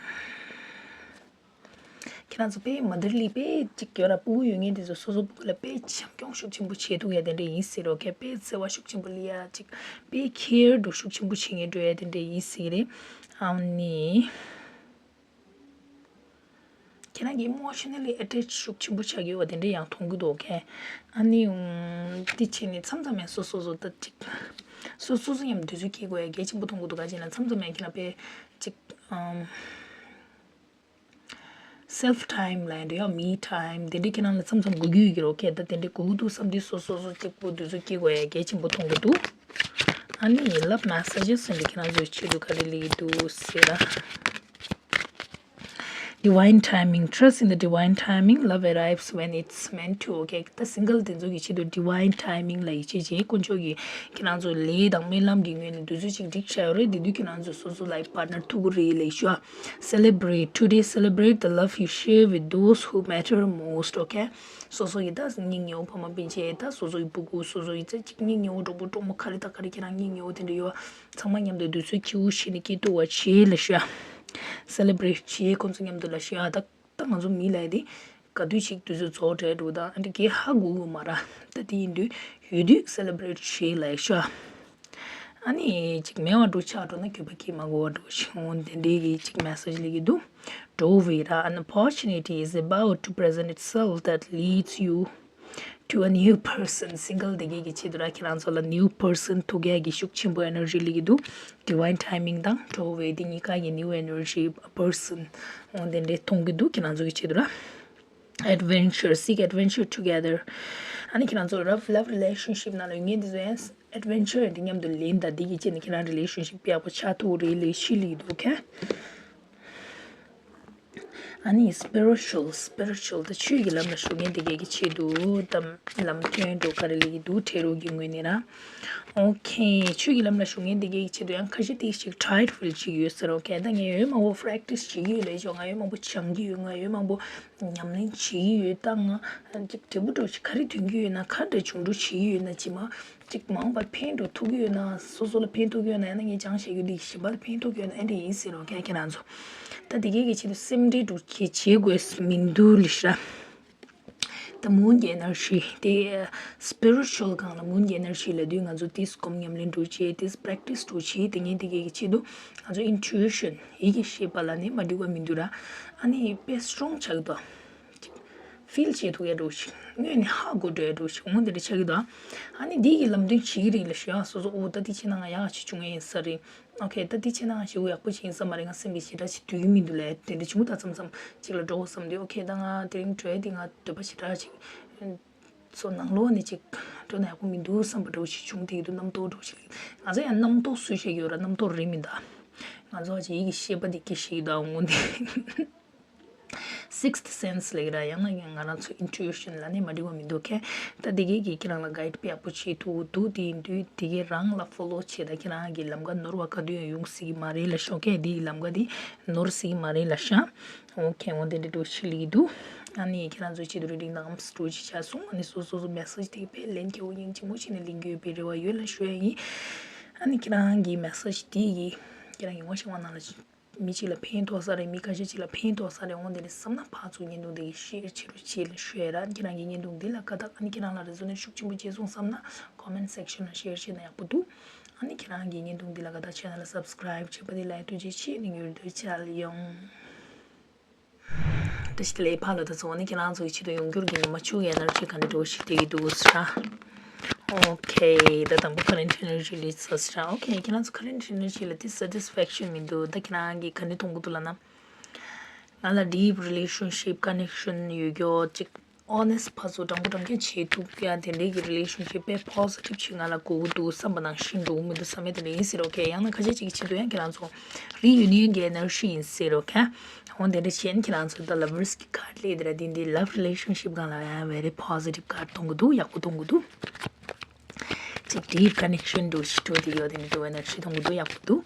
ཁྱེད་རང་ཚོ་དཔེ་motherly་དཔེ་གཅིག་ཡོད་ན་སྤུ་གུ་ཡོད་མཁན་དེ་ཚོ་སོ་སོ་སྤུ་གུ་ལ་དཔེ་བྱམས་སྐྱོང་ཤུགས་ཆེན་པོ་བྱེད་ཐུབ་ཡ་དེ་འདྲ་ཡིན་སྲིད་རོ། okay། དཔེ་བརྩེ་བ་ཤུགས་ཆེན་པོ་སླེབས་ཡ་གཅིག་དཔེ་care་འགྲོ་ཤུགས་ཆེན་པོ་བྱེད་མཁན་འགྲོ་ཡ་དེ་འདྲ་ཡིན་སྲིད་རེད། ཨམ་ནི། ཁྱེད་རང་གི་emotionally attached་ཤུགས་ཆེན་པོ་ཆགས་ཀྱི་ཡོད་པ་དེ་འདྲ་ཡང་མཐོང་གི་འདུག okay། ཨ་ནི་འདི་བྱས་ནས་མཚམས་མཚམས་ཡང་སོ་སོ་སོ་ད་ཅིག་སོ་སོ་སོ་ཡང་དུས་ཚོད་སྐྱེལ་དགོས་ཡ་གལ་ཆེན་པོ་མཐོང་གི་འདུག་ག་ཅིག་ན་མཚམས་མཚམས་ཡང་ཁྱེད་རང་དཔེ་ཅིག་ཨམ་self time་ལ་ཡང་འདྲ་ཡང་me time་དེ་འདྲ་ཁྱེད་རང་ལ་མཚམས་མཚམས་དགོས་ཀྱི་ཡོད་ཀྱི་རོ། okay། ད་དེ་འདྲ་དགོས་ཀྱི་འདུག་བསམ་དུས་སོ་སོ་སོ་གཅིག་པུ་དུས་ཚོད་སྐྱེལ་དགོས་ཡ་གལ་ཆེན་པོ་མཐོང་གི་འདུག་ཨ་ནི་love messages་འདི་ཁྱེད་རང་ཚོའི་ཆེད་དུ་ག་རེ་སླེབས་ཀྱི་འདུག་ཟེར་ན། Divine timing. Trust in the divine timing. Love arrives when it's meant to. okay། ད་single་དེ་ཚོ་གི་ཆེད་དུ་divine timing་ལ་ཡིད་ཆེས་བྱེད། དཀོན་མཆོག་གིས་ཁྱེད་རང་ཚོ་ལས་དང་སྨོན་ལམ་གྱི་ངོས་ནས་དུས་ཚོད་ཅིག་སྒྲིག་བཞག་ཡོད་རེད། དེ་དུས་ཁྱེད་རང་ཚོ་སོ་སོ་life partner་ཐུག་གི་རེད་ལབ་ཤོག celebrate. Today, celebrate the love you share with those who matter most. okay། སོ་སོ་ཡི་ད་སྙིང་ཉེ་བོ་ཕ་མ་སྤུན་མཆེད། ད་སོ་སོ་ཡི་སྤུ་གུ། སོ་སོ་ཡི་ད་ཅིག་སྙིང་ཉེ་བོ་གྲོགས་པོ་གྲོགས་མོ་ག་རེ་ད་ག་རེ་ཁྱེད་རང་སྙིང་ཉེ་བོ་དེ་འདྲ་ཡོད་པ་ཚང་མ་མཉམ་དུ་དུས་ཚོད་སྐྱིད་པོ་བྱས་ནས་སྐྱིད་སྡུག་པ་བྱེད་ལབ་ཤོག celebrate་བྱེད། ཁོང་ཚོ་མཉམ་དུ་ལབ་ཤོག་ད་ད་ང་ཚོ་མི་ལབ་ཡ་དེ་ག་དུས་ཅིག་དུས་ཚོད་རྫོགས་བྲལ་འགྲོ་དང་ཨ་འདྲ་གས་ཧ་གོ་གི་མ་རེད། ད་དེ་ཡིན་དུས་ཡོད་དུས་celebrate་བྱེད་ལབ་ཤོག་ཨ་ནི་ཅིག་མེད་པ་འགྲོ་ཆགས་འགྲོ་ན་འགྱོད་པ་སྐྱེ་མ་དགོས་པ་འགྲོ་ཞིག་འོང་དེ་འདྲའི་གི་ཅིག་message་སླེབས་ཀྱི་འདུག་འགྲོ་བའི་ར། An opportunity is about to present itself that leads you to a new person. single་དེ་གས་ཀྱི་ཆེད་དུ་ར་ཁྱེད་རང་ཚོ་ལ་new person་ཐུག་ཡ་གི་ཤུགས་ཆེན་པོ་energy་སླེབས་ཀྱི་འདུག divine timing་དང་འགྲོ་བའི་དེ་གཉིས་ཀ་གི་new energy person་འོང་དེ་འདྲའི་མཐོང་གི་འདུག་ཁྱེད་རང་ཚོ་གི་ཆེད་དུ་ར། adventure, seek adventure together. ཨ་ནི་ཁྱེད་རང་ཚོ་love love relationship་ནང་ལ་ཡོད་མཁན་དེ་ཚོ་ཡང་adventure་དེ་མཉམ་དུ་ལེན་དང་དེ་གི་ཆེད་ནས་ཁྱེད་རང་relationship་ཡག་པོ་ཆགས་ཐུབ་རེད་ལབ་ཤོག་སླེབས་ཀྱི་འདུག okay། ཨ་ནི་spiritual, spiritual་ད་ཆོས་ཀྱི་ལམ་ལ་ཞུགས་མཁན་དེ་གས་ཀྱི་ཆེད་དུ་ད་ལམ་སྟོན་འགྲོ་ག་རེ་སླེབས་ཀྱི་འདུག tarot་གི་ངོས་ནས་ར། okay། ཆོས་ཀྱི་ལམ་ལ་ཞུགས་མཁན་དེ་གས་ཀྱི་ཆེད་དུ་ཡང་ཁ་ཤས་དེ་ཞིག་tired feel་བྱེད་ཀྱི་ཡོད་ཟེར། okay། ད་ངས་ཡོད་མང་པོ་practice་བྱེད་ཀྱི་ཡོད་ལབ་ཆོག་ང་ཡོད་མང་པོ་སྦྱང་གི་ཡོད། ང་ཡོད་མང་པོ་ཉམས་ལེན་བྱེད་ཀྱི་ཡོད། ད་ང་ཅིག་འབྲས་བུ་འདྲ་ཞིག་ག་རེ་ཐོན་གྱི་ཡོད་ན། ག་འདྲ་བྱུང་འགྲོ་བྱེད་ཀྱི་ཡོད་ན། ཇི་མ་ཅིག་མ་འོངས་པར་ཕན་འདྲ་ཐོགས་ཀྱི་ཡོད་ན། སོ་སོ་ལ་ཕན་ཐོགས་ཀྱི་ཡོད་ན། ཡང་ན་ངས་སྦྱང་བྱེད་རྒྱུ་འདི་གཞན་པ་ལ་ཕན་ཐོགས་ཀྱི་ཡོད་ན། ཨེ་འདྲ་ཡིན་ཟེར་རོ། ཁྱེད་ཁྱེད་རང་ཚོ་ད་དེ་གས་ཀྱི་ཆེད་དུ་སེམས་ཁྲལ་འདྲ་ཞིག་བྱེད་དགོས་མི་འདུག་ལབ་ཤོག་ད་moon་གི་energy་དེ་spiritual་སྒང་ལ་moon་གི་energy་ལབ་དུས་ང་ཚོ་དེ་སྒོམ་ཉམས་ལེན་འདྲ་བྱེད། དེ་practice་འདྲ་བྱེད། དེ་ངས་དེ་གས་ཀྱི་ཆེད་དུ་ང་ཚོ་intuition་ཡིད་ཀྱི་ཤེས་པ་ལ་ནི་མ་འགྲིག་པ་མི་འདུག་ར། ཨ་ནི་དཔེ་strong་ཆགས་འདུག feel་བྱེད་ཐུབ་ཡ་འདྲ་ཞིག་དངོས་ནས་ཧ་གོ་འགྲོ་ཡ་འདྲ་ཞིག་འོ་དེ་འདྲ་ཆགས་ཀྱི་འདུག་ཨ་ནི་འདི་གི་ལམ་སྟོན་བྱེད་ཀྱི་རེད་ལབ་ཤོག་ཨ་སོ་སོ་འོ་ད་འདི་བྱས་ན་ང་ཡག་ཅིག་བྱུང་ཡ་ཡིན་ས་རེད། okay། ད་འདི་བྱས་ན་ང་ཞེ་པོ་ཡག་པོ་ཞིག་ཡིན་ས་མ་རེད། ང་སེམས་པའི་ཞེ་དྲག་ཅིག་འདོད་ཀྱི་མི་འདུག་ལབ་དེ་འདྲ་བྱུང་ད་མཚམས་མཚམས་ཅིག་ལ་འགྲོ་དགོས་བསམ་དུས། okay། ད་ང་དེ་རིང་འགྲོ་ཡ་འདི་ང་འདོད་པ་ཞེ་དྲག་ཅིག་སོ་ནང་ལོགས་ནས་ཅིག་འགྲོ་ན་ཡག་པོ་མི་འདུག་བསམ་པ་འདྲ་བོ་ཞིག་བྱུང་དེ་གི་འདུག་རྣམ་རྟོག་འདྲ་བོ་ཞིག་ང་ཚོ་ཡང་རྣམ་རྟོག་སུས་བཤད་ཀྱི་ཡོད་ར། རྣམ་རྟོག་རེད་མིན་ད། ང་ཚོ་ཅིག་ཡིད་ཀྱི་ཤེས་པ་འདི་སྐད་བཤད་ཀྱི་འདུག་འོ་འདི། sixth sense་ལབ་ཀྱི་ར། ཡང་ན་ང་རང་ཚོ་intuition་ལ་ནི་མ་འགྲིག་པ་མི་འདུག okay། ད་དེ་གས་ཀྱིས་ཁྱེད་རང་ལ་guide་དཔེ་ཡག་པོ་བྱེད་ཐུབ་འདུག་དེ་ཡིན་དུས་དེ་གས་རང་ལ་follow་བྱེད་ད་ཁྱེད་རང་གི་ལམ་ཁ་ནོར་བ་ག་དུས་ཡང་ཡོང་སྲིད་ཀྱི་མ་རེད་ལབ་ཤོག okay། དེའི་ལམ་ཁ་དེ་ནོར་སྲིད་ཀྱི་མ་རེད་ལབ་ཤག okay། འོ་དེ་འདྲ་འདྲ་བོ་ཞིག་སླེབས་ཀྱི་འདུག་ཨ་ནི་ཁྱེད་རང་ཚོའི་ཆེད་དུ་reading་དང་ཨམ་སི་འདྲ་བོ་ཞིག་བྱས་སོང་། ཨ་ནི་སོ་སོ་སོ་message་དེ་གས་དཔེ་ལན་སྐྱེ་བོ་སྙིང་རྗེ་མོ་བྱས་ནས་ལེན་རྒྱུ་ཡོད་པའི་རེ་བ་ཡོད་ལབ་ཞུ་ཡ་ཡིན། ཨ་ནི་ཁྱེད་རང་གི་message་དེ་གིས་ཁྱེད་རང་གི་ངོ་ཤེས་པ་ནང་ལ་མི་གཅིག་ལ་ཕན་ཐོགས་ས་རེད། མི་ཁ་ཤས་གཅིག་ལ་ཕན་ཐོགས་ས་རེད། འོ་དེ་ནས་བསམ་ན་ཕར་ཚུར་བརྙན་ཐུང་དེ་གི་share་བྱེད་རོགས་བྱེད་ལ་ཤོད་ར། ཁྱེད་རང་གི་བརྙན་ཐུང་འདི་ལ་དགའ་ཐག་ཨ་ནི་ཁྱེད་རང་ལ་resonate་ཤུགས་ཆེན་པོ་བྱས་སོང་བསམ་ན་comment section་ལ་share་བྱེད་ན་ཡག་པོ་འདུག་ཨ་ནི་ཁྱེད་རང་གི་བརྙན་ཐུང་འདི་ལ་དགའ་ད་channel ལ་subscribe བྱས་པ་འདི་ལ་ཐུགས་རྗེ་ཆེ། ནི་ཡུལ་དུ་ཆ་ལ་ཡོང་། བཀྲ་ཤིས་བདེ་ལེགས། ཕར་ལ་ད་ཚོ་ནི་ཁྱེད་རང་ཚོ་ཡི་ཆེད་དུ་ཡོང་འགྱུར་གྱི་ཉི་མ་བཅུ་གི་energy ག་འདྲ་འགྲོ་ཞིག་དེ་གི་འདུག་ཟེར། Okay ད་དང་པོ་current energy ལས་ཚ་ཟེར། Okay ཁྱེད་རང་ཚོ་current energy ལ་དེ་satisfaction མི་འདུག་ད་ཁྱེད་རང་གི་ག་འདྲ་མཐོང་གི་འདུག་ལབ་ན། ང་ལ་deep relationship connection ཡོད་རྒྱུ་ཅིག honest ཕར་ཚུར་དྲང་པོ་དྲང་རྐྱང་བྱེད་ཐུབ་ཡ་དེ་འདྲའི་གི་relationship དཔེ་positive ཅིག་ང་ལ་དགོས་ཀྱི་འདུག་བསམ་པ་ནང་བཞིན་འགྲོ་གི་མི་འདུག་བསམ་ཡ་དེ་འདྲ་ཡིན་ཟེར། Okay ཡང་ན་ཁ་ཤས་ཅིག་གི་ཆེད་དུ་ཡང་ཁྱེད་རང་ཚོ་reunion གི་energy ཡིན་ཟེར། Okay འོ་དེ་འདྲ་བྱས་ན་ཁྱེད་རང་ཚོ་ད་lovers གི་card ལས་དེ་ར་དེ་འདི་love relationship སྒང་ལ་ཡང་very positive card མཐོང་གི་འདུག་ཡག་པོ་མཐོང་གི་འདུག་ཅིག་deep connection འདྲ་ཞིག་འགྲོ་དེ་ཡོད་དེ་འདྲ་འདུག energy མཐོང་གི་འདུག་ཡག་པོ་འདུག་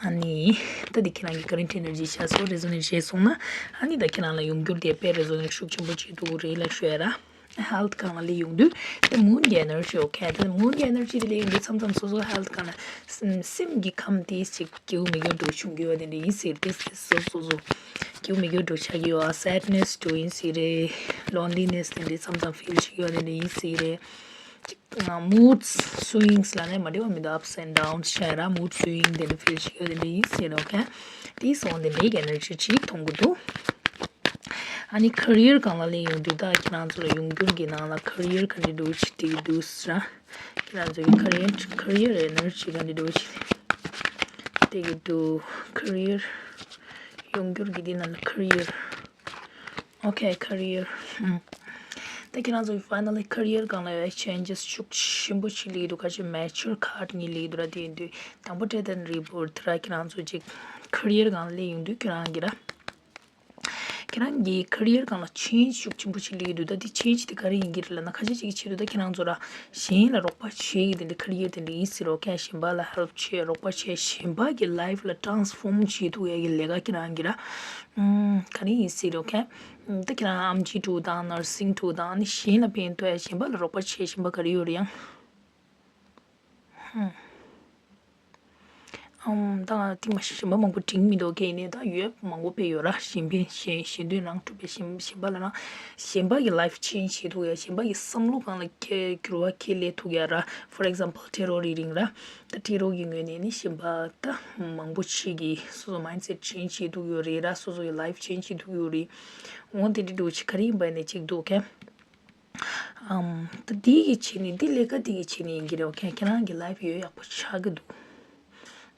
ཨ་ནི་ད་འདི་ཁྱེད་རང་གི་current energy ཆ་སོ་resonate བྱས་སོང་ན། ཨ་ནི་ད་ཁྱེད་རང་ལ་ཡོང་འགྱུར་དེ་དཔེ་resonate ཤུགས་ཆེན་པོ་བྱེད་འདུག་རེད་ལ་ཤོད་ར། Health སྒང་ལ་ལས་ཡོང་དུས་ད་moon གི་energy okay ད་moon གི་energy དེ་ལས་ཡོང་དུས་མཚམས་མཚམས་སོ་སོ་health སྒང་ལ་སེམས་ཀྱི་ཁམས་དེ་ཅིག་སྐྱིད་པོ་མི་འགྱུར་འགྲོ་བྱུང་གི་ཡོད་དེ་འདྲ་ཡིན་ཟེར། དེ་སོ་སོ་སོ་སྐྱིད་པོ་མི་འགྱུར་འགྲོ་ཆགས་ཀྱི་ཡོད། Sadness འགྲོ་ཡིན་ཟེར་རེད། Loneliness དེ་འདྲ་མཚམས་མཚམས་feel བྱེད་ཀྱི་ཡོད་དེ་འདྲ་ཡིན་ཟེར་རེད། ཅིག་mood swings ལ་ནས་མ་འདྲ་བ་མི་འདུག ups and downs བྱས་ར་mood swing དེ་འདྲ་feel བྱེད་ཀྱི་ཡོད་དེ་འདྲ་ཡིན་ཟེར་རོ། Okay དེ་སོང་དེ་འདྲའི་གི་energy ཅིག་མཐོང་གི་འདུག་ཨ་ནི་career སྒང་ལ་ལས་ཡོང་དུས་ད་ཁྱེད་རང་ཚོ་ལ་ཡོང་འགྱུར་གྱི་ནང་ལ་career ག་འདྲ་འདུག་ཅིག་དེ་འདུག་ཟེར། ཁྱེད་རང་ཚོ་གི་career career energy ག་འདྲ་འདུག་ཅིག་དེ་གི་འདུག career ཡོང་འགྱུར་གྱི་དེ་ནང་ལ་career okay career ད་ཁྱེད་རང་ཚོ་གི་finally career སྒང་ལ་ཡོད་changes ཤུགས་ཆེན་པོ་ཞིག་སླེབས་འདུག་ག་ཅིག mature card གཉིས་སླེབས་འདུག་ར། དེ་ཡིན་དུས་དང་པོ་death and rebirth ར་ཁྱེད་རང་ཚོ་ཅིག་career སྒང་ལ་ཡོང་དུས་ཁྱེད་རང་གི་ར། ཁྱེད་རང་གི་career སྒང་ལ་change ཤུགས་ཆེན་པོ་ཞིག་སླེབས་ཀྱི་འདུག་ད་འདི་change དེ་ག་རེ་ཡིན་གྱི་རེད་ལབ་ན། ཁ་ཤས་ཅིག་གི་ཆེད་དུ་ད་ཁྱེད་རང་ཚོ་ར་གཞན་ལ་རོགས་པ་བྱེད་ཀྱི་དེ་འདྲ་career དེ་འདྲ་ཡིན་སྲིད་རོགས། ཁྱེད་གཞན་པ་ལ་help བྱེད། རོགས་པ་བྱེད། གཞན་པ་གི་life ལ་transform བྱེད་ཐུབ་ཡ་གི་ལས་ཀ་ཁྱེད་རང་གི་ར་ཨུམ་ག་རེ་ཡིན་སྲིད་རོགས། ད་ཁྱེད་རང་ཨེམ་ཆི་འགྲོ་དང་nursing འགྲོ་དང་ཨ་ནི་གཞན་ལ་ཕན་ཐོགས་ཡ། གཞན་པ་ལ་རོགས་པ་བྱེད། གཞན་པ་ག་རེ་ཡོད་རེད་ཡང་། ཨམ་ད་ང་ཐེངས་མ་གཞན་པ་མང་པོ་དྲན་མི་འདུག་གས་ནས་ད་ཡོད་མང་པོ་དཔེ་ཡོད་ར། གཞན་ཕན་གཞན་གཞན་དོན་རང་གྲུབ་པའི་གཞན་གཞན་པ་ལ་རང་གཞན་པ་གི་life change བྱེད་ཐུབ་ཡ། གཞན་པ་གི་བསམ་བློ་སྒང་ལ་ཁྱེད་འགྱུར་བ་ཁྱེད་སླེབས་ཐུབ་ཡ་ར། For example tarot reading ར། ད་tarot གི་ངོས་ནས་ནི་གཞན་པ་ད་མང་པོ་ཞིག་གི་སོ་སོ་mindset change བྱེད་ཐུབ་ཡོད་རེད་ར། སོ་སོ་གི་life change བྱེད་ཐུབ་ཡོད་རེད། འོ་དེ་འདྲ་འདྲ་བོ་ཅིག་ག་རེ་ཡིན་པ་ནས་ཅིག་འདུག་གས། ཨམ། ད་འདི་གི་ཆེད་ནས་འདི་ལས་ཀ་འདི་གི་ཆེད་ནས་ཡིན་གྱི་རེད། ཁྱེད་ཁྱེད་རང་གི་life ཡོད་ཡག་པོ་ཆགས་ཀྱི་འདུག་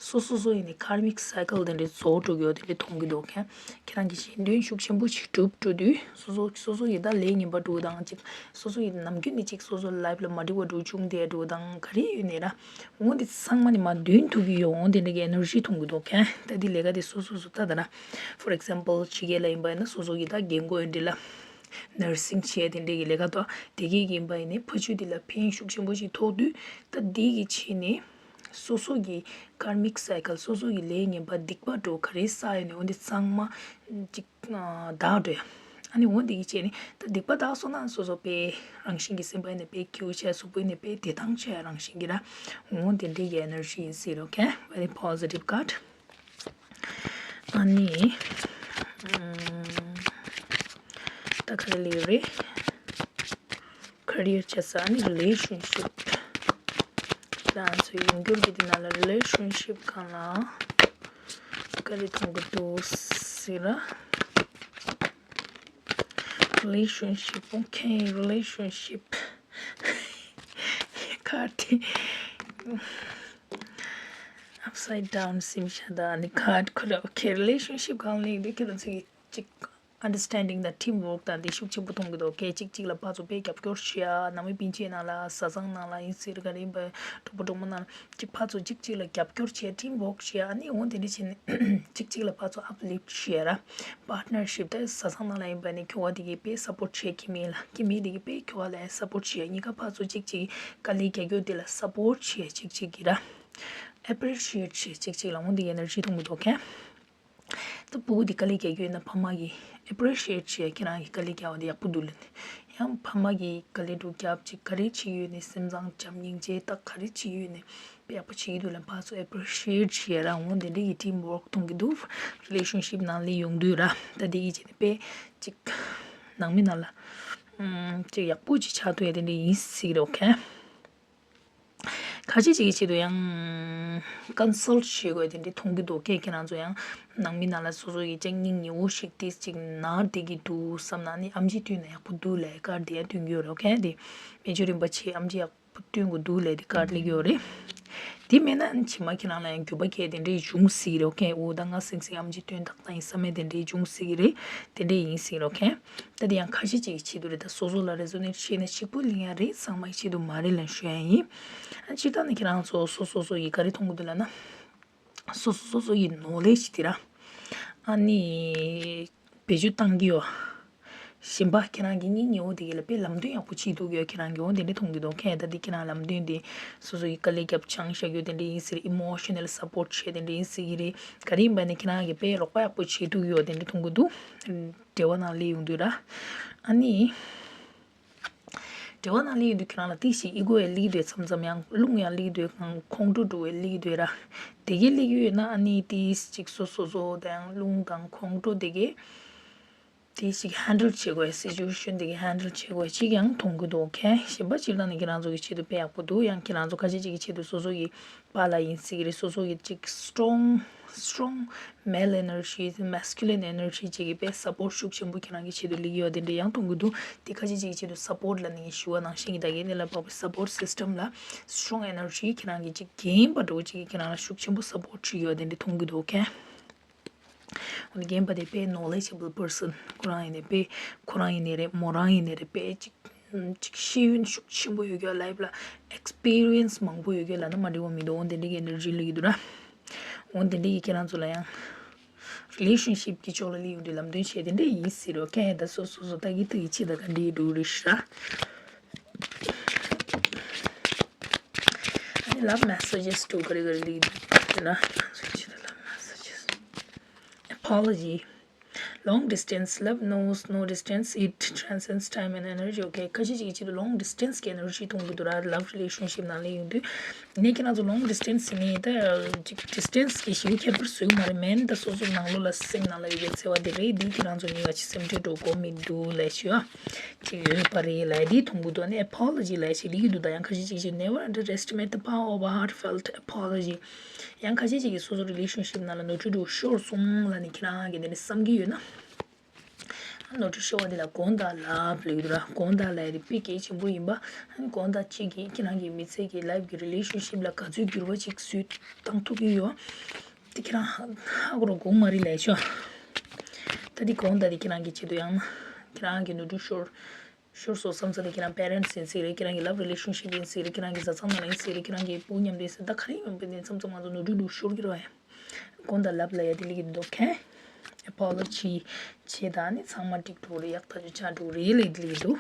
སོ་སོ་སོ་ཡིན་ནས་karmic cycle དེ་འདྲའི་རྫོགས་འགྲོ་གི་ཡོད་དེ་འདྲའི་མཐོང་གི་འདུག་ཁྱེད་ཁྱེད་རང་གི་གཞན་དོན་ཤུགས་ཆེན་པོ་ཞིག་གྲུབ་འགྲོ་དུས་སོ་སོ་སོ་སོ་ཡི་ད་ལས་ངན་པ་འགྲོ་དང་ཅིག་སོ་སོ་ཡི་ནམ་རྒྱུན་ནས་ཅིག་སོ་སོ་life ལ་མ་འགྲིག་པ་འགྲོ་བྱུང་དེ་འགྲོ་དང་ག་རེ་ཡོད་ནས་ར། འོ་འདི་ཚང་མ་ནས་མ་འདོན་ཐུབ་ཀྱི་ཡོད། འོ་དེ་འདྲ་གི་energy མཐོང་གི་འདུག་ཁྱེད་ད་འདི་ལས་ཀ་དེ་སོ་སོ་སོ་ད་ད་ར། For example ཕྱི་རྒྱལ་ལ་ཡིན་པ་ཡིན་ན་སོ་སོ་གི་ད་རྒན་རྒོན་འདྲ་ལ། nursing བྱས་དེ་འདྲའི་གི་ལས་ཀ་དང་དེ་གའི་ཡིན་པ་ཡིན་ནའི་ཕ་ཆུ་དེ་ལ་ཕན་ཤུགས་ཆེན་པོ་ཞིག་ཐོགས་དུས་ད་འདི་གི་ཆེད་ནས་སོ་སོ་གི་karmic cycle སོ་སོ་གི་ལས་ངན་པ་སྡིག་པ་འགྲོ་ག་རེ་བསགས་ཡོད་ནས་འོ་འདི་ཚང་མ་ཅིག་དག་འགྲོ་ཡ། ཨ་ནི་འོ་འདི་གི་ཆེད་ནས་ད་སྡིག་པ་དག་སོང་ན་སོ་སོ་དཔེ་རང་བཞིན་གྱི་སེམས་པ་ཡིན་ནའི་དཔེ་སྐྱིད་པོ་ཆགས། གཟུགས་པོ་ཡིན་ནའི་དཔེ་བདེ་ཐང་ཆགས་རང་བཞིན་གྱི་ར། འོ་དེ་འདྲའི་གི་energy ཡིན་སྲིད་རོགས། Okay very positive card ཨ་ནི། ད་ག་རེ་ལབ་རེད། career བྱས་ཙང་ཨ་ནི་relationship ང་ཚོ་ཡོང་འགྱུར་གྱི་དེ་ནང་ལ་relationship སྒང་ལ་ག་རེ་མཐོང་གི་འདུག་ཟེར་ན། relationship okay relationship card དེ། upside down སེམས་ཤ་ད་ནི་card ཁོ་ར། Okay relationship སྒང་ལ་ཡིན་དུས་ཁྱེད་རང་ཚོ་གི་ཅིག་understanding དང་team work དང་དེ་ཤུགས་ཆེན་པོ་མཐོང་གི་འདུག Okay གཅིག་གཅིག་ལ་ཕར་ཚུར་དཔེ་རྒྱབ་སྐྱོར་བྱེད་ཡ། ནང་མི་སྤུན་མཆེད་ནང་ལ་བཟའ་ཚང་ནང་ལ་ཡིན་ཟེར་ག་རེ་ཡིན་པ་གྲོགས་པོ་གྲོགས་མོ་ནང་ལ་ཅིག་ཕར་ཚུར་གཅིག་གཅིག་ལ་རྒྱབ་སྐྱོར་བྱེད་ཡ། team work བྱེད་ཡ། ཨ་ནི་འོ་དེ་འདྲ་བྱས་ནས་གཅིག་གཅིག་ལ་ཕར་ཚུར་uplift བྱེད་ཡ་ར། partnership དེ་བཟའ་ཚང་ནང་ལ་ཡིན་པ་ནི་ཁྱོ་ག་དེ་གིས་དཔེ་support བྱེད། ཁྱིམ་མི་ལ་ཁྱིམ་མི་དེ་གིས་དཔེ་ཁྱོ་ག་ལ་support བྱེད། གཉིས་ཀ་ཕར་ཚུར་གཅིག་གཅིག་དཀའ་ལས་རྒྱག་རྒྱུ་དེ་ལ་support བྱེད། གཅིག་གཅིག་གིས་ར་appreciate བྱེད། གཅིག་གཅིག་ལ་འོ་འདི་energy མཐོང་གི་འདུག་Okay ད་ཕྲུ་གུ་དེ་དཀའ་ལས་རྒྱག་རྒྱུ་ཡིན་ན་ཕ་མ་གིས་appreciate བྱེད། ཁྱེད་རང་གིས་དཀའ་ལས་རྒྱག་པ་དེ་ཡག་པོ་འདུག་ལབ་ནས། ཡང་ཕ་མ་གིས་དཀའ་ལས་འགྲོ་རྒྱབ་ཅིག་ག་རེ་བྱེད་ཡོད་ནས་སེམས་བཟང་བྱམས་སྙིང་རྗེ་དག་ག་རེ་བྱེད་ཡོད་ནས་དཔེ་ཡག་པོ་བྱེད་ཀྱི་འདུག་ལབ་ཕར་ཚུར་appreciate བྱེད་ར། འོ་དེ་འདྲ་གི་team work མཐོང་གི་འདུག relationship ནང་ལ་ཡོང་དུས་ར། ད་དེ་གི་བྱས་ནས་དཔེ་ཅིག་ནང་མི་ནང་ལ་ཅིག་ཡག་པོ་ཅིག་ཆགས་ཐུབ་ཡ་དེ་འདྲ་ཡིན་སྲིད་རོགས། Okay ཁ་ཤས་ཅིག་གི་ཆེད་དུ་ཡང་ཀོན་སལ་བྱེད་དགོས་དེ་འདྲའི་མཐོང་གི་འདུག་ཁྱེད་ཁྱེད་རང་ཚོ་ཡང་ནང་མི་ནང་ལ་སོ་སོ་ཡི་ཅིག་སྙིང་ཉེ་བོ་ཞིག་དེ་ཅིག་ན་བསྡད་ཀྱི་འདུག་བསམ་ན་ནི་ཨེམ་ཆི་བསྟུན་ན་ཡག་པོ་འདུག་ལབ་ཀར་དེ་ཡང་སྟོན་གྱི་ཡོད་རེད། ཨོ་ཁེ། དེ་མི་ཆོས་རིན་པོ་ཆེ་ཨེམ་ཆི་ཡག་པོ་བསྟུན་དགོས་འདུག་ལབ་དེ་ཀར་སླེབས་ཀྱི་ཡོད་རེད། དེ་མེད་ན་ཕྱི་མ་ཁྱེད་རང་ལ་ཡང་འགྱུར་བ་གལ་དེ་འདྲའི་འབྱུང་སྲིད་རེད། ཨོ་ཁེ། འོ་ད་ང་སེང་སེང་ཨེམ་ཆི་བསྟུན་ཏག་ཏག་ཡིན་བསམ་མེད་དེ་འདྲའི་འབྱུང་སྲིད་ཀྱི་རེད། དེ་འདྲའི་ཡིན་སྲིད་རེད། ཨོ་ཁེ། ད་དེ་ཡང་ཁ་ཤས་ཅིག་གི་ཆེད་དུ་རེད། ད་སོ་སོ་ལ་རེ་ཛོ་ནེཊ་བྱས་ན་གཅིག་པུ་ལ་ཡང་རེད། ཚང་མ་གི་ཆེད་དུ་མ་རེད་ལབ་ཞུ་ཡ་ཡིན། ཨ་སྤྱིར་བཏང་ནི་ཁྱེད་རང་ཚོ་སོ་སོ་སོ་ཡི་ག་རེ་མཐོང་གི་འདུག་ལབ་ན། སོ་སོ་སོ་སོ་ཡི་ནོ་ལེ་ཇི་དེ་ར། ཨ་ནི། བེད་སྤྱོད་བཏང་གི་ཡོད། གཞན་པ་ཁྱེད་རང་གི་སྙིང་ཉེ་བོ་དེ་གི་ལ་དཔེ་ལམ་སྟོན་ཡག་པོ་བྱེད་ཐུབ་ཀྱི་ཡོད། ཁྱེད་རང་གི་འོ་དེ་འདྲ་མཐོང་གི་འདུག་ཁྱེད་ད་དེ་ཁྱེད་རང་ལམ་སྟོན་དེ་སོ་སོ་ཡི་དཀའ་ལས་རྒྱབ་ཆང་བཞག་རྒྱུ་དེ་འདྲ་ཡིན་ཟེར། ཨི་མོ་ཤ་ནལ་སབ་པོར་ཊི་བྱས་དེ་འདྲ་ཡིན་ཟེར་གི་རེད། ག་རེ་ཡིན་པ་ནི་ཁྱེད་རང་གི་དཔེ་རོགས་པ་ཡག་པོ་བྱེད་ཐུབ་ཀྱི་ཡོད། དེ་འདྲ་མཐོང་གི་འདུག་འབྲེལ་བ་ནང་སླེབས་ཡོང་དུས་ར། ཨ་ནི། འབྲེལ་བ་ནང་སླེབས་ཡོང་དུས་ཁྱེད་རང་ལ་ཏིག་ཞིག་ཨི་གོ་ཡང་སླེབས་འདུག་མཚམས་མཚམས་ཡང་རླུང་ཡང་སླེབས་འདུག་ཁོང་ཁྲོ་འདྲ་བོ་སླེབས་འདུག་ར། དེ་གི་སླེབས་ཡོད་ན་ཨ་ནི་ཏིག་ཅིག་སོ་སོ་སོ་དང་རླུང་དང་ཁོང་ཁྲོ་དེ་གི་ཏིག་ཞིག་ཧན་ཌལ་བྱེད་དགོས། སི་ཅུ་ཨེ་ཤན་དེ་གི་ཧན་ཌལ་བྱེད་དགོས་ཅིག་ཡང་མཐོང་གི་འདུག་ཁེ། གཞན་པ་སྤྱིར་བཏང་ནི་ཁྱེད་རང་ཚོ་གི་ཆེད་དུ་དཔེ་ཡག་པོ་འདུག་ཡང་ཁྱེད་རང་ཚོ་ཁ་ཤས་ཅིག་གི་ཆེད་དུ་སོ་སོ་གི་པཱ་ལགས་ཡིན་ཟེར་གི་རེད། སོ་སོ་གི་ཅིག་སི་ཊོང་སི་ཊོང་མེལ་ཨེ་ནར་ཇི་མེ་སི་ཀུ་ལིན་ཨེ་ནར་ཇི་ཅིག་གི་དཔེ་སབ་པོར་ཊི་ཤུགས་ཆེན་པོ་ཁྱེད་རང་གི་ཆེད་དུ་སླེབས་ཡོད་དེ་འདྲ་ཡང་མཐོང་གི་འདུག་དེ་ཁ་ཤས་ཅིག་གི་ཆེད་དུ་སབ་པོར་ཊི་ལབ་ནི་ཞུ་བ་ནང་བཞིན་གྱི་ད་གིན་ནི་ལ་དཔག་པའི་སབ་པོར་ཊི་སི་སི་ཊམ་ལ་སི་ཊོང་ཨེ་ནར་ཇི་ཁྱེད་རང་གི་ཅིག་རྒན་པ་འདྲ་བོ་ཅིག་གི་ཁྱེད་རང་ལ་ཤུགས་ཆེན་པོ་སབ་པོར་ཊི་བྱེད་ཀྱི་ཡོད་དེ་འདྲ་མཐོང་གི་འདུག་ཁེ། འོ་ན་རྒན་པ་དེ་དཔེ་ནོ་ལེ་ཇི་བལ་པར་སན། ཁོ་རང་ཡིན་ནའི་དཔེ་ཁོ་རང་ཡིན་ནའི་རེད། མོ་རང་ཡིན་ནའི་རེད། དཔེ་ཅིག་ཅིག་ཤེས་ཡོན་ཤུགས་ཆེན་པོ་ཡོད་རྒྱུ། ལའིབ་ལ་ཨེག་སི་པི་རི་ཡན་སི་མང་པོ་ཡོད་རྒྱུ་ལབ་ན་མ་འགྲིག་པ་མི་འདུག་འོ་དེ་འདྲ་གི་ཨེ་ནར་ཇི་སླེབས་ཀྱི་འདུག་ར། འོ་དེ་འདྲ་གི་ཁྱེད་རང་ཚོ་ལ་ཡང་རི་ལེ་ཤན་ཤིབ་ཀྱི་ཕྱོགས་ལ་སླེབས་ཡོང་དུས་ལམ་སྟོན་བྱས་དེ་འདྲ་ཡིན་སྲིད་རོ། ཁེ་ད་སོ་སོ་སོ་ད་གི་ད་གི་ཆེད་ད་ག་འདྲ་འདྲ་བོ་རེད་ཤག་ཨ་ནི་ལབ་མེ་སེ་ཇེས་དུ་ག་རེ་ག་རེ་སླེབས་འདུག་ན། ཁྱེད་ཚོ་ཆེད་ལབ་མེ་སེ་ཇེས། Apology. Long distance love knows no distance, it transcends time and energy. Okay, ཁ་ཤས་ཅིག་གི་ཆེད་དུ་long distance གི་ཨེ་ནར་ཇི་མཐོང་གི་འདུག་ར། ལབ་རི་ལེ་ཤན་ཤིབ་ནང་སླེབས་ཡོང་དུས། ནས་ཁྱེད་རང་ཚོ་long distance ཟེར་ནས་ད་ཅིག་ཌི་སི་ཊེན་སི་གི་ཞེ་པོ་ཁྱད་པར་བཟོ་གི་མ་རེད། མེན་ད་སོ་སོ་ནང་ལོགས་ལ་སེམས་ནང་ལ་ཡོད་པའི་འཚེ་བ་དེ་རེད། འདི་ཁྱེད་རང་ཚོ་གཉིས་ཀ་ཅིག་སེམས་ཁྲལ་འགྲོ་དགོས་མི་འདུག་ལབ་ཞུ་ཨ། ཅིག་ཡོད་པ་རེད་ལབ་འདི་མཐོང་གི་འདུག་ནས་ཨེ་པོ་ལོ་ཇི་ལབ་ཞིག་འདི་གི་འདུག་ད་ཡང་ཁ་ཤས་ཅིག་ཅིག never underestimate the power of a heartfelt apology. ཡང་ཁ་ཤས་ཅིག་གིས་སོ་སོ་རི་ལེ་ཤན་ཤིབ་ནང་ལ་ནོར་འཁྲུལ་འགྲོ་ཤོར་སོང་ལབ་ནས་ཁྱེད་རང་གིས་དེ་ནས་བསམ་གྱི་ཡོད་ན། ནོར་འཁྲུལ་ཤོར་བ་དེ་ལ་དགོངས་དག་ལབ་ལབ་ཀྱི་འདུག་ར། དགོངས་དག་ལབ་ཡ་དེ་དཔེ་གལ་ཆེན་པོ་ཡིན་པ། ཨ་ནི་དགོངས་དག་ཅིག་གིས་ཁྱེད་རང་གི་མི་ཚེ་གི་ལའིབ་གི་རི་ལེ་ཤན་ཤིབ་ལ་ག་ཚོད་འགྱུར་བ་ཅིག་བཟོས་བཏང་ཐུབ་ཀྱི་ཡོད། དེ་ཁྱེད་རང་ཧ་ཧ་གོ་རོགས་དགོངས་མ་རེད་ལབ་ཤོག་ད་དེ་དགོངས་དག་དེ་ཁྱེད་རང་གི་ཆེད་དུ་ཡང་ན་ཁྱེད་རང་གི་ནོར་འཁྲུལ་ཤོར་ཤོར་སོང་བསམ་ས་དེ་ཁྱེད་རང་པེ་རེན་ཊི་ཡིན་སྲིད་རེད། ཁྱེད་རང་གི་ལབ་རི་ལེ་ཤན་ཤིབ་ཡིན་སྲིད་རེད། ཁྱེད་རང་གི་བཟའ་ཚང་ནང་ལ་ཡིན་སྲིད་རེད། ཁྱེད་རང་གི་བུ་མཉམ་དུ་ཡིན་སྲིད། ད་ག་རེ་ཡིན་པ་དེ་མཚམས་མཚམས་ང་ཚོ་ནོར་འཁྲུལ་འགྲོ་ཤོར་གྱི་རེད་བ། ཡ། དགོངས་དག་ལབ་ལ་ཡ་དེ་ལེགས་ཀྱི་འདུག་ཁེ། ཨེ་པོ་ལོ་ཇི་བྱེད་ད་ནི་ཚང་མ་འགྲིག་འགྲོ་རེད། ཡག་ཐག་ཆོད་ཆགས་འགྲོ་རེད་ལབ་དེ་ལེགས་ཀྱི་འདུག་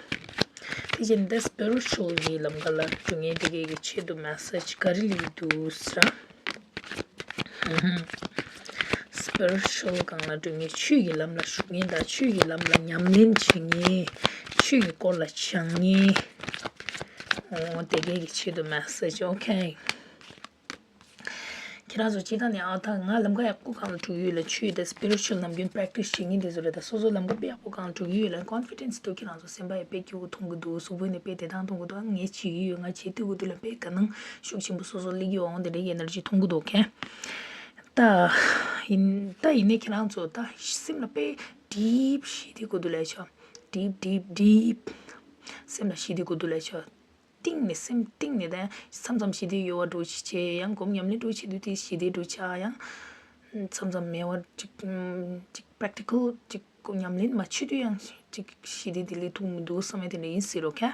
དེ་བཞིན་དེ་སི་པི་རི་ཅུ་ཨལ་གྱི་ལམ་ཁ་ལ་འགྲོ་མཁན་དེ་གའི་གི་ཆེད་དུ་མེ་སེ་ཇི་ག་རེ་ལེགས་ཀྱི་འདུག་ཟེར། སི་པི་རི་ཅུ་ཨལ་སྒང་ལ་འགྲོ་མཁན། ཆོས་ཀྱི་ལམ་ལ་ཞུགས་མཁན་དང་ཆོས་ཀྱི་ལམ་ལ་ཉམས་ལེན་བྱེད་མཁན། ཆོས་ཀྱི་སྐོར་ལ་སྦྱང་མཁན། འོ་དེ་གའི་གི་ཆེད་དུ་མེ་སེ་ཇི། ཨོ་ཁེ། ཁྱེད་རང་ཚོ་སྤྱིར་བཏང་ནས་ཨ་ད་ང་ལམ་ཁ་ཡག་པོ་སྒང་ལ་འགྲོ་གི་ཡོད་ལ། ཆོས་དང་སི་པི་རི་ཅུ་ཨལ་ནམ་རྒྱུན་པེ་རེག་ཊི་སི་བྱེད་མཁན་དེ་ཚོ་རེད། ད་སོ་སོ་ལམ་ཁ་དཔེ་ཡག་པོ་སྒང་ལ་འགྲོ་གི་ཡོད་ལ། ཀོན་ཕི་ཌེན་སི་འདུག་ཁྱེད་རང་ཚོ་སེམས་པ་ཡི་དཔེ་སྐྱིད་པོ་མཐོང་གི་འདུག་གཟུགས་པོ་ནས་དཔེ་བདེ་ཐང་མཐོང་གི་འདུག་ངས་བྱེད་ཀྱི་ཡོད། ང་བྱེད་ཐུབ་ཀྱི་འདུག་ལ་དཔེ་དགའ་སྣང་ཤུགས་ཆེན་པོ་སོ་སོ་སླེབས་ཀྱི་ཡོད། འོང་དེ་འདྲའི་ཨེ་ནར་ཇི་མཐོང་གི་འདུག་ཁེ། ད་ཡིན་ད་ཡིན་ནའི་ཁྱེད་རང་ཚོ་ད་སེམས་ལ་དཔེ་ཌིབ་ཞི་བདེ་དགོས་འདུག་ལབ་ཤོག་ཌིབ་ཌིབ་ཌིབ། སེམས་ལ་ཞི་བདེ་དགོས་འདུག་ལབ་ཤོག་གཏིང་ནས་སེམས་གཏིང་ནས་ད་མཚམས་མཚམས་ཞི་བདེ་ཡོད་པ་འདྲ་བོ་ཞིག་བྱས། ཡང་སྒོམ་ཉམས་ལེན་འདྲ་བོ་བྱེད་དུས་དེ་ཞི་བདེ་འདྲ་བོ་ཆགས། ཡང་མཚམས་མཚམས་མེད་པ་ཅིག་ཅིག་པེ་རེག་ཊི་ཀལ་ཅིག་ཉམས་ལེན་མ་བྱེད་དུས་ཡང་ཅིག་ཞི་བདེ་དེ་སླེབས་ཐུབ་མི་འདུག་བསམ་ཡ་དེ་འདྲ་ཡིན་སྲིད་རོ་ཁ།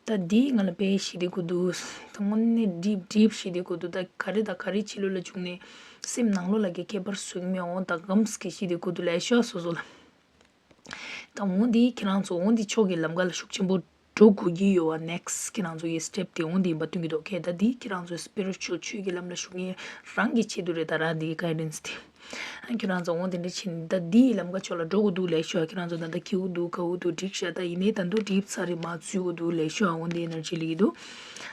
ད་འདིས་ང་ལ་དཔེ་ཞི་བདེ་དགོས་འདུག་ད་དངོས་གནས་ཌིབ་ཌིབ་ཞི་བདེ་དགོས་འདུག་ད་ག་རེ་དང་ག་རེ་ཕྱི་ལོགས་ལ་བྱུང་ནས་སེམས་ནང་ལོགས་ལ་གི་ཁྱད་པར་བཟོ་གི་མེད། འོ་ད་གམ་སི་གི་ཞི་བདེ་དགོས་འདུག་ལབ་ཤོག་སོ་སོ་ལ། ད་འོ་འདི་ཁྱེད་རང་ཚོ་འོ་འདི་ཕྱོགས་ཀྱི་ལམ་ཁ་ལ་ཤུགས་ཆེན་པོ་འགྲོ་དགོས་ཀྱི་ཡོད་པ། ནེག་སི་ཊི་ཁྱེད་རང་ཚོ་ཡི་སི་ཊེབ་དེ་འོ་འདི་ཡིན་པ་སྟོན་གྱི་འདུག་ཁེ། ད་འདི་ཁྱེད་རང་ཚོའི་སི་པི་རི་ཅུ་ཨལ་ཆོས་ཀྱི་ལམ་ལ་ཞུགས་མཁན་རང་གི་ཆེད་དུ་རེད། ད་རང་འདི་གི་གའི་ཌེན་སི་དེ། ཨ་ཁྱོད་རང་ཚོ་འོ་དེ་འདྲ་བྱས་ནས་ད་འདི་ཡི་ལམ་ཁ་ཕྱོགས་ལ་འགྲོ་དགོས་འདུག་ལབ་ཤོག་ཁྱོད་རང་ཚོ་ད་ལྟ་འཁྱེར་གྱི་འདུག་ག་འོ་འདུག་འགྲིག་ཤག་ད་ཡིན་ནའི་ད་དུང་ཌིབ་ཚར་རེ་མར་འཛུལ་དགོས་འདུག་ལབ་ཤོག་འོ་འདི་ཨེ་ནར་ཇི་སླེབས་ཀྱི་འདུག་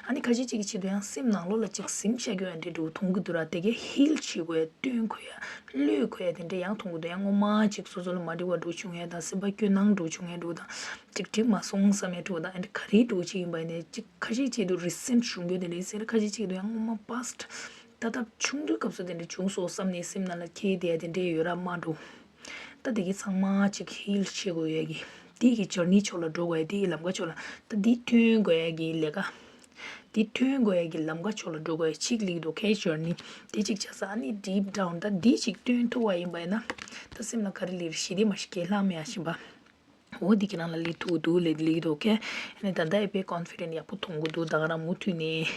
ཨ་ནི་ཁ་ཤས་ཅིག་གི་ཆེད་དུ་ཡང་སེམས་ནང་ལོགས་ལ་ཅིག་ཟིང་ཆ་སྐྱོ་ཡ་འདྲ་འདྲ་མཐོང་གི་འདུག་ར། དེ་གའི་ཧིལ་བྱེད་དགོས་ཡ། བཏོན་དགོས་ཡ། གློད་དགོས་ཡ་དེ་འདྲ་ཡང་མཐོང་གི་འདུག་ཡང་སྔོན་མ་ཅིག་སོ་སོ་ལ་མ་འགྲིག་པ་འདྲ་བྱུང་ཡ་དང་སེམས་པ་སྐྱོ་སྣང་འདྲ་བྱུང་ཡ་འདྲ་དང་། ཅིག་འགྲིག་མ་སོང་བསམ་ཡ་འདྲ་དང་། ཨ་ནི་ག་རེ་འདྲ་ཅིག་ཡིན་པ་ཡིན་ནའི་ཅིག་ཁ་ཤས་ཆེད་དུ་རི་སེན་ཊི་བྱུང་རྒྱུ་དེ་འདྲ་ཡིན་ཟེར། ཁ་ཤས་ཆེད་དུ་ཡང་སྔོན་མ་པཱ་སི་ཊི་ད་ལྟ་ཆུང་དུས་སྐབས་སུ་དེ་འདྲ་བྱུང་སོང་བསམ་ནས་སེམས་ནང་ལ་འཁྱེར་བསྡད་ཡ་དེ་འདྲ་ཡོད་ར་མ་འགྲོ། ད་དེ་གི་ཚང་མ་ཅིག་ཧིལ་བྱེད་དགོས་ཡ་གི། དེ་གི་ཇར་ནི་ཕྱོགས་ལ་འགྲོ་དགོས་ཡ། དེ་གི་ལམ་ཁ་ཕྱོགས་ལ། ད་དེ་ཐོན་དགོས་ཡ་གི་ལས་ཀ། དེ་ཐོན་དགོས་ཡ་གི་ལམ་ཁ་ཕྱོགས་ལ་འགྲོ་དགོས་ཡ་ཅིག་སླེབས་ཀྱི་འདུག་ཁེ་ཇར་ནི་དེ་ཅིག་བྱས་ཙང་ཨ་ནི་ཌིབ་ཌའུན་ད་དེ་ཅིག་བཏོན་ཐུབ་པ་ཡིན་པ་ཡིན་ན། ད་སེམས་ལ་ག་རེ་སླེབས་རེད། ཞི་བདེ་མ་ཞིག་གས་ལྷག་མེད་ཡ་བཞིན་པ། འོ་འདི་ཁྱེད་རང་ལ་སླེབས་ཐུབ་འདུག་ལབ་སླེབས་འདུག་ཁེ། ཨ་ནི་ད་ལྟ་ཨེ་དཔེ་ཀོན་ཕི་ཌེན་ཊི་ཡག་པོ་མཐོང་གི་འདུག་ད་ག་རང་མུ་མཐུད་ནས་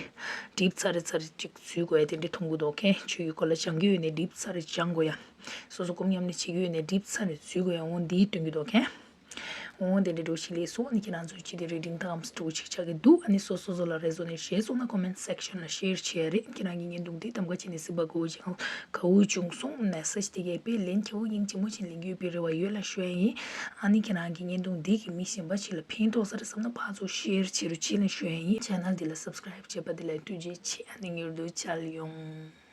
ཌིབ་ཚར་རེ་ཚར་རེ་ཅིག་འཛུལ་དགོས་ཡ་དེ་འདྲ་མཐོང་གི་འདུག་ཁེ། ཆོས་ཀྱི་སྐོར་ལ་སྦྱང་གི་ཡོད་ནའི་ཌིབ་ཚར་རེ་སྦྱང་དགོས་ཡ། སོ་སོ་སྒོམ་ཉམས་ལེན་བྱེད་ཀྱི་ཡོད་ནའི་ཌིབ་ཚར་རེ་འཛུལ་དགོས་ཡ། འོ་འདི་སྟོན་གྱི་འདུག་ཁེ། འོ་དེ་འདྲ་འདྲ་ཞིག་སླེབས་སོང་། ཨ་ནི་ཁྱེད་རང་ཚོའི་ཅི་དེ་རི་ཌིང་ཊམ་སི་འདྲ་ཅིག་ཆགས་ཀྱི་འདུག་ཨ་ནི་སོ་སོ་སོ་ལ་རེ་ཛོ་ནེཊ་བྱས་སོང་ན་ཀོ་མེན་ཊི་སེག་ཤན་ལ་ཤེར་བྱེད་ཡ་རེད། ཁྱེད་རང་གི་བརྙན་ཐུང་འདི་གདམ་ག་བྱས་ནས་གཟིགས་པ་དགའ་བོ་བྱུང་། དགའ་བོ་བྱུང་སོང་། མེ་སེ་ཇི་དེ་གའི་དཔེ་ལན་ཁྱེད་བོ་ཡིན་གཅིག་མོ་ཞིག་ལེན་རྒྱུ་ཡོད་པའི་རེ་བ་ཡོད་ལ་ཞུ་ཡ་ཡིན། ཨ་ནི་ཁྱེད་རང་གི་བརྙན་ཐུང་འདི་གིས་མི་གཞན་པ་ཞིག་ལ་ཕན་ཐོགས་ས་རེད་བསམ་ན་ཕར་ཚུར་ཤེར་བྱེད་རོགས་བྱེད་ལ་ཞུ་ཡ་ཡིན། ཆེ་ནལ་འདི་ལ་སབ་སི་ཀ་རེབ་བྱས་པ་དེ་ལ་ཐུགས་རྗེ་ཆེ། ཨ་ནི་མྱུར་དུ་མཇལ་ཡོང་།